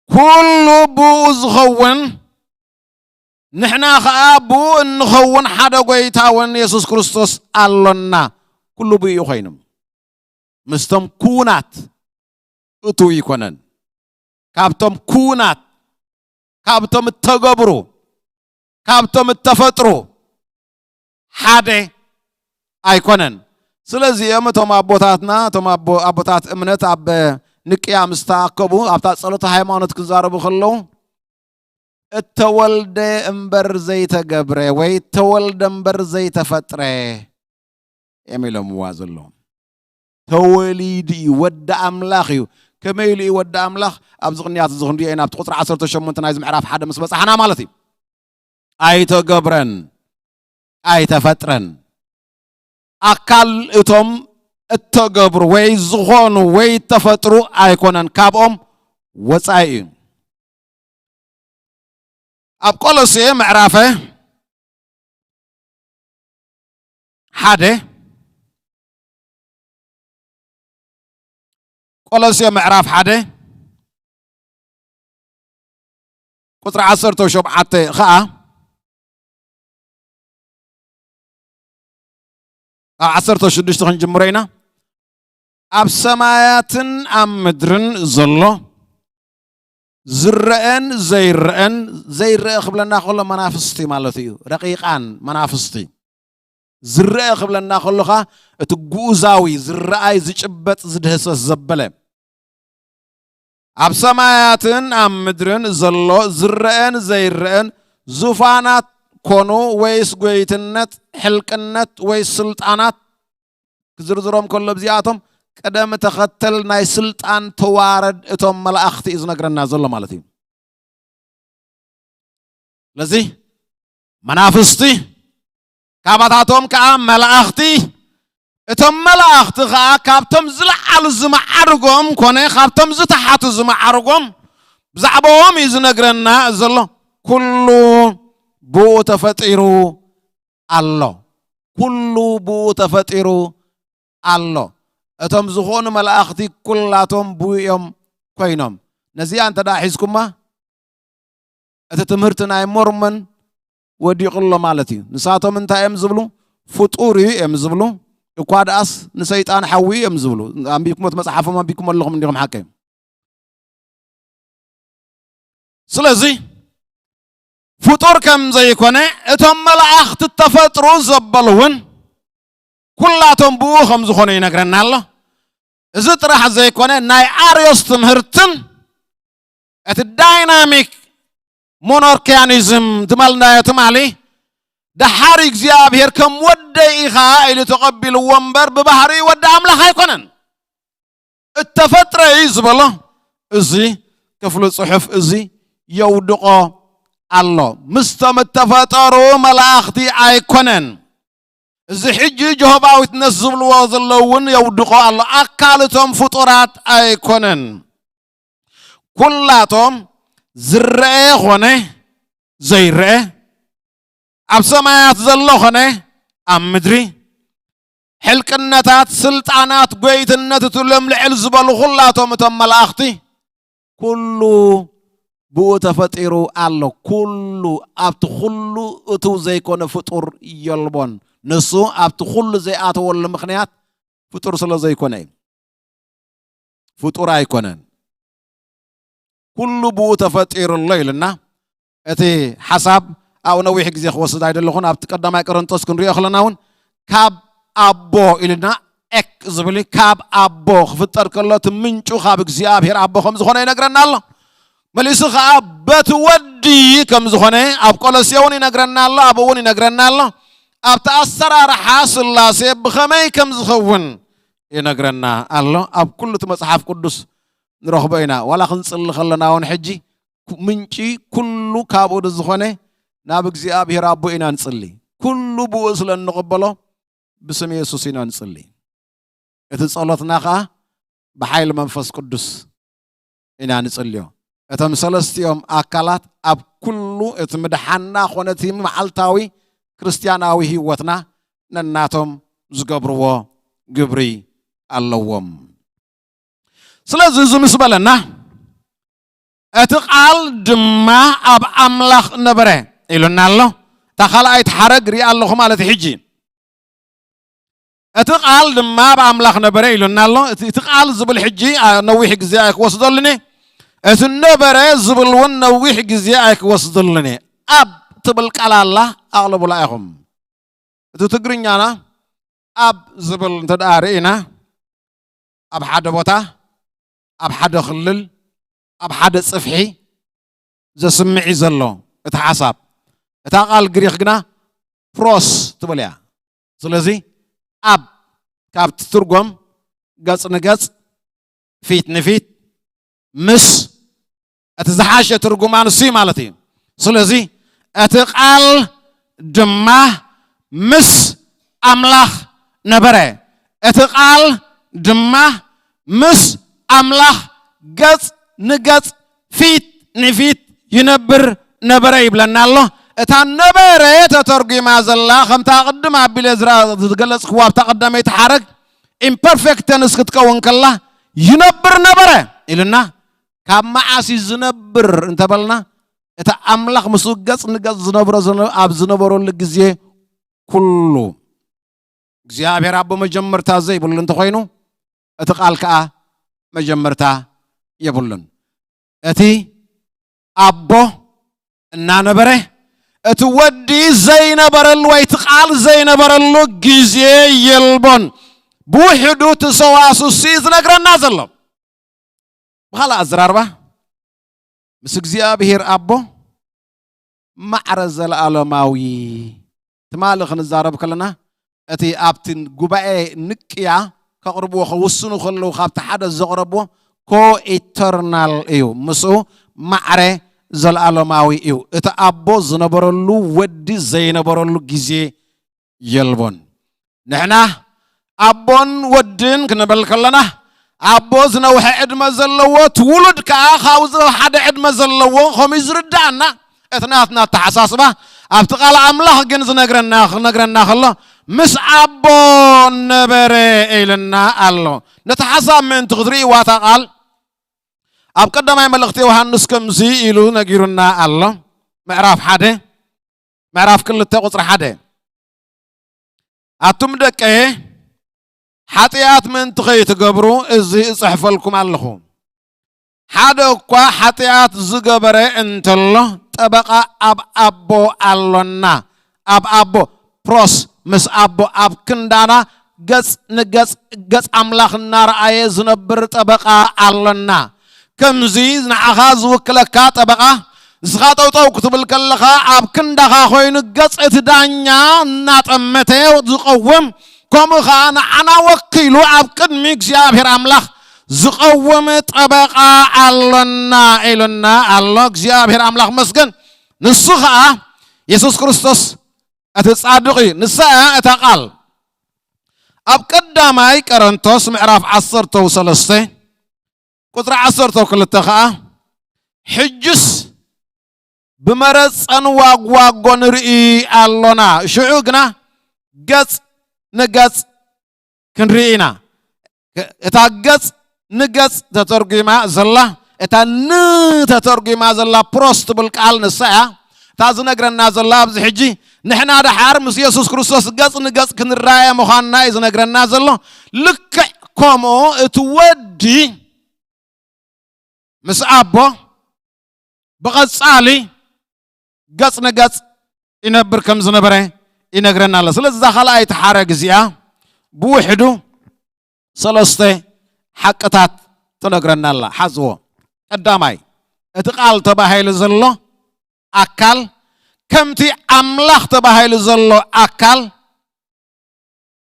ኩሉ ብኡ ዝኸውን፣ ንሕና ኸኣ ብኡ እንኸውን ሓደ ጐይታ እውን የሱስ ክርስቶስ ኣሎና። ኩሉ ብኡ ኮይኑ። ምስቶም ክዉናት እቱ ይኮነን። ካብቶም ክዉናት፣ ካብቶም እተገብሩ፣ ካብቶም እተፈጥሩ ሓደ ኣይኮነን። ስለዚ እዮም እቶም ኣቦታትና፣ እቶም ኣቦ-፣ ኣቦታት እምነት ኣብ ንቅያ ምስ ተኣከቡ፣ ኣብታ ጸሎተ ሃይማኖት ክዛረቡ ከለዉ፣ "እተወልደ እምበር ዘይተገብረ ወይ ተወልደ እምበር ዘይተፈጥረ" እዮም ኢሎምዋ ዘለዉ። ተወሊዱ እዩ፣ ወዲ ኣምላኽ እዩ። ከመይ ኢሉ እዩ ወዲ ኣምላኽ? ኣብዚ ቅንያት እዚ ክንሪኦ ኢና፣ ኣብቲ ቁጽሪ ዓሰርተ ሸሞንተ ናይዚ ምዕራፍ ሓደ ምስ በጻሕና ማለት እዩ። ኣይተገብረን፣ ኣይተፈጥረን። ኣካል እቶም እተገብሩ ወይ ዝኾኑ ወይ እተፈጥሩ ኣይኮነን፣ ካብኦም ወጻኢ እዩ። ኣብ ቆሎሴ ምዕራፈ ሓደ፣ ቆሎሴ ምዕራፍ ሓደ ቁጽሪ ዓሰርተ ሸውዓተ ኸኣ፣ ኣብ ዓሰርተ ሽዱሽተ ክንጅምሮ ኢና። ኣብ ሰማያትን ኣብ ምድርን ዘሎ ዝረአን ዘይረአን፣ ዘይረአ ክብለና ከሎ መናፍስቲ ማለት እዩ፣ ረቂቃን መናፍስቲ። ዝረአ ክብለና ከሎ ኸኣ እቲ ግኡዛዊ፣ ዝረኣይ፣ ዝጭበጥ፣ ዝድህሰስ ዘበለ። ኣብ ሰማያትን ኣብ ምድርን ዘሎ ዝረአን ዘይረአን ዙፋናት ኮኑ ወይስ ጎይትነት፣ ሕልቅነት ወይ ስልጣናት፣ ክዝርዝሮም ከሎ እዚኣቶም ቅደም ተኸተል ናይ ስልጣን ተዋረድ እቶም መላእኽቲ እዩ ዝነግረና ዘሎ ማለት እዩ። ስለዚ መናፍስቲ፣ ካባታቶም ከኣ መላእኽቲ፣ እቶም መላእኽቲ ከኣ ካብቶም ዝለዓሉ ዝመዓርጎም ኮነ ካብቶም ዝተሓቱ ዝመዓርጎም፣ ብዛዕባኦም እዩ ዝነግረና ዘሎ። ኩሉ ብኡ ተፈጢሩ ኣሎ። ኩሉ ብኡ ተፈጢሩ ኣሎ። እቶም ዝኾኑ መላእኽቲ ኩላቶም ብኡ እዮም ኮይኖም። ነዚኣ እንተ ደኣ ሒዝኩማ፣ እቲ ትምህርቲ ናይ ሞርሞን ወዲቑ ኣሎ ማለት እዩ። ንሳቶም እንታይ እዮም ዝብሉ? ፍጡር እዩ እዮም ዝብሉ። እኳ ደኣስ ንሰይጣን ሓዊ እዮም ዝብሉ። ኣንቢብኩሞ፣ እቲ መጽሓፎም ኣንቢብኩሞ ኣለኹም እንዲኹም ሓቀይ። ስለዚ ፍጡር ከም ዘይኮነ እቶም መላእኽቲ ተፈጥሩ ዘበሉ እውን ኩላቶም ብኡ ከም ዝኾነ ይነግረና ኣሎ። እዚ ጥራሕ ዘይኮነ ናይ ኣርዮስ ትምህርትን እቲ ዳይናሚክ ሞኖርኪያኒዝም ትማልናዮ ትማሊ ደሓር እግዚኣብሔር ከም ወደይ ኢኻ ኢሉ ተቐቢልዎ እምበር ብባህሪ ወዲ ኣምላኽ ኣይኮነን። እተፈጥረ እዩ ዝበሎ እዚ ክፍሊ ጽሑፍ እዚ የውድቖ ኣሎ። ምስቶም እተፈጠሩ መላእኽቲ ኣይኮነን። እዚ ሕጂ ጀሆቫ ዊትነስ ዝብልዎ ዘለዉ እውን የውድቖ ኣሎ። ኣካል እቶም ፍጡራት ኣይኮነን። ኩላቶም ዝረአ ኾነ ዘይረአ፣ ኣብ ሰማያት ዘሎ ኾነ ኣብ ምድሪ፣ ሕልቅነታት፣ ስልጣናት፣ ጎይትነት፣ እትብሎም ልዕል ዝበሉ ኩላቶም እቶም መላእኽቲ፣ ኩሉ ብኡ ተፈጢሩ ኣሎ። ኩሉ፣ ኣብቲ ኩሉ እቱ ዘይኮነ ፍጡር የልቦን። ንሱ ኣብቲ ኩሉ ዘይኣተወሉ ምኽንያት ፍጡር ስለ ዘይኮነ እዩ። ፍጡር ኣይኮነን። ኩሉ ብኡ ተፈጢሩ ኣሎ ኢልና፣ እቲ ሓሳብ ኣብኡ ነዊሕ ግዜ ክወስድ ኣይደለኹን። ኣብቲ ቀዳማይ ቆሮንጦስ ክንሪኦ ከለና እውን ካብ ኣቦ ኢልና ኤክ ዝብል እዩ። ካብ ኣቦ ክፍጠር ከሎ እቲ ምንጩ ካብ እግዚኣብሔር ኣቦ ከም ዝኾነ ይነግረና ኣሎ። መሊሱ ኸዓ በቲ ወዲ ከም ዝኾነ ኣብ ቆሎሴ እውን ይነግረና ኣሎ፣ ኣብኡ እውን ይነግረና ኣሎ። ኣብቲ ኣሰራርሓ ስላሴ ብኸመይ ከም ዝኸውን ይነግረና ኣሎ። ኣብ ኩሉ እቲ መጽሓፍ ቅዱስ ንረኽቦ ኢና። ዋላ ክንጽሊ ከለና እውን ሕጂ ኩ-፣ ምንጪ ኩሉ ካብኡ ዝኾነ ናብ እግዚኣብሔር ኣቦ ኢና ንጽሊ። ኩሉ ብኡ ስለ እንቕበሎ ብስም የሱስ ኢና ንጽሊ። እቲ ጸሎትና ኸዓ ብሓይሊ መንፈስ ቅዱስ ኢና ንጽልዮ። እቶም ሰለስቲኦም ኣካላት ኣብ ኩሉ እቲ ምድሓንና ኾነ እቲ መዓልታዊ ክርስትያናዊ ህይወትና ነናቶም ዝገብርዎ ግብሪ ኣለዎም። ስለዚ እዚ ምስ በለና፣ "እቲ ቃል ድማ ኣብ ኣምላኽ ነበረ" ኢሉና ኣሎ። እታ ካልኣይቲ ሓረግ ሪኣ ኣለኹ ማለት ሕጂ። "እቲ ቃል ድማ ኣብ ኣምላኽ ነበረ" ኢሉና ኣሎ። እቲ፣ እቲ ቃል ዝብል ሕጂ፣ ኣ፣ ነዊሕ ግዜ ኣይክወስደሉን እየ። እቲ ነበረ ዝብል እውን ነዊሕ ግዜ ኣይክወስደሉን እየ። ኣብ ትብል ቃል ኣላ፣ ኣቕልቡላ ኢኹም። እቲ ትግርኛና ኣብ ዝብል እንተ ደኣ ርኢና፣ ኣብ ሓደ ቦታ፣ ኣብ ሓደ ክልል፣ ኣብ ሓደ ጽፍሒ ዘስምዕ እዩ ዘሎ እቲ ሓሳብ። እታ ቃል ግሪኽ ግና ፕሮስ ትብል እያ። ስለዚ ኣብ ካብ ትትርጎም ገጽ ንገጽ፣ ፊት ንፊት፣ ምስ እቲ ዝሓሸ ትርጉማ ንሱ እዩ ማለት እዩ። ስለዚ እቲ ቃል ድማ ምስ ኣምላኽ ነበረ፣ እቲ ቃል ድማ ምስ ኣምላኽ ገጽ ንገጽ፣ ፊት ንፊት ይነብር ነበረ ይብለና ኣሎ። እታ ነበረ ተተርጒማ ዘላ፣ ከምታ ቅድም ኣቢለ ዝራ-፣ ዝገለጽክዋ ኣብታ ቀዳመይቲ ሓረግ፣ ኢምፐርፌክት ተንስ ክትከውን ከላ፣ ይነብር ነበረ ኢልና፣ ካብ መዓስ እዩ ዝነብር እንተበልና፣ እቲ ኣምላኽ ምስኡ ገጽ ንገጽ ዝነብሮ ዝነ-፣ ኣብ ዝነበረሉ ግዜ ኩሉ፣ እግዚኣብሔር ኣቦ መጀመርታ ዘይብሉ እንተኾይኑ፣ እቲ ቃል ከኣ መጀመርታ የብሉን። እቲ ኣቦ እናነበረ፣ እቲ ወዲ ዘይነበረሉ ወይ እቲ ቃል ዘይነበረሉ ግዜ የልቦን። ብውሕዱ እቲ ሰዋስው ዝነግረና ዘሎ። ብኻልእ ኣዘራርባ፣ ምስ እግዚኣብሔር ኣቦ ማዕረ ዘለኣለማዊ ትማሊ ክንዛረብ ከለና፣ እቲ ኣብቲ ጉባኤ ንቅያ ከቕርብዎ፣ ከውስኑ ከለዉ፣ ካብቲ ሓደ ዘቕረብዎ፣ ኮ-ኢተርናል እዩ። ምስኡ ማዕረ ዘለኣለማዊ እዩ። እቲ ኣቦ ዝነበረሉ፣ ወዲ ዘይነበረሉ ግዜ የልቦን። ንሕና ኣቦን ወድን ክንብል ከለና፣ ኣቦ ዝነውሐ ዕድመ ዘለዎ፣ እቲ ውሉድ ከኣ ካብኡ ዝሓደ ዕድመ ዘለዎ፣ ከምኡ እዩ ዝርድኣና እቲ ናትና ኣተሓሳስባ። ኣብቲ ቃል ኣምላኽ ግን ዝነግረና፣ ክነግረና ከሎ፣ ምስ ኣቦ ነበረ ኢልና ኣሎ። ነቲ ሓሳብ ምእንቲ ክትርእይዋ እታ ቃል፣ ኣብ ቀዳማይ መልእኽቲ ዮሃንስ ከምዚ ኢሉ ነጊሩና ኣሎ። ምዕራፍ ሓደ፣ ምዕራፍ ክልተ ቁጽሪ ሓደ፣ ኣቱም ደቀየ፣ ሓጢኣት ምእንቲ ኸይትገብሩ እዚ እጽሕፈልኩም ኣለኹ። ሓደ እኳ ሓጢኣት ዝገበረ እንተሎ፣ ጠበቓ ኣብ ኣቦ ኣሎና። ኣብ ኣቦ፣ ፕሮስ፣ ምስ ኣቦ ኣብ ክንዳና፣ ገጽ ንገጽ፣ ገጽ ኣምላኽ እናረኣየ ዝነብር ጠበቓ ኣሎና። ከምዚ ንዓኻ ዝውክለካ ጠበቓ፣ ንስኻ ጠውጠው ክትብል ከለኻ፣ ኣብ ክንዳኻ ኮይኑ ገጽ እቲ ዳኛ እናጠመተ ዝቐውም፣ ከምኡ ኸዓ ንዓና ወኪሉ ኣብ ቅድሚ እግዚኣብሔር ኣምላኽ ዝቐውም ጠበቓ ኣሎና ኢሉና ኣሎ። እግዚኣብሔር ኣምላኽ መስገን። ንሱ ኸዓ የሱስ ክርስቶስ እቲ ጻድቕ እዩ። ንሳ እያ እታ ቃል። ኣብ ቀዳማይ ቀረንቶስ ምዕራፍ ዓሰርተ ሰለስተ ቁጽሪ ዓሰርተ ክልተ ኸዓ፣ ሕጅስ ብመረጸን ዋግዋጎ ንርኢ ኣሎና፣ ሽዑ ግና ገጽ ንገጽ ክንርኢ ኢና። እታ ገጽ ንገጽ ተተርጒማ ዘላ፣ እታ ን ተተርጒማ ዘላ ፕሮስ ትብል ቃል ንሳ እያ። እታ ዝነግረና ዘላ ኣብዚ ሕጂ፣ ንሕና ደሓር ምስ የሱስ ክርስቶስ ገጽ ንገጽ ክንረኣየ ምዃንና እዩ ዝነግረና ዘሎ። ልክዕ ከምኡ እቲ ወዲ ምስ ኣቦ ብቐጻሊ ገጽ ንገጽ ይነብር ከም ዝነበረ ይነግረና ኣሎ። ስለዚ እዛ ካልኣይቲ ሓረግ እዚኣ ብውሕዱ ሰለስተ ሓቅታት ትነግረና ኣላ። ሓዝዎ። ቀዳማይ፣ እቲ ቃል ተባሂሉ ዘሎ ኣካል ከምቲ ኣምላኽ ተባሂሉ ዘሎ ኣካል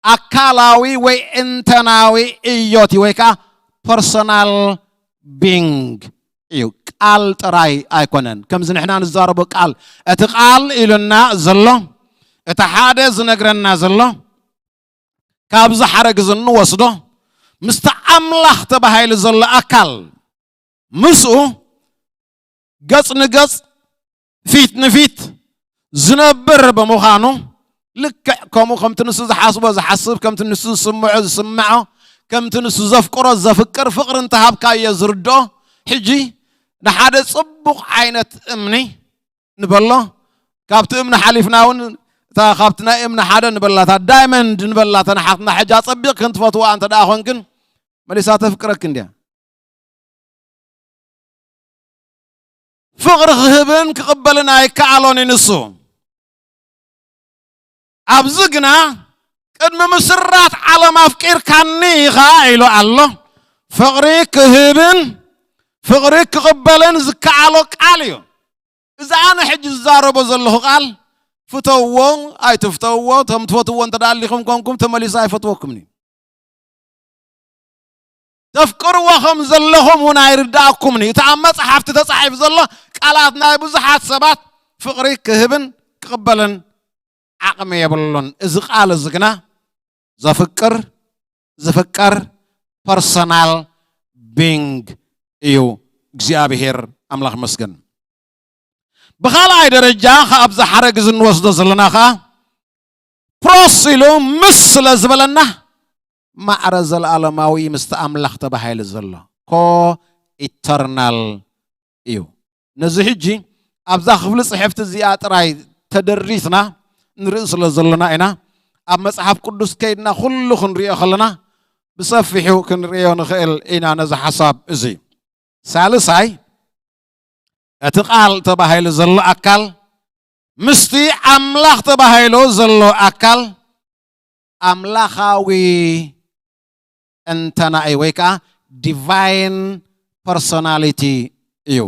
ኣካላዊ ወይ እንተናዊ እዮት እዩ፣ ወይ ከዓ ፐርሶናል ቢንግ እዩ። ቃል ጥራይ ኣይኮነን። ከምዚ ንሕና ንዛረቦ ቃል፣ እቲ ቃል ኢሉና ዘሎ፣ እቲ ሓደ ዝነግረና ዘሎ፣ ካብዚ ሓረግ እዚ እንወስዶ፣ ምስቲ ኣምላኽ ተባሂሉ ዘሎ ኣካል፣ ምስኡ ገጽ ንገጽ፣ ፊት ንፊት ዝነብር ብምዃኑ፣ ልክዕ ከምኡ ከምቲ ንሱ ዝሓስቦ ዝሓስብ፣ ከምቲ ንሱ ዝስምዖ ዝስምዖ፣ ከምቲ ንሱ ዘፍቅሮ ዘፍቅር፣ ፍቕሪ እንተሃብካዮ ዝርድኦ። ሕጂ ንሓደ ጽቡቕ ዓይነት እምኒ ንበሎ፣ ካብቲ እምኒ ሓሊፍና እውን እታ ካብቲ ናይ እምኒ ሓደ ንበላታ፣ ዳይመንድ ንበላታ ንሓትና፣ ሕጂ ኣጸቢቕ ክንትፈትዋ እንተ ደኣ ኾንክን፣ መሊሳ ተፍቅረክ እንድያ። ፍቕሪ ክህብን ክቕበልን ኣይከኣሎን እዩ ንሱ። ኣብዚ ግና ቅድሚ ምስራት ዓለም ኣፍቂርካኒ ኢኻ ኢሉ ኣሎ። ፍቕሪ ክህብን ፍቕሪ ክቕበልን ዝከኣሎ ቃል እዩ። እዚ ኣነ ሕጂ ዝዛረቦ ዘለኹ ቃል፣ ፍተውዎ ኣይትፍተውዎ፣ ከም ትፈትውዎ እንተ ደኣ ኣሊኹም ኮንኩም፣ ተመሊሱ ኣይፈትወኩምን እዩ። ተፍቅርዎ ከም ዘለኹም እውን ኣይርድኣኩምን እዩ። እቲ ኣብ መጽሓፍቲ ተጻሒፉ ዘሎ ቃላት ናይ ብዙሓት ሰባት ፍቕሪ ክህብን ክቕበልን ዓቕሚ የብሉን። እዚ ቃል እዚ ግና ዘፍቅር፣ ዝፍቀር ፐርሰናል ቢንግ እዩ። እግዚኣብሔር ኣምላኽ ይመስገን። ብኻልኣይ ደረጃ፣ ከ ኣብዚ ሓረግ እዚ እንወስዶ ዘለና ኸኣ፣ ፕሮስ ኢሉ ምስ ስለ ዝበለና፣ ማዕረ ዘለኣለማዊ ምስቲ ኣምላኽ ተባሂሉ ዘሎ ኮ ኢተርናል እዩ። ነዚ ሕጂ ኣብዛ ክፍሊ ጽሕፍቲ እዚኣ ጥራይ ተደሪስና ንርኢ ስለ ዘለና ኢና። ኣብ መጽሓፍ ቅዱስ ከይድና ኩሉ ክንሪኦ ከለና፣ ብሰፊሑ ክንርእዮ ንኽእል ኢና ነዚ ሓሳብ እዚ። ሳልሳይ፣ እቲ ቃል ተባሂሉ ዘሎ ኣካል ምስቲ ኣምላኽ ተባሂሉ ዘሎ ኣካል ኣምላኻዊ እንተና እዩ፣ ወይ ከዓ ዲቫይን ፐርሶናሊቲ እዩ።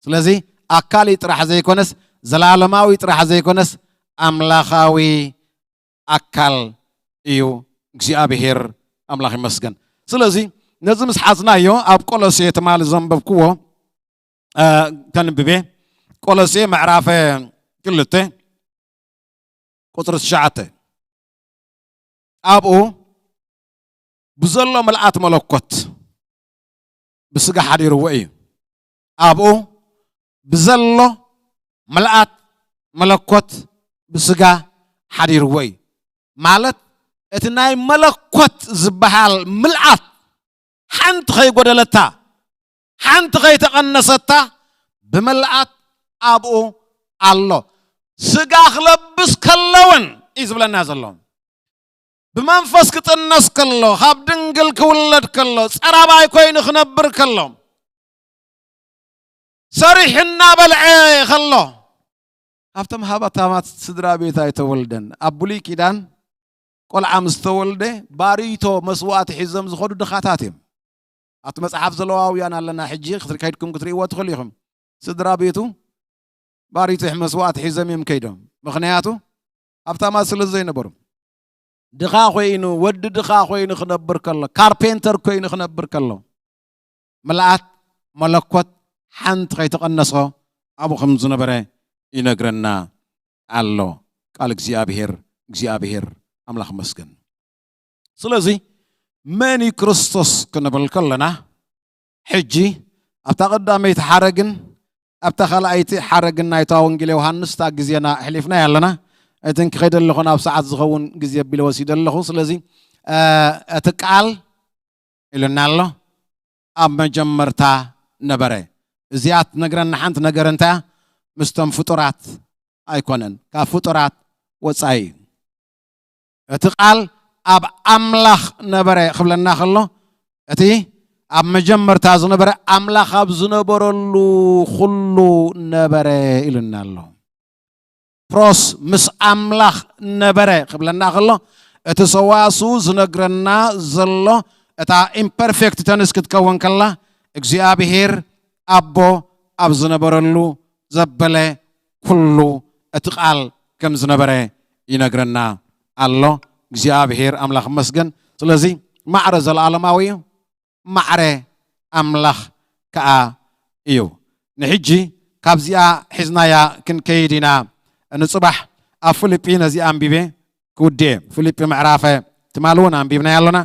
ስለዚ ኣካል እዩ ጥራሕ ዘይኮነስ፣ ዘላለማዊ ጥራሕ ዘይኮነስ፣ ኣምላኻዊ ኣካል እዩ። እግዚኣብሔር ኣምላኽ ይመስገን። ስለዚ ነዚ ምስ ሓዝናዮ፣ ኣብ ቆሎሴ ትማሊ ዘንበብክዎ፣ እ፣ ከንብቤ። ቆሎሴ ምዕራፍ ክልተ ቁጽሪ ትሽዓተ። ኣብኡ ብዘሎ ምልኣት መለኮት ብስጋ ሓዲርዎ እዩ። ኣብኡ ብዘሎ ምልኣት መለኮት ብስጋ ሓዲርዎ እዩ። ማለት፣ እቲ ናይ መለኮት ዝበሃል ምልኣት ሓንቲ ከይጎደለታ፣ ሓንቲ ከይተቐነሰታ፣ ብምልኣት ኣብኡ ኣሎ። ስጋ ክለብስ ከለውን እዩ ዝብለና ዘሎ። ብመንፈስ ክጥነስ ከሎ፣ ካብ ድንግል ክውለድ ከሎ፣ ጸራባይ ኮይኑ ክነብር ከሎ፣ ሰሪሑ እናበልዐ ከሎ፣ ካብቶም ሃብታማት ስድራ ቤት ኣይተወልደን። ኣብ ብሉይ ኪዳን ቆልዓ ምስ ተወልደ፣ ባሪቶ መስዋእቲ ሒዞም ዝኸዱ ድኻታት እዮም። ኣብቲ መጽሓፍ ዘለዋውያን ኣለና፣ ሕጂ ክትር-፣ ከይድኩም ክትርእይዎ ትኽእሉ ኢኹም። ስድራ ቤቱ ባሪቶ መስዋእቲ ሒዞም እዮም ከይዶም። ምኽንያቱ፣ ሃብታማት ስለ ዘይነበሩ። ድኻ ኮይኑ፣ ወዲ ድኻ ኮይኑ ክነብር ከሎ፣ ካርፔንተር ኮይኑ ክነብር ከሎ፣ ምልኣት መለኮት ሓንቲ ከይተቐነሶ ኣብኡ ከም ዝነበረ ይነግረና ኣሎ ቃል እግዚኣብሔር። እግዚኣብሔር ኣምላኽ መስገን። ስለዚ መን እዩ ክርስቶስ ክንብል ከለና፣ ሕጂ ኣብታ ቀዳመይቲ ሓረግን ኣብታ ካልኣይቲ ሓረግን ናይታ ወንጌል ዮሃንስ እታ ግዜና ኣሕሊፍናያ ኣለና። እቲ ክኸይደ ኣለኹ፣ ናብ ሰዓት ዝኸውን ግዜ ኣቢለ ወሲደ ኣለኹ። ስለዚ፣ እ፣ እቲ ቃል ኢሉና ኣሎ፣ ኣብ መጀመርታ ነበረ። እዚኣ ትነግረና ሓንቲ ነገር እንታይ እያ? ምስቶም ፍጡራት ኣይኮነን፣ ካብ ፍጡራት ወጻኢ እዩ። እቲ ቃል ኣብ ኣምላኽ ነበረ ክብለና ከሎ፣ እቲ ኣብ መጀመርታ ዝነበረ ኣምላኽ ኣብ ዝነበረሉ ኩሉ ነበረ ኢሉና ኣሎ። ፕሮስ ምስ ኣምላኽ ነበረ ክብለና ከሎ፣ እቲ ሰዋስው ዝነግረና ዘሎ፣ እታ ኢምፐርፌክት ተንስ ክትከውን ከላ፣ እግዚኣብሔር ኣቦ ኣብ ዝነበረሉ ዘበለ ኩሉ እቲ ቃል ከም ዝነበረ ይነግረና ኣሎ። እግዚኣብሔር ኣምላኽ ይመስገን። ስለዚ ማዕረ ዘለኣለማዊ እዩ፣ ማዕረ ኣምላኽ ከኣ እዩ። ንሕጂ ካብዚኣ ሒዝናያ ክንከይድ ኢና። ንጽባሕ ኣብ ፊልጲ ነዚኣ ኣንቢበ ክውድእ እየ። ፊልጲ ምዕራፈ ትማሊ እውን ኣንቢብናያ ኣሎና።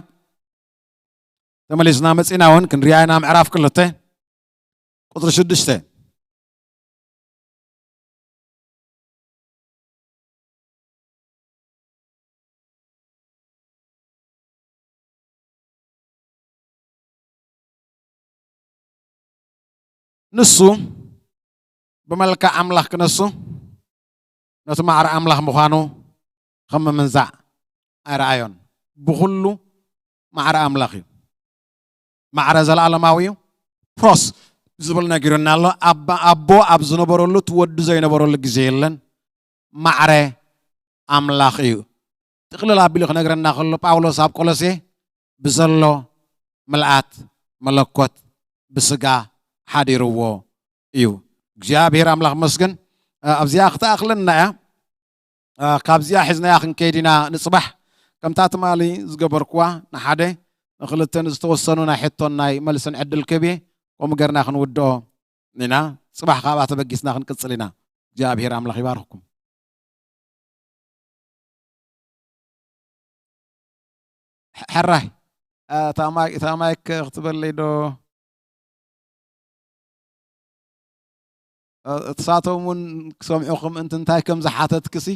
ተመሊስና መጺና እውን ክንሪኣ ኢና። ምዕራፍ ክልተ ቁጽሪ ሽዱሽተ። ንሱ ብመልክዕ ኣምላኽ ክነሱ፣ ነቲ ማዕረ ኣምላኽ ምዃኑ ከም ምምንዛዕ ኣይረኣዮን። ብኹሉ ማዕረ ኣምላኽ እዩ። ማዕረ ዘለኣለማዊ እዩ። ፕሮስ ዝብል ነጊሩና ኣሎ። ኣባ-፣ ኣቦ ኣብ ዝነበረሉ፣ እቲ ወዲ ዘይነበረሉ ግዜ የለን። ማዕረ ኣምላኽ እዩ። ጥቕልል ኣቢሉ ክነግረና ከሎ ጳውሎስ ኣብ ቆሎሴ ብዘሎ ምልኣት መለኮት ብስጋ ሓዲርዎ እዩ። እግዚኣብሔር ኣምላኽ መስግን። ኣብዚኣ ክትኣኽለና እያ። ካብዚኣ ሒዝናያ ክንከይድ ኢና። ንፅባሕ ከምታ ትማሊ ዝገበርኩዋ ንሓደ ንክልተን ዝተወሰኑ ናይ ሕቶን ናይ መልስን ዕድል ክህብ እየ። ከምኡ ገርና ክንውድኦ ኢና። ፅባሕ ካብኣ ተበጊስና ክንቅፅል ኢና። እግዚኣብሔር ኣምላኽ ይባርኽኩም። ሕራይ፣ እታ ማይ፣ እታ ማይክ ክትበለይ ዶ? እሳቶም እውን ክሰምዑኹም ምእንቲ እንታይ ከም ዝሓተትክሲ?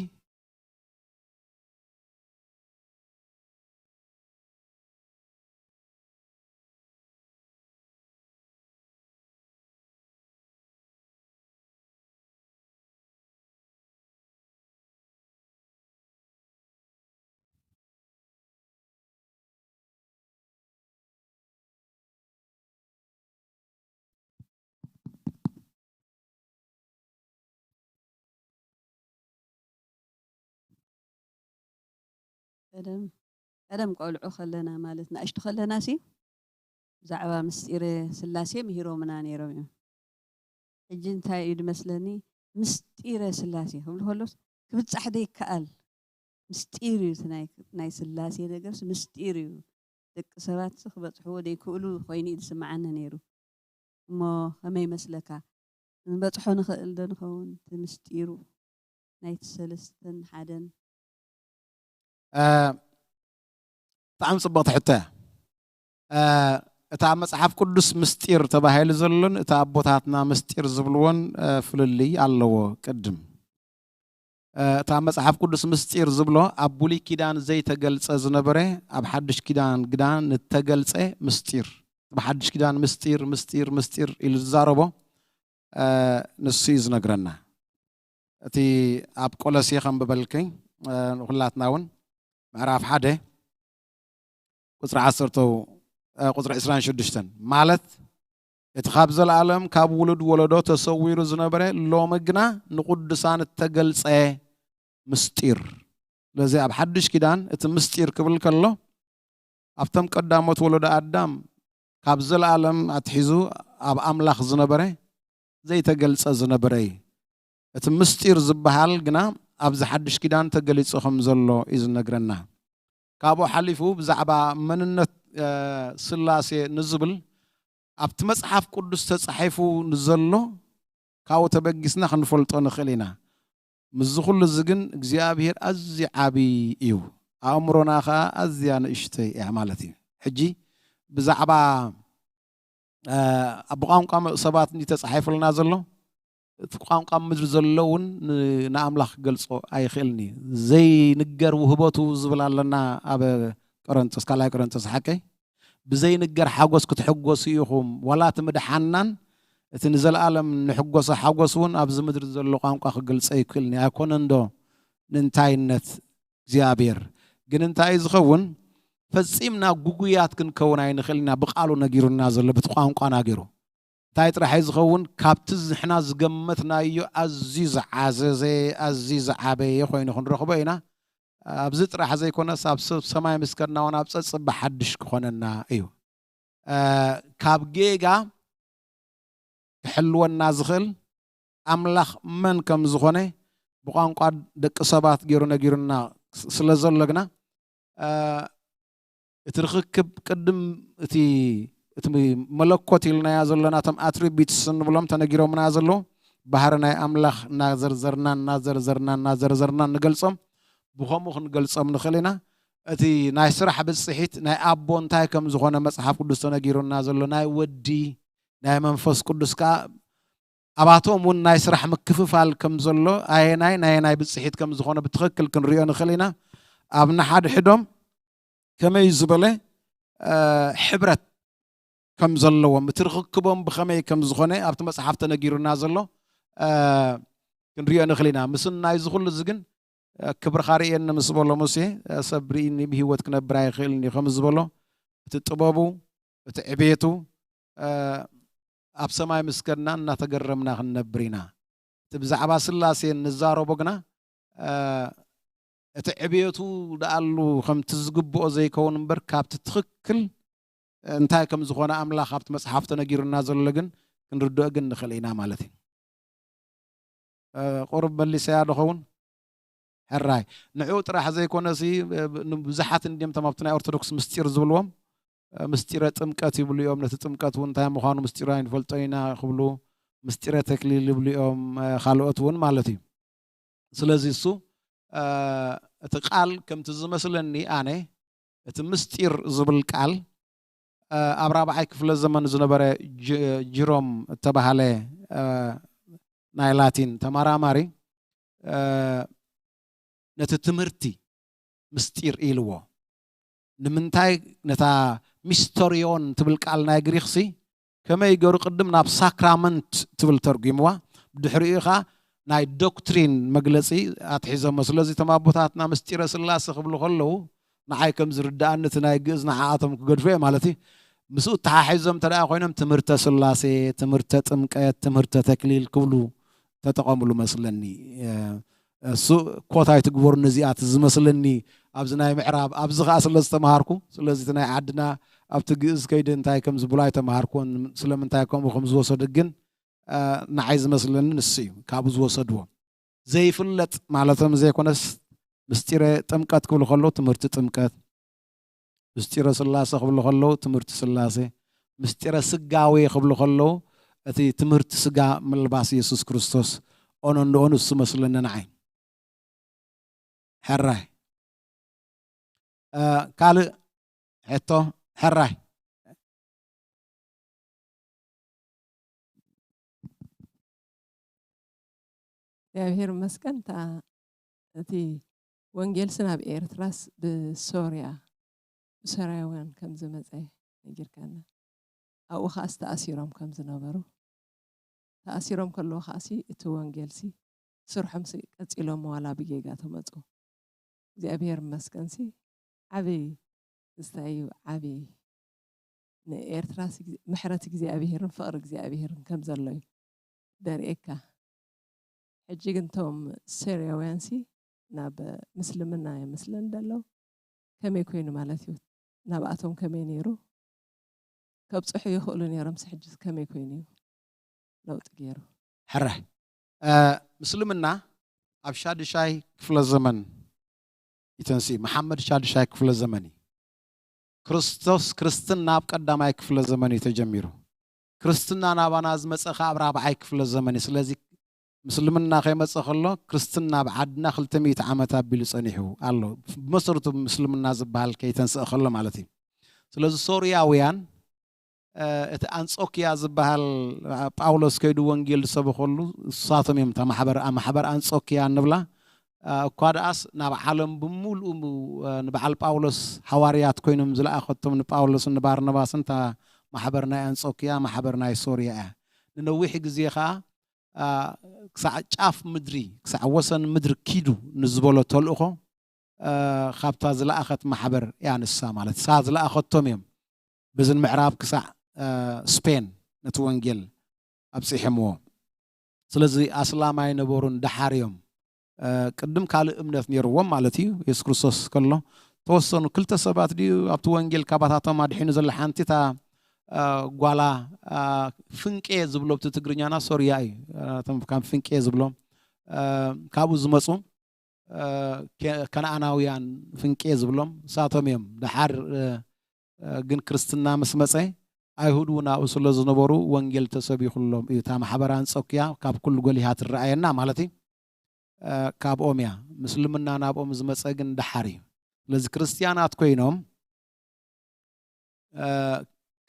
ቀደም፣ ቀደም ቆልዑ ከለና፣ ማለት ንኣሽቱ ከለናሲ፣ ብዛዕባ ምስጢረ ስላሴ ምሂሮምና ነይሮም እዮም። ሕጂ እንታይ እዩ ዝመስለኒ፣ ምስጢረ ስላሴ ክብሉ ከሎስ ክብጻሕ ዘይከኣል ምስጢር እዩ። እቲ ናይ፣ ናይ ስላሴ ነገርስ ምስጢር እዩ። ደቂ ሰባት ክበጽሕዎ ዘይክእሉ ኮይኑ እዩ ዝስምዓኒ ነይሩ። እሞ ከመይ ይመስለካ? ክንበጽሖ ንኽእል ዶ ንኸውን? እቲ ምስጢሩ ናይቲ ሰለስተን ሓደን። እ፣ ብጣዕሚ ጽብቕቲ ሕቶ እያ። እ፣ እቲ ኣብ መጽሓፍ ቅዱስ ምስጢር ተባሂሉ ዘሎን እቲ ኣቦታትና ምስጢር ዝብልዎን፣ እ፣ ፍልልይ ኣለዎ። ቅድም፣ እ፣ እቲ ኣብ መጽሓፍ ቅዱስ ምስጢር ዝብሎ ኣብ ብሉይ ኪዳን ዘይተገልጸ ዝነበረ ኣብ ሓድሽ ኪዳን ግና ንተገልጸ ምስጢር። እቲ ብሓድሽ ኪዳን ምስጢር፣ ምስጢር፣ ምስጢር ኢሉ ዝዛረቦ፣ እ፣ ንሱ እዩ ዝነግረና። እቲ ኣብ ቆሎሴ ከንብበልኪ፣ እ፣ ንኹላትና እውን ምዕራፍ ሓደ ቁጽሪ ዓሰርተ፣ እ፣ ቁጽሪ ዕስራን ሽዱሽተን፣ ማለት እቲ ካብ ዘለኣለም ካብ ውሉድ ወለዶ ተሰዊሩ ዝነበረ ሎሚ ግና ንቕዱሳን እተገልጸ ምስጢር። ስለዚ ኣብ ሓድሽ ኪዳን እቲ ምስጢር ክብል ከሎ ኣብቶም ቀዳሞት ወለዶ ኣዳም ካብ ዘለኣለም ኣትሒዙ ኣብ ኣምላኽ ዝነበረ ዘይተገልጸ ዝነበረ እዩ። እቲ ምስጢር ዝበሃል ግና ኣብዚ ሓድሽ ኪዳን ተገሊጹ ከም ዘሎ እዩ ዝነግረና። ካብኡ ሓሊፉ ብዛዕባ መንነት፣ እ፣ ስላሴ ንዝብል ኣብቲ መጽሓፍ ቅዱስ ተጻሒፉ ንዘሎ ካብኡ ተበጊስና ክንፈልጦ ንኽእል ኢና። ምስዚ ኩሉ እዚ ግን እግዚኣብሔር ኣዝዩ ዓቢ እዩ። ኣእምሮና ኸኣ ኣዝያ ንእሽተይ እያ ማለት እዩ። ሕጂ ብዛዕባ፣ እ፣ ብቋንቋ ሰባት እንዲ ተጻሒፉልና ዘሎ፣ እቲ ቋንቋ ምድሪ ዘሎ እውን ን-፣ ንኣምላኽ ክገልጾ ኣይኽእልን እዩ። ዘይንገር ውህበቱ ዝብል ኣለና ኣብ ቆሮንቶስ፣ ካልኣይ ቆሮንቶስ ሓቀይ። ብዘይንገር ሓጎስ ክትሕጎሱ ኢኹም። ዋላ እቲ ምድሓንናን እቲ ንዘለኣለም ንሕጎሶ ሓጎስ እውን ኣብዚ ምድሪ ዘሎ ቋንቋ ክገልጾ ኣይክእልን እዩ። ኣይኮነን ዶ ንእንታይነት እግዚኣብሔር? ግን እንታይ እዩ ዝኸውን? ፈጺምና ጉጉያት ክንከውን ኣይንኽእል ኢና። ብቃሉ ነጊሩና ዘሎ፣ በቲ ቋንቋና ገይሩ። እንታይ ጥራሕ እዩ ዝኸውን? ካብቲ ንሕና ዝገመትናዮ ኣዝዩ ዝዓዘዘ፣ ኣዝዩ ዝዓበየ ኮይኑ ክንረኽቦ ኢና። ኣብዚ ጥራሕ ዘይኮነስ፣ ኣብ ሰ-፣ ሰማይ ምስ ከድና እውን ኣብ ጸጽብ ሓድሽ ክኾነና እዩ። እ፣ ካብ ጌጋ ክሕልወና ዝኽእል ኣምላኽ መን ከም ዝኾነ ብቋንቋ ደቂ ሰባት ገይሩ ነጊሩና ስ-፣ ስለ ዘሎ ግና፣ እ፣ እቲ ርኽክብ ቅድም እቲ፣ እቲ መለኮት ኢልናያ ዘለና፣ እቶም ኣትሪቢትስ እንብሎም ተነጊሮምና ዘለዉ፣ ባህሪ ናይ ኣምላኽ እናዘርዘርና፣ እናዘርዘርና፣ እናዘርዘርና ንገልጾም፣ ብኸምኡ ክንገልጾም ንኽእል ኢና። እቲ ናይ ስራሕ ብጽሒት ናይ ኣቦ እንታይ ከም ዝኾነ መጽሓፍ ቅዱስ ተነጊሩና ዘሎ፣ ናይ ወዲ፣ ናይ መንፈስ ቅዱስ ከኣ ኣባቶም እውን ናይ ስራሕ ምክፍፋል ከም ዘሎ፣ ኣየናይ ናይ ኣየናይ ብጽሒት ከም ዝኾነ ብትኽክል ክንሪኦ ንኽእል ኢና። ኣብ ንሓድሕዶም ከመይ ዝበለ፣ እ፣ ሕብረት ከም ዘለዎም፣ እቲ ርኽክቦም ብኸመይ ከም ዝኾነ ኣብቲ መጽሓፍ ተነጊሩና ዘሎ፣ እ፣ ክንሪኦ ንኽእል ኢና። ምስናይ እዚ ኩሉ እዚ ግን፣ እ፣ ክብርኻ ርእየኒ ምስ በሎ ሙሴ፣ እ፣ ሰብ ርኢኒ ብህይወት ክነብር ኣይኽእልን እዩ ከም ዝበሎ፣ እቲ ጥበቡ፣ እቲ ዕቤቱ፣ እ፣ ኣብ ሰማይ ምስ ከድና እናተገረምና ክንነብር ኢና። እቲ ብዛዕባ ስላሴ እንዛረቦ ግና፣ እ፣ እቲ ዕብየቱ ደኣሉ ከምቲ ዝግብኦ ዘይከውን እምበር፣ ካብቲ ትኽክል እንታይ ከም ዝኾነ ኣምላኽ ኣብቲ መጽሓፍ ተነጊሩና ዘሎ ግን ክንርድኦ ግን ንኽእል ኢና ማለት እዩ። እ፣ ቁሩብ መሊሰያ ዶ ኸውን? ሕራይ። ንዕኡ ጥራሕ ዘይኮነሲ፣ እ፣ ንብዙሓት እንድዮም እቶም ኣብቲ ናይ ኦርቶዶክስ ምስጢር ዝብልዎም፣ እ፣ ምስጢረ ጥምቀት ይብሉ እዮም። ነቲ ጥምቀት እውን እንታይ ምዃኑ ምስጢሩ ኣይንፈልጦ ኢና ክብሉ፣ ምስጢረ ተክሊል ይብሉ እዮም፣ እ፣ ካልኦት እውን ማለት እዩ። ስለዚ እሱ፣ እ፣ እቲ ቃል ከምቲ ዝመስለኒ ኣነ፣ እቲ ምስጢር ዝብል ቃል፣ እ፣ ኣብ ራብዓይ ክፍለ ዘመን ዝነበረ ጅ-፣ ጅሮም እተባሃለ፣ እ፣ ናይ ላቲን ተመራማሪ፣ እ፣ ነቲ ትምህርቲ ምስጢር ኢልዎ። ንምንታይ ነታ ሚስተርዮን ትብል ቃል ናይ ግሪኽሲ ከመይ ገሩ ቅድም ናብ ሳክራመንት ትብል ተርጒምዋ፣ ብድሕሪኡ ኸዓ ናይ ዶክትሪን መግለጺ ኣትሒዞሞ። ስለዚ እቶም ኣቦታትና ምስጢረ ስላሴ ክብሉ ከለዉ፣ ንዓይ ከም ዝርድኣኒ እቲ ናይ ግእዝ ንዓኣቶም ክገድፎ እየ ማለት እዩ። ምስኡ እተሓሒዞም እንተ ደኣ ኮይኖም ትምህርተ ስላሴ፣ ትምህርተ ጥምቀት፣ ትምህርተ ተክሊል ክብሉ ተጠቐምሉ መስለኒ። እ፣ እሱ ኮት ኣይትግበሩ ነዚኣ እቲ ዝመስለኒ ኣብዚ ናይ ምዕራብ፣ ኣብዚ ኸዓ ስለ ዝተምሃርኩ፣ ስለዚ እቲ ናይ ዓድና ኣብቲ ግእዝ ከይደ እንታይ ከም ዝብሉ ኣይተምሃርኩን፣ ስለምንታይ ከምኡ ከም ዝወሰዱ ግን፣ እ፣ ንዓይ ዝመስለኒ ንሱ እዩ፣ ካብኡ ዝወሰድዎ። ዘይፍለጥ ማለቶም ዘይኮነስ፣ ምስጢረ ጥምቀት ክብሉ ከለዉ ትምህርቲ ጥምቀት፣ ምስጢረ ስላሴ ክብሉ ከለዉ ትምህርቲ ስላሴ፣ ምስጢረ ስጋዌ ክብሉ ከለዉ እቲ ትምህርቲ ስጋ ምልባስ የሱስ ክርስቶስ ኦኖ እንደኦኑ እሱ መስለኒ ንዓይ። ሕራይ። እ፣ ካልእ ሕቶ? ሕራይ። እግዚኣብሔር ይመስገን። እታ፣ እቲ ወንጌልሲ ናብ ኤርትራስ ብሶርያ፣ ብሶርያውያን ከም ዝመጸ ነጊርካና። ኣብኡ ኸኣስ ተኣሲሮም ከም ዝነበሩ፣ ተኣሲሮም ከለዉ ኸኣሲ እቲ ወንጌልሲ ስርሖምሲ ቀጺሎም ዋላ ብጌጋ ተመጹ። እግዚኣብሔር ይመስገንሲ ዓብይ ክስታይ እዩ፣ ዓብይ ንኤርትራ ምሕረት እግዚኣብሄርን ፍቕሪ እግዚኣብሄርን ከም ዘሎ እዩ ደርእየካ። ሕጂ ግን እቶም ሶርያውያንሲ ናብ ምስልምና እዮም መስለን ደለው። ከመይ ኮይኑ ማለት እዩ? ናብኣቶም ከመይ ነይሩ? ከብፅሑ ይኽእሉ ነይሮምስ ሕጂ ከመይ ኮይኑ እዩ ለውጢ ገይሩ? ሕራይ ምስልምና ኣብ ሻድሻይ ክፍለ ዘመን ይተንስእ። መሓመድ ሻድሻይ ክፍለ ዘመን እዩ። ክርስቶስ ክርስትና ኣብ ቀዳማይ ክፍለ ዘመን እዩ ተጀሚሩ። ክርስትና ናባና ዝመፀ ከ ኣብ ራብዓይ ክፍለ ዘመን እዩ። ስለዚ ምስልምና ከይመፀ ከሎ ክርስትና ኣብ ዓድና ክልተ ሚእቲ ዓመት ኣቢሉ ፀኒሑ ኣሎ። ብመሰረቱ ምስልምና ዝበሃል ከይተንስእ ከሎ ማለት እዩ። ስለዚ ሶርያውያን እቲ ኣንጾኪያ ዝበሃል ጳውሎስ ከይዱ ወንጌል ዝሰበኸሉ እሳቶም እዮም። እታ ማሕበር ማሕበር ኣንጾኪያ እንብላ እኳ ደኣስ ናብ ዓለም ብምሉኡ ንበዓል ጳውሎስ ሃዋርያት ኮይኖም ዝለኣኸቶም ንጳውሎስን ንባርነባስን እታ ማሕበር ናይ ኣንጾኪያ ማሕበር ናይ ሶርያ እያ። ንነዊሕ ግዜ ኸዓ ክሳዕ ጫፍ ምድሪ ክሳዕ ወሰን ምድሪ ኪዱ ንዝበሎ ተልእኾ ካብታ ዝለኣኸት ማሕበር እያ ንሳ ማለት እሳ ዝለኣኸቶም እዮም። በዚ ንምዕራብ ክሳዕ ስፔን ነቲ ወንጌል ኣብፂሖምዎ። ስለዚ ኣስላም ኣይነበሩን፣ ደሓር እዮም። ቅድም ካልእ እምነት ነይርዎም ማለት እዩ። የሱስ ክርስቶስ ከሎ ተወሰኑ ክልተ ሰባት ድዩ ኣብቲ ወንጌል ካባታቶም ኣድሒኑ ዘሎ? ሓንቲ እታ ጓላ ፍንቄ ዝብሎ ብቲ ትግርኛና ሶርያ እዩ። እቶም ካብ ፍንቄ ዝብሎም ካብኡ ዝመፁ ከነኣናውያን ፍንቄ ዝብሎም እሳቶም እዮም። ደሓር ግን ክርስትና ምስ መፀ ኣይሁድ እውን ኣብኡ ስለ ዝነበሩ ወንጌል ተሰቢኹሎም እዩ። እታ ማሕበር ኣንጾኪያ ካብ ኩሉ ጎሊሃ ትረኣየና ማለት እዩ። ካብኦም እያ። ምስልምና ናብኦም ዝመፀ ግን ደሓር እዩ። ስለዚ ክርስትያናት ኮይኖም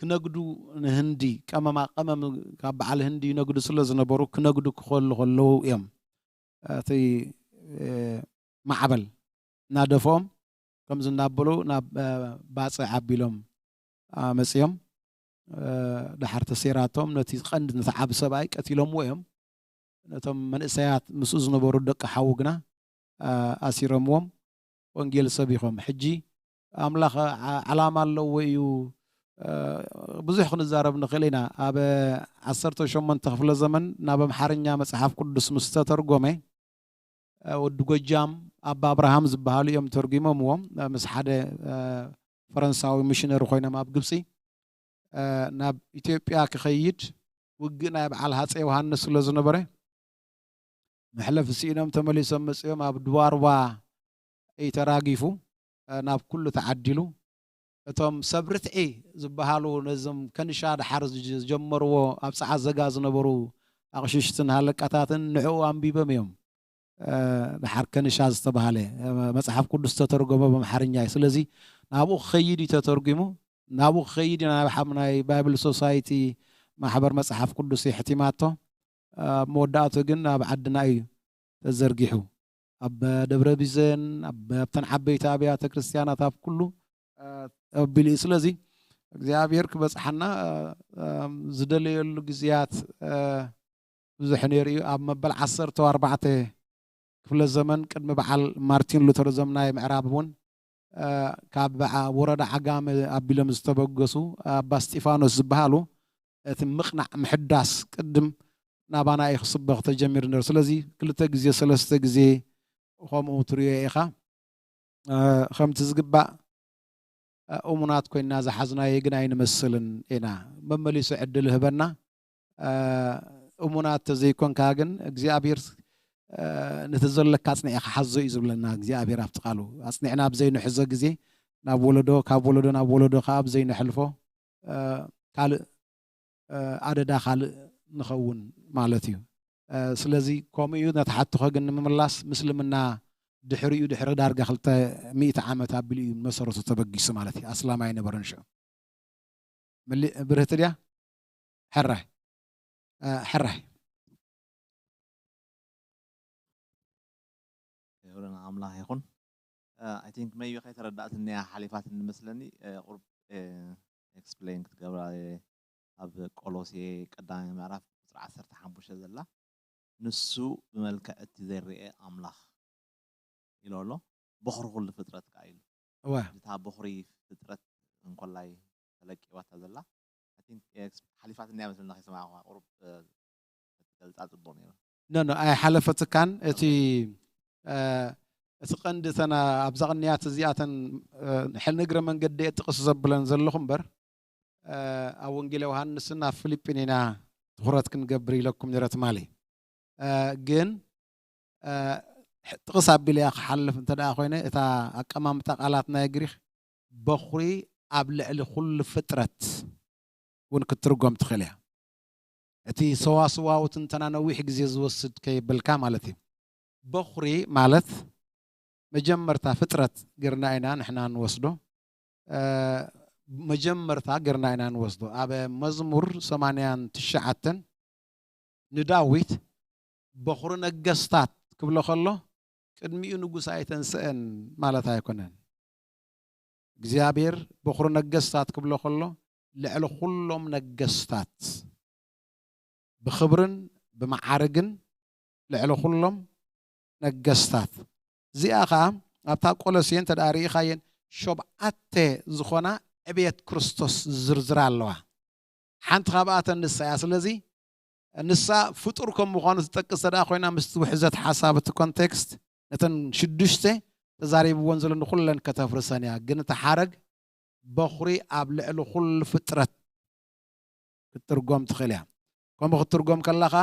ክነግዱ ንህንዲ ቀመማ ቀመም ካብ በዓል ህንዲ ይነግዱ ስለ ዝነበሩ ክነግዱ ክኸሉ ከለዉ እዮም እቲ ማዕበል እናደፍኦም ከምዚ እናበሉ ናብ ባፅዕ ኣቢሎም መፅዮም። ደሓር ተሴራቶም ነቲ ቀንዲ ነቲ ዓቢ ሰብኣይ ቀቲሎምዎ እዮም። ነቶም መንእሰያት ምስኡ ዝነበሩ ደቂ ሓዉ ግና ኣሲሮምዎም ወንጌል ሰቢኾም። ሕጂ ኣምላኽ ዓላማ ኣለዎ እዩ። ብዙሕ ክንዛረብ ንኽእል ኢና። ኣብ ዓሰርተ ሸሞንተ ክፍለ ዘመን ናብ ኣምሓርኛ መጽሓፍ ቅዱስ ምስ ተተርጎመ ወዲ ጎጃም ኣባ ኣብርሃም ዝበሃሉ እዮም ተርጉሞምዎ። እ፣ ምስ ሓደ፣ እ፣ ፈረንሳዊ ሚሽነሪ ኮይኖም ኣብ ግብፂ፣ እ፣ ናብ ኢትዮጵያ ክኸይድ ውግእ ናይ በዓል ሃፀይ ዮሃንስ ስለ ዝነበረ፣ መሕለፊ ስኢኖም ተመሊሶም መፂኦም። ኣብ ድዋርዋ እዩ ተራጊፉ፣ እ፣ ናብ ኩሉ ተዓዲሉ። እቶም ሰብ ርትዒ ዝበሃሉ ነዞም ከንሻ ድሓር ዝጀመርዎ ኣብ ጸዓት ዘጋ ዝነበሩ ኣቕሽሽትን ሃለቃታትን ንዕኡ ኣንቢቦም እዮም። እ፣ ድሓር ከንሻ ዝተባህለ፣ እ፣ መጽሓፍ ቅዱስ ዝተተርጎመ ብኣምሓርኛ እዩ። ስለዚ ናብኡ ክኸይድ እዩ ተተርጒሙ። ናብኡ ክኸይድ እዩ ናብ ሓም-፣ ናይ ባይብል ሶሳይቲ ማሕበር መጽሓፍ ቅዱስ የሕቲማቶ። ኣብ መወዳእቱ ግን ኣብ ዓድና እዩ ተዘርጊሑ። ኣብ ደብረ ቢዘን፣ ኣብ፣ ኣብተን ዓበይቲ ኣብያተ ክርስቲያናት፣ ኣብ ኩሉ፣ እ፣ ኣቢሉ እዩ። ስለዚ እግዚኣብሔር ክበጽሓና፣ እ፣ ዝደለየሉ ግዜያት፣ እ፣ ብዙሕ ነይሩ እዩ። ኣብ መበል ዓሰርተ ኣርባዕተ ክፍለ ዘመን ቅድሚ በዓል ማርቲን ሉተር፣ እዞም ናይ ምዕራብ እውን፣ እ፣ ካብ በዓ-፣ ወረዳ ዓጋመ ኣቢሎም ዝተበገሱ ኣባ እስጢፋኖስ ዝበሃሉ፣ እቲ ምቕናዕ ምሕዳስ ቅድም ናባና እዩ ክስበኽ ተጀሚሩ ነይሩ። ስለዚ ክልተ ግዜ፣ ሰለስተ ግዜ ከምኡ ትርእዮ ኢኻ። እ፣ ከምቲ ዝግባእ፣ እ፣ እሙናት ኮይንና ዝሓዝናዮ ግን ኣይንመስልን ኢና። መመሊሱ ዕድል ይህበና። እ፣ እሙናት ተዘይኮንካ ግን እግዚኣብሔር፣ እ፣ ነቲ ዘለካ ኣጽኒዕካ ሓዞ እዩ ዝብለና እግዚኣብሔር ኣብቲ ቃሉ። ኣጽኒዕና ኣብ ዘይንሕዞ ግዜ ናብ ወለዶ፣ ካብ ወለዶ ናብ ወለዶ ከኣ ኣብ ዘይነሕልፎ፣ እ፣ ካልእ፣ እ፣ ኣደዳ ካልእ ንኸውን ማለት እዩ። እ፣ ስለዚ ከምኡ እዩ። ነቲ ሓትኻ ግን ንምምላስ፣ ምስልምና ድሕሪኡ ድሕሪ ዳርጋ ክልተ ሚእቲ ዓመት ኣቢሉ እዩ መሰረቱ ተበጊሱ ማለት እዩ። ኣስላም ኣይነበረን ሽዑ። መሊ-፣ ብርህቲ ድያ? ሕራይ። እ፣ ሕራይ። ክብሪ ንኣምላኽ ይኹን። እ፣ I think maybe ከይተረዳእትኒ እያ ሓሊፋትኒ መስለኒ። እ፣ ቁሩብ፣ እ፣ ኤክስፕሌን ክትገብራ እየ። ኣብ ቆሎሴ ቀዳማይ ምዕራፍ ቁጽሪ ዓሰርተ ሓሙሽተ ዘላ፣ "ንሱ ብመልክዕ እቲ ዘይረኤ ኣምላኽ" ኢሉ ኣሎ። "በኹሪ ኩሉ ፍጥረት" ከኣ ኢሉ። እወ። እታ በኹሪ ፍጥረት እንኮላይ ተለቂባታ ዘላ፣ I think፣ ኤክስ-፣ ሓሊፋትኒ እያ መስለኒ ከይሰማዕኩዋ። ቁሩብ፣ እ፣ ክትገልጻ ጽቡቕ ነይሩ። ኖ፣ ኖ፣ ኣይሓለፈትካን። እቲ፣ ኦኬ። እ፣ እቲ ቀንዲ እተን ኣብዛ ቅንያት እዚኣተን፣ እ፣ ንሕል ንግረ መንገዲ እየ ጥቕስ ዘብለን ዘለኹ እምበር፣ እ፣ ኣብ ወንጌል ዮሃንስን ኣብ ፊልጲን ኢና ትኹረት ክንገብር ኢለኩም ነይረ ትማሊ። እ፣ ግን፣ እ፣ ጥቕስ ኣቢለያ ክሓልፍ እንተ ደኣ ኮይነ፣ እታ ኣቀማምጣ ቃላት ናይ ግሪክ በኹሪ ኣብ ልዕሊ ኩሉ ፍጥረት እውን ክትትርጎም ትኽእል እያ። እቲ ሰዋስዋዊ ትንተና ነዊሕ ግዜ ዝወስድ ከይብልካ ማለት እዩ። በኹሪ ማለት መጀመርታ ፍጥረት ጌርና ኢና ንሕና ንወስዶ። እ፣ መጀመርታ ጌርና ኢና ንወስዶ። ኣብ መዝሙር ሰማንያን ትሽዓተን ንዳዊት በኹሪ ነገስታት ክብሎ ከሎ ቅድሚኡ ንጉስ ኣይተንስአን ማለት ኣይኮነን። እግዚኣብሔር በኹሪ ነገስታት ክብሎ ከሎ ልዕሊ ኩሎም ነገስታት፣ ብኽብርን ብመዓርግን ልዕሊ ኩሎም ነገስታት። እዚኣ ኸዓ ኣብታ ቆሎሴ እንተ ደኣ ርኢኻየን ሸውዓተ ዝኾና ዕብየት ክርስቶስ ዝዝርዝራ ኣለዋ። ሓንቲ ካብኣተን ንሳ እያ። ስለዚ ንሳ ፍጡር ከም ምዃኑ ትጠቅስ እንተ ደኣ ኮይና፣ ምስቲ ውሕዘት ሓሳብ እቲ ኮንቴክስት ነተን ሽዱሽተ ተዛሪብወን ዘሎ ንኹለን ከተፍርሰን እያ። ግን እቲ ሓረግ በኹሪ ኣብ ልዕሊ ኩሉ ፍጥረት ክትትርጎም ትኽእል እያ። ከምኡ ክትትርጎም ከለኻ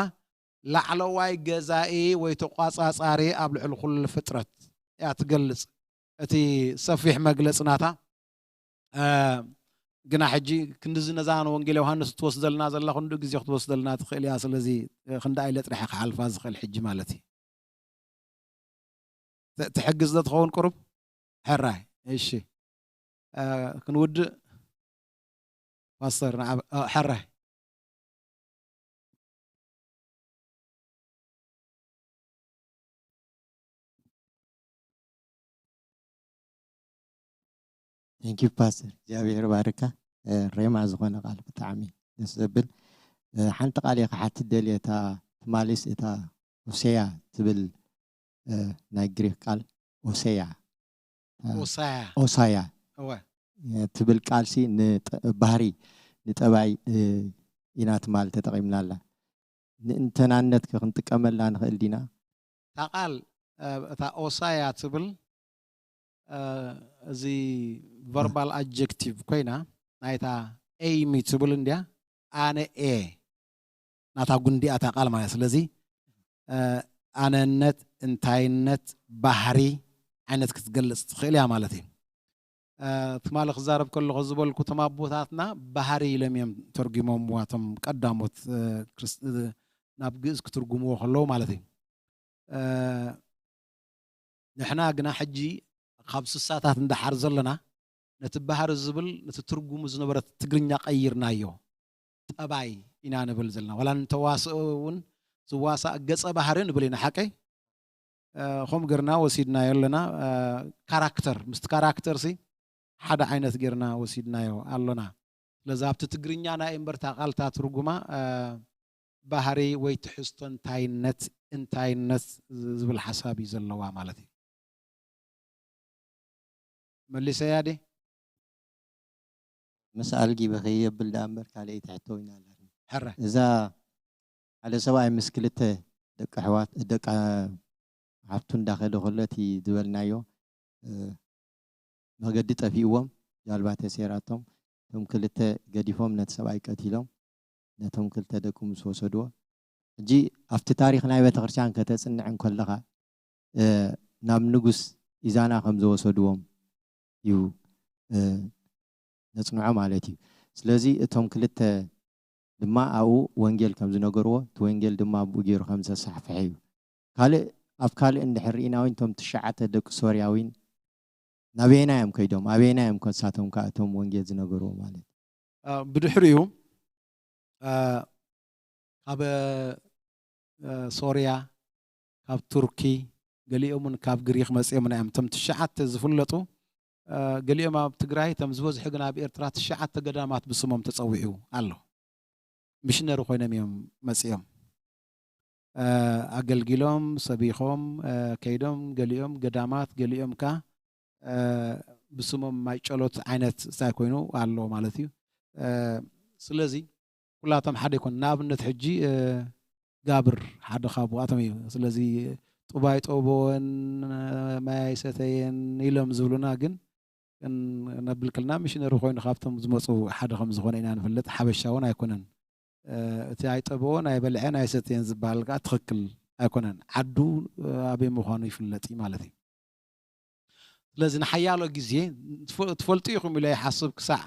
ላዕለዋይ ገዛኢ ወይ ተቋጻጻሪ ኣብ ልዕሊ ኩሉ ፍጥረት እያ ትገልጽ። እቲ ሰፊሕ መግለጺ ናታ፣ እ፣ ግና ሕጂ ክንድዚ ነዛ ንወንጌል ዮሃንስ እትወስደልና ዘላ ክንዱ ግዜ ክትወስደልና ትኽእል እያ። ስለዚ፣ እ፣ ክንደኣ ኢለ ጥራሕ እየ ክሓልፋ ዝኽእል ሕጂ ማለት እዩ። ት-፣ ትሕግዝ ዶ ትኸውን ቁሩብ? ሕራይ። እሺ። እ፣ ክንውድእ ፓስተር ንዓ-፣ እ፣ ሕራይ። Thank you ፓስተር፣ እግዚኣብሔር ባርካ። እ፣ ሬማ ዝኾነ ቃል ብጣዕሚ ደስ ዘብል። እ፣ ሓንቲ ቃል እየ ክሓትት ደልየ፣ እታ ትማሊስ እታ ኦሴያ ትብል፣ እ፣ ናይ ግሪክ ቃል ኦሴያ፣ እ፣ ኦሳያ። ኦሳያ፣ እወ። እ፣ ትብል ቃልሲ ንጠ-፣ ባህሪ፣ ንጠባይ፣ እ፣ ኢና ትማል ተጠቒምናላ። ንእንተናነት ከ ክንጥቀመላ ንኽእል ዲና? እታ ቃል፣ እታ ኦሳያ ትብል እዚ verbal adjective ኮይና ናይታ ኤይሚ ትብል እንድያ። ኣነ ኤ ናታ ጉንዲኣታ ቃል ማለት። ስለዚ ኣነነት፣ እንታይነት፣ ባህሪ ዓይነት ክትገልጽ ትኽእል እያ ማለት እዩ። ትማሊ ክዛረብ ከለኹ ዝበልኩ፣ እቶም ኣቦታትና ባህሪ ኢሎም እዮም ተርጉሞምዋ፣ እቶም ቀዳሞት ናብ ግእዝ ክትርጉምዎ ከለዉ ማለት እዩ። ንሕና ግና ሕጂ ካብ ስሳታት እንዳሓር ዘለና፣ ነቲ ባህሪ ዝብል ነቲ ትርጉሙ ዝነበረ ትግርኛ ቀይርናዮ። ጠባይ ኢና ንብል ዘለና። ዋላ ንተዋስኦ እውን ዝዋሳእ ገጸ ባህሪ ንብል ኢና፣ ሓቀይ? ከምኡ ገርና ወሲድናዮ ኣለና። ካራክተር ምስቲ ካራክተር ሲ ሓደ ዓይነት ገርና ወሲድናዮ ኣሎና። ስለዚ ኣብቲ ትግርኛ ናይ እምበርታ ቃልታ ትርጉማ ባህሪ ወይ ትሕዝቶ እንታይነት፣ እንታይነት ዝብል ሓሳብ እዩ ዘለዋ ማለት እዩ። መሊሰያ ዲ? ምስ ኣልጊ ብኸይ የብል ደኣ እምበር ካልኣይቲ ሕቶ ይና ኣላ። ሕረ እዛ ሓደ ሰብኣይ ምስ ክልተ ደቂ ኣሕዋት ደቂ ሓፍቱ እንዳኸደ ከሎ እቲ ዝበልናዮ መገዲ ጠፊእዎም ጃልባ ተሰይራቶም እቶም ክልተ ገዲፎም ነቲ ሰብኣይ ቀቲሎም ነቶም ክልተ ደቁ ምስ ወሰድዎ ሕጂ ኣብቲ ታሪኽ ናይ ቤተክርስትያን ከተፅንዕ እንከለኻ ናብ ንጉስ ኢዛና ከም ዝወሰድዎም እዩ ነፅንዖ ማለት እዩ። ስለዚ እቶም ክልተ ድማ ኣብኡ ወንጌል ከም ዝነገርዎ እቲ ወንጌል ድማ ኣብኡ ገይሩ ከም ዘሳሕፈሐ እዩ። ካልእ ኣብ ካልእ እንድሕር ርኢና እውን እቶም ትሽዓተ ደቂ ሶርያ እውን ናበየና እዮም ከይዶም? ኣበየና እዮም ከሳቶም ከዓ እቶም ወንጌል ዝነገርዎ ማለት? ብድሕሪኡ ካብ ሶርያ፣ ካብ ቱርኪ፣ ገሊኦም እውን ካብ ግሪክ መፂኦምና እዮም። እቶም ትሽዓተ ዝፍለጡ፣ ገሊኦም ኣብ ትግራይ፣ እቶም ዝበዝሑ ግን ኣብ ኤርትራ ትሽዓተ ገዳማት ብስሞም ተፀዊዑ ኣሎ። ሚሽነሪ ኮይኖም እዮም መፂኦም። ኣገልጊሎም፣ ሰቢኾም፣ ከይዶም፣ ገሊኦም ገዳማት፣ ገሊኦም ከ ብስሞም ማይ ጨሎት ዓይነት እንታይ ኮይኑ ኣሎ ማለት እዩ። ስለዚ ኩላቶም ሓደ ይኮን። ንኣብነት ሕጂ ጋብር ሓደ ካብኣቶም እዩ። ስለዚ ጡባይ ጠቦን ማይ ኣይሰተየን ኢሎም ዝብሉና ግን ነብልክልና ሚሽነሪ ኮይኑ ካብቶም ዝመፁ ሓደ ከም ዝኾነ ኢና ንፈልጥ። ሓበሻ እውን ኣይኮነን። እቲ ኣይጠበወን ኣይበልዐን ኣይሰተየን ዝበሃል ከዓ ትኽክል ኣይኮነን። ዓዱ ኣበይ ምዃኑ ይፍለጥ እዩ ማለት እዩ። ስለዚ ንሓያሎ ግዜ ትፈልጡ ኢኹም ኢለ ይሓስብ ክሳዕ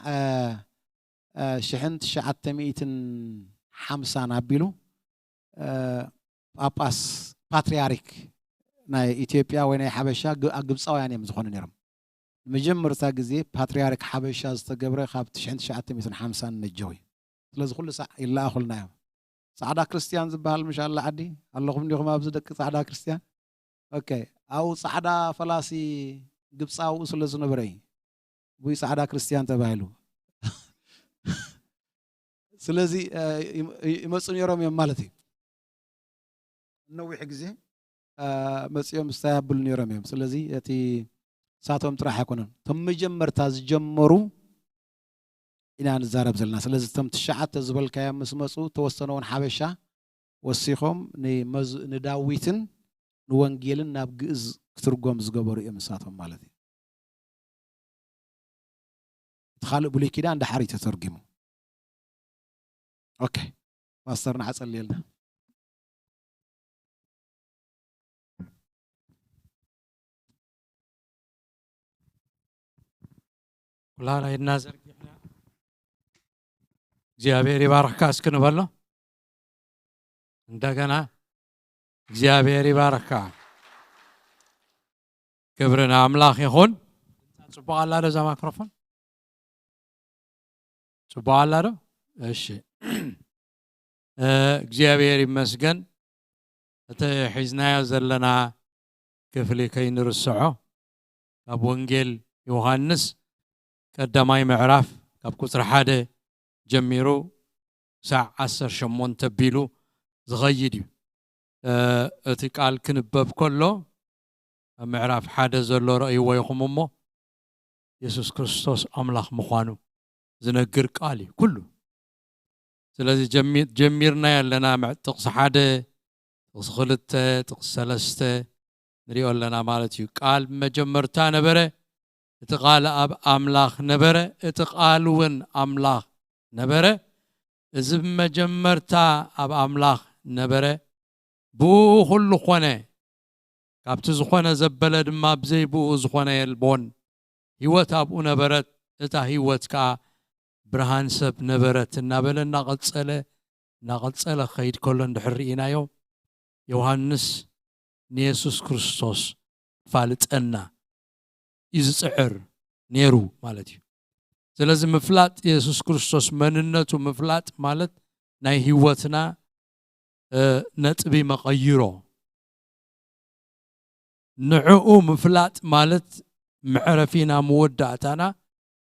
ሽሕን ትሽዓተ ሚእትን ሓምሳን ኣቢሉ ጳጳስ ፓትርያርክ ናይ ኢትዮጵያ ወይ ናይ ሓበሻ ኣብ ግብፃውያን እዮም ዝኾኑ ነይሮም። ንመጀመርታ ግዜ ፓትርያርክ ሓበሻ ዝተገብረ ካብ ትሽዓተ ሓምሳን ነጀው እዩ። ስለዚ ኩሉ ሳዕ ይለኣኹልና እዮም። ፃዕዳ ክርስትያን ዝበሃል ምሽ ኣላ ዓዲ ኣለኹም ዲኹም ኣብዚ ደቂ ፃዕዳ ክርስትያን? ኦኬ፣ ኣብኡ ፃዕዳ ፈላሲ ግብፃዊ ስለ ዝነበረ እዩ ብይ ፃዕዳ ክርስትያን ተባሂሉ። ስለዚ ይመፁ ነይሮም እዮም ማለት እዩ። ነዊሕ ግዜ መፂኦም ስታይ ኣብሉ ነይሮም እዮም። ስለዚ እቲ ሳቶም ጥራሕ ኣይኮነን፣ እቶም መጀመርታ ዝጀመሩ ኢና ንዛረብ ዘለና። ስለዚ እቶም ትሽዓተ ዝበልካዮም ምስ መፁ ተወሰነ እውን ሓበሻ ወሲኾም ንዳዊትን ንወንጌልን ናብ ግእዝ ክትርጎም ዝገበሩ እዮም ንሳቶም ማለት እዩ። እቲ ካልእ ብሉይ ኪዳን ደሓር እዩ ተተርጊሙ። ኦኬ ፓስተር ንዓፀልየልና። ኩላና ኢድና ዘርጊሕና እግዚኣብሔር ይባርኽካ እስኪ ንበሎ። እንደገና እግዚኣብሔር ይባርኽካ። ክብሪ ንኣምላኽ ይኹን። ጽቡቕ ኣላ ዶ እዛ ማይክሮፎን? ጽቡቕ ኣላ ዶ? እሺ እግዚኣብሔር ይመስገን። እቲ ሒዝናዮ ዘለና ክፍሊ ከይንርስዖ ካብ ወንጌል ዮሃንስ ቀዳማይ ምዕራፍ ካብ ቁፅሪ ሓደ ጀሚሩ ክሳዕ ዓሰርተ ሸሞንተ ኣቢሉ ዝኸይድ እዩ። እቲ ቃል ክንበብ ከሎ ኣብ ምዕራፍ ሓደ ዘሎ ረእይዎ ኢኹም እሞ የሱስ ክርስቶስ ኣምላኽ ምዃኑ ዝነግር ቃል እዩ ኩሉ። ስለዚ ጀሚርናዮ ኣለና ጥቕሲ ሓደ፣ ጥቕሲ ክልተ፣ ጥቕሲ ሰለስተ ንሪኦ ኣለና ማለት እዩ። ቃል ብመጀመርታ ነበረ፣ እቲ ቃል ኣብ ኣምላኽ ነበረ፣ እቲ ቃል እውን ኣምላኽ ነበረ። እዚ ብመጀመርታ ኣብ ኣምላኽ ነበረ፣ ብኡ ኩሉ ኾነ፣ ካብቲ ዝኾነ ዘበለ ድማ ብዘይ ብኡ ዝኾነ የልቦን። ህይወት ኣብኡ ነበረት፣ እታ ህይወት ከኣ ብርሃን ሰብ ነበረት እናበለ እናቐጸለ እናቐጸለ ክኸይድ ከሎ እንድሕር ርኢናዮ፣ ዮሃንስ ንየሱስ ክርስቶስ ፋልጠና እዩ ዝጽዕር ነይሩ ማለት እዩ። ስለዚ ምፍላጥ የሱስ ክርስቶስ መንነቱ ምፍላጥ ማለት ናይ ህይወትና ነጥቢ መቐይሮ። ንዕኡ ምፍላጥ ማለት መዕረፊና መወዳእታና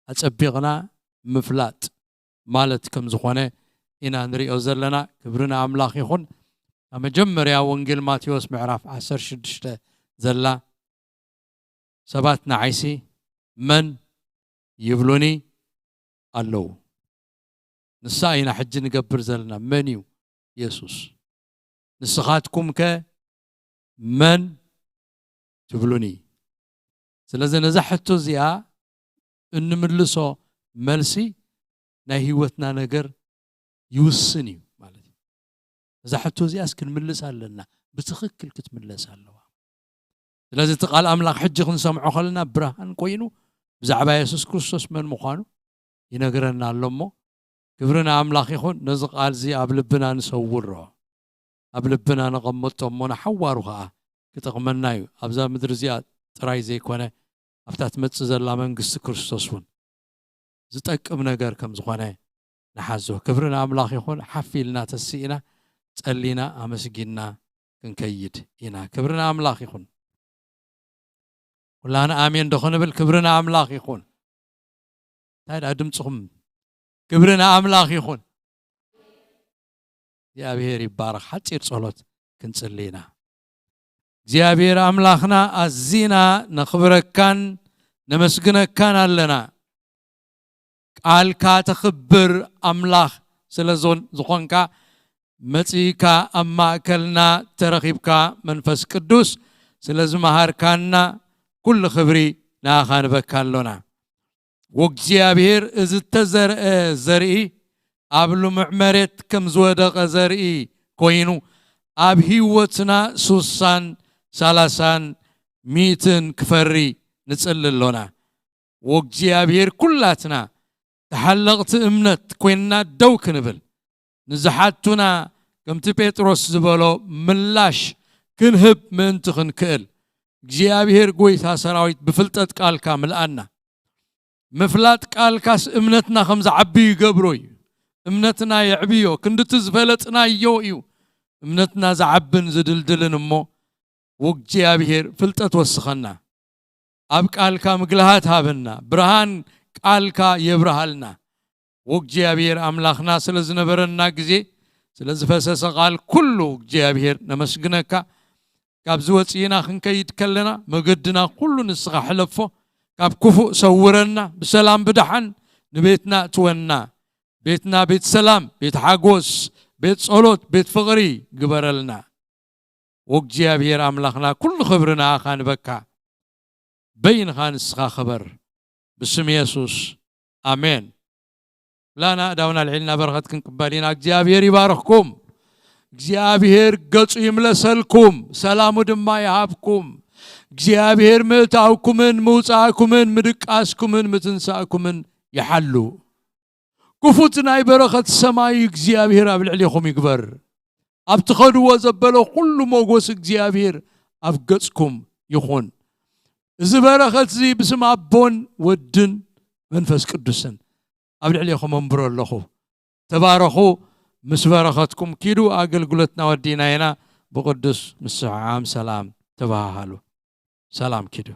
ኣጸቢቕና ምፍላጥ ማለት ከም ዝኾነ ኢና ንሪኦ ዘለና። ክብሪ ንኣምላኽ ይኹን። ኣብ መጀመርያ ወንጌል ማቴዎስ ምዕራፍ ዓሰርተ ሽዱሽተ ዘላ ሰባት ንዓይሲ መን ይብሉኒ ኣለዉ? ንሳ ኢና ሕጂ ንገብር ዘለና። መን እዩ የሱስ? ንስኻትኩም ከ መን ትብሉኒ? ስለዚ ነዛ ሕቶ እዚኣ እንምልሶ መልሲ ናይ ህይወትና ነገር ይውስን እዩ ማለት እዩ። እዛ ሕቶ እዚኣስ ክንምልስ ኣለና፣ ብትኽክል ክትምለስ ኣለዋ። ስለዚ እቲ ቃል ኣምላኽ ሕጂ ክንሰምዖ ከለና ብርሃን ኮይኑ ብዛዕባ የሱስ ክርስቶስ መን ምዃኑ ይነግረና ኣሎ እሞ፣ ክብሪ ንኣምላኽ ይኹን። ነዚ ቃል እዚ ኣብ ልብና ንሰውሮ፣ ኣብ ልብና ነቐምጦ እሞ ንሓዋሩ ኸኣ ክጠቕመና እዩ። ኣብዛ ምድሪ እዚኣ ጥራይ ዘይኮነ ኣብታ ትመጽእ ዘላ መንግስቲ ክርስቶስ እውን ዝጠቅም ነገር ከም ዝኾነ ንሓዞ። ክብሪ ንኣምላኽ ይኹን። ሓፍ ኢልና ተሲእና ጸሊና ኣመስጊንና ክንከይድ ኢና። ክብሪ ንኣምላኽ ይኹን። ኩላና ኣሜን ዶ ክንብል? ክብሪ ንኣምላኽ ይኹን። እንታይ ደኣ ድምፅኹም? ክብሪ ንኣምላኽ ይኹን። እግዚኣብሔር ይባረኽ። ሓፂር ጸሎት ክንጽሊ ኢና። እግዚኣብሔር ኣምላኽና ኣዚና ነኽብረካን ነመስግነካን ኣለና። ቃልካ ተኽብር ኣምላኽ ስለ ዞን-፣ ዝኾንካ መጺእካ ኣብ ማእከልና ተረኺብካ መንፈስ ቅዱስ ስለ ዝመሃርካና ኩሉ ክብሪ ንኣኻ ንበካ ኣሎና። ወእግዚኣብሔር እዚ እተዘርአ ዘርኢ ኣብ ልሙዕ መሬት ከም ዝወደቐ ዘርኢ ኮይኑ ኣብ ህይወትና ሱሳን ሰላሳን ሚእትን ክፈሪ ንጽሊ ኣሎና። ወእግዚኣብሔር ኩላትና ተሓለቕቲ እምነት ኮይንና ደው ክንብል ንዝሓቱና ከምቲ ጴጥሮስ ዝበሎ ምላሽ ክንህብ ምእንቲ ክንክእል እግዚኣብሔር ጎይታ ሰራዊት ብፍልጠት ቃልካ ምልኣና። ምፍላጥ ቃልካስ እምነትና ከም ዝዓቢ ይገብሮ እዩ። እምነትና የዕብዮ፣ ክንድቲ ዝፈለጥናዮ እዩ እምነትና ዝዓብን ዝድልድልን እሞ፣ ወእግዚኣብሔር ፍልጠት ወስኸና። ኣብ ቃልካ ምግልሃት ሃበና። ብርሃን ቃልካ የብርሃልና። ወእግዚኣብሔር ኣምላኽና ስለ ዝነበረና ግዜ፣ ስለ ዝፈሰሰ ቃል ኩሉ እግዚኣብሔር ነመስግነካ። ካብዚ ወፂእና ክንከይድ ከለና መገድና ኩሉ ንስኻ ሕለፎ፣ ካብ ክፉእ ሰውረና፣ ብሰላም ብደሓን ንቤትና እትወና። ቤትና ቤት ሰላም፣ ቤት ሓጎስ፣ ቤት ጸሎት፣ ቤት ፍቕሪ ግበረልና። ወእግዚኣብሔር ኣምላኽና ኩሉ ክብሪ ንኣኻ ንበካ። በይንኻ ንስኻ ክበር። ብስም የሱስ ኣሜን። ላና ዳውና ልዒልና በረኸት ክንቅበል ኢና። እግዚኣብሔር ይባርኽኩም። እግዚኣብሔር ገጹ ይምለሰልኩም፣ ሰላሙ ድማ ይሃብኩም። እግዚኣብሔር ምእታውኩምን ምውጻእኩምን ምድቃስኩምን ምትንሳእኩምን ይሓሉ። ክፉት ናይ በረኸት ሰማይ እግዚኣብሔር ኣብ ልዕሌኹም ይግበር። ኣብ ትኸድዎ ዘበለ ኩሉ ሞጎስ እግዚኣብሔር ኣብ ገጽኩም ይኹን። እዚ በረኸት እዚ ብስም ኣቦን ወድን መንፈስ ቅዱስን ኣብ ልዕሌኹም ኣንብሮ ኣለኹ። ተባረኹ። ምስ በረኸትኩም ኪዱ። ኣገልግሎትና ወዲና ኢና። ብቅዱስ ምስዕዓም ሰላም ተባሃሃሉ። ሰላም ኪዱ።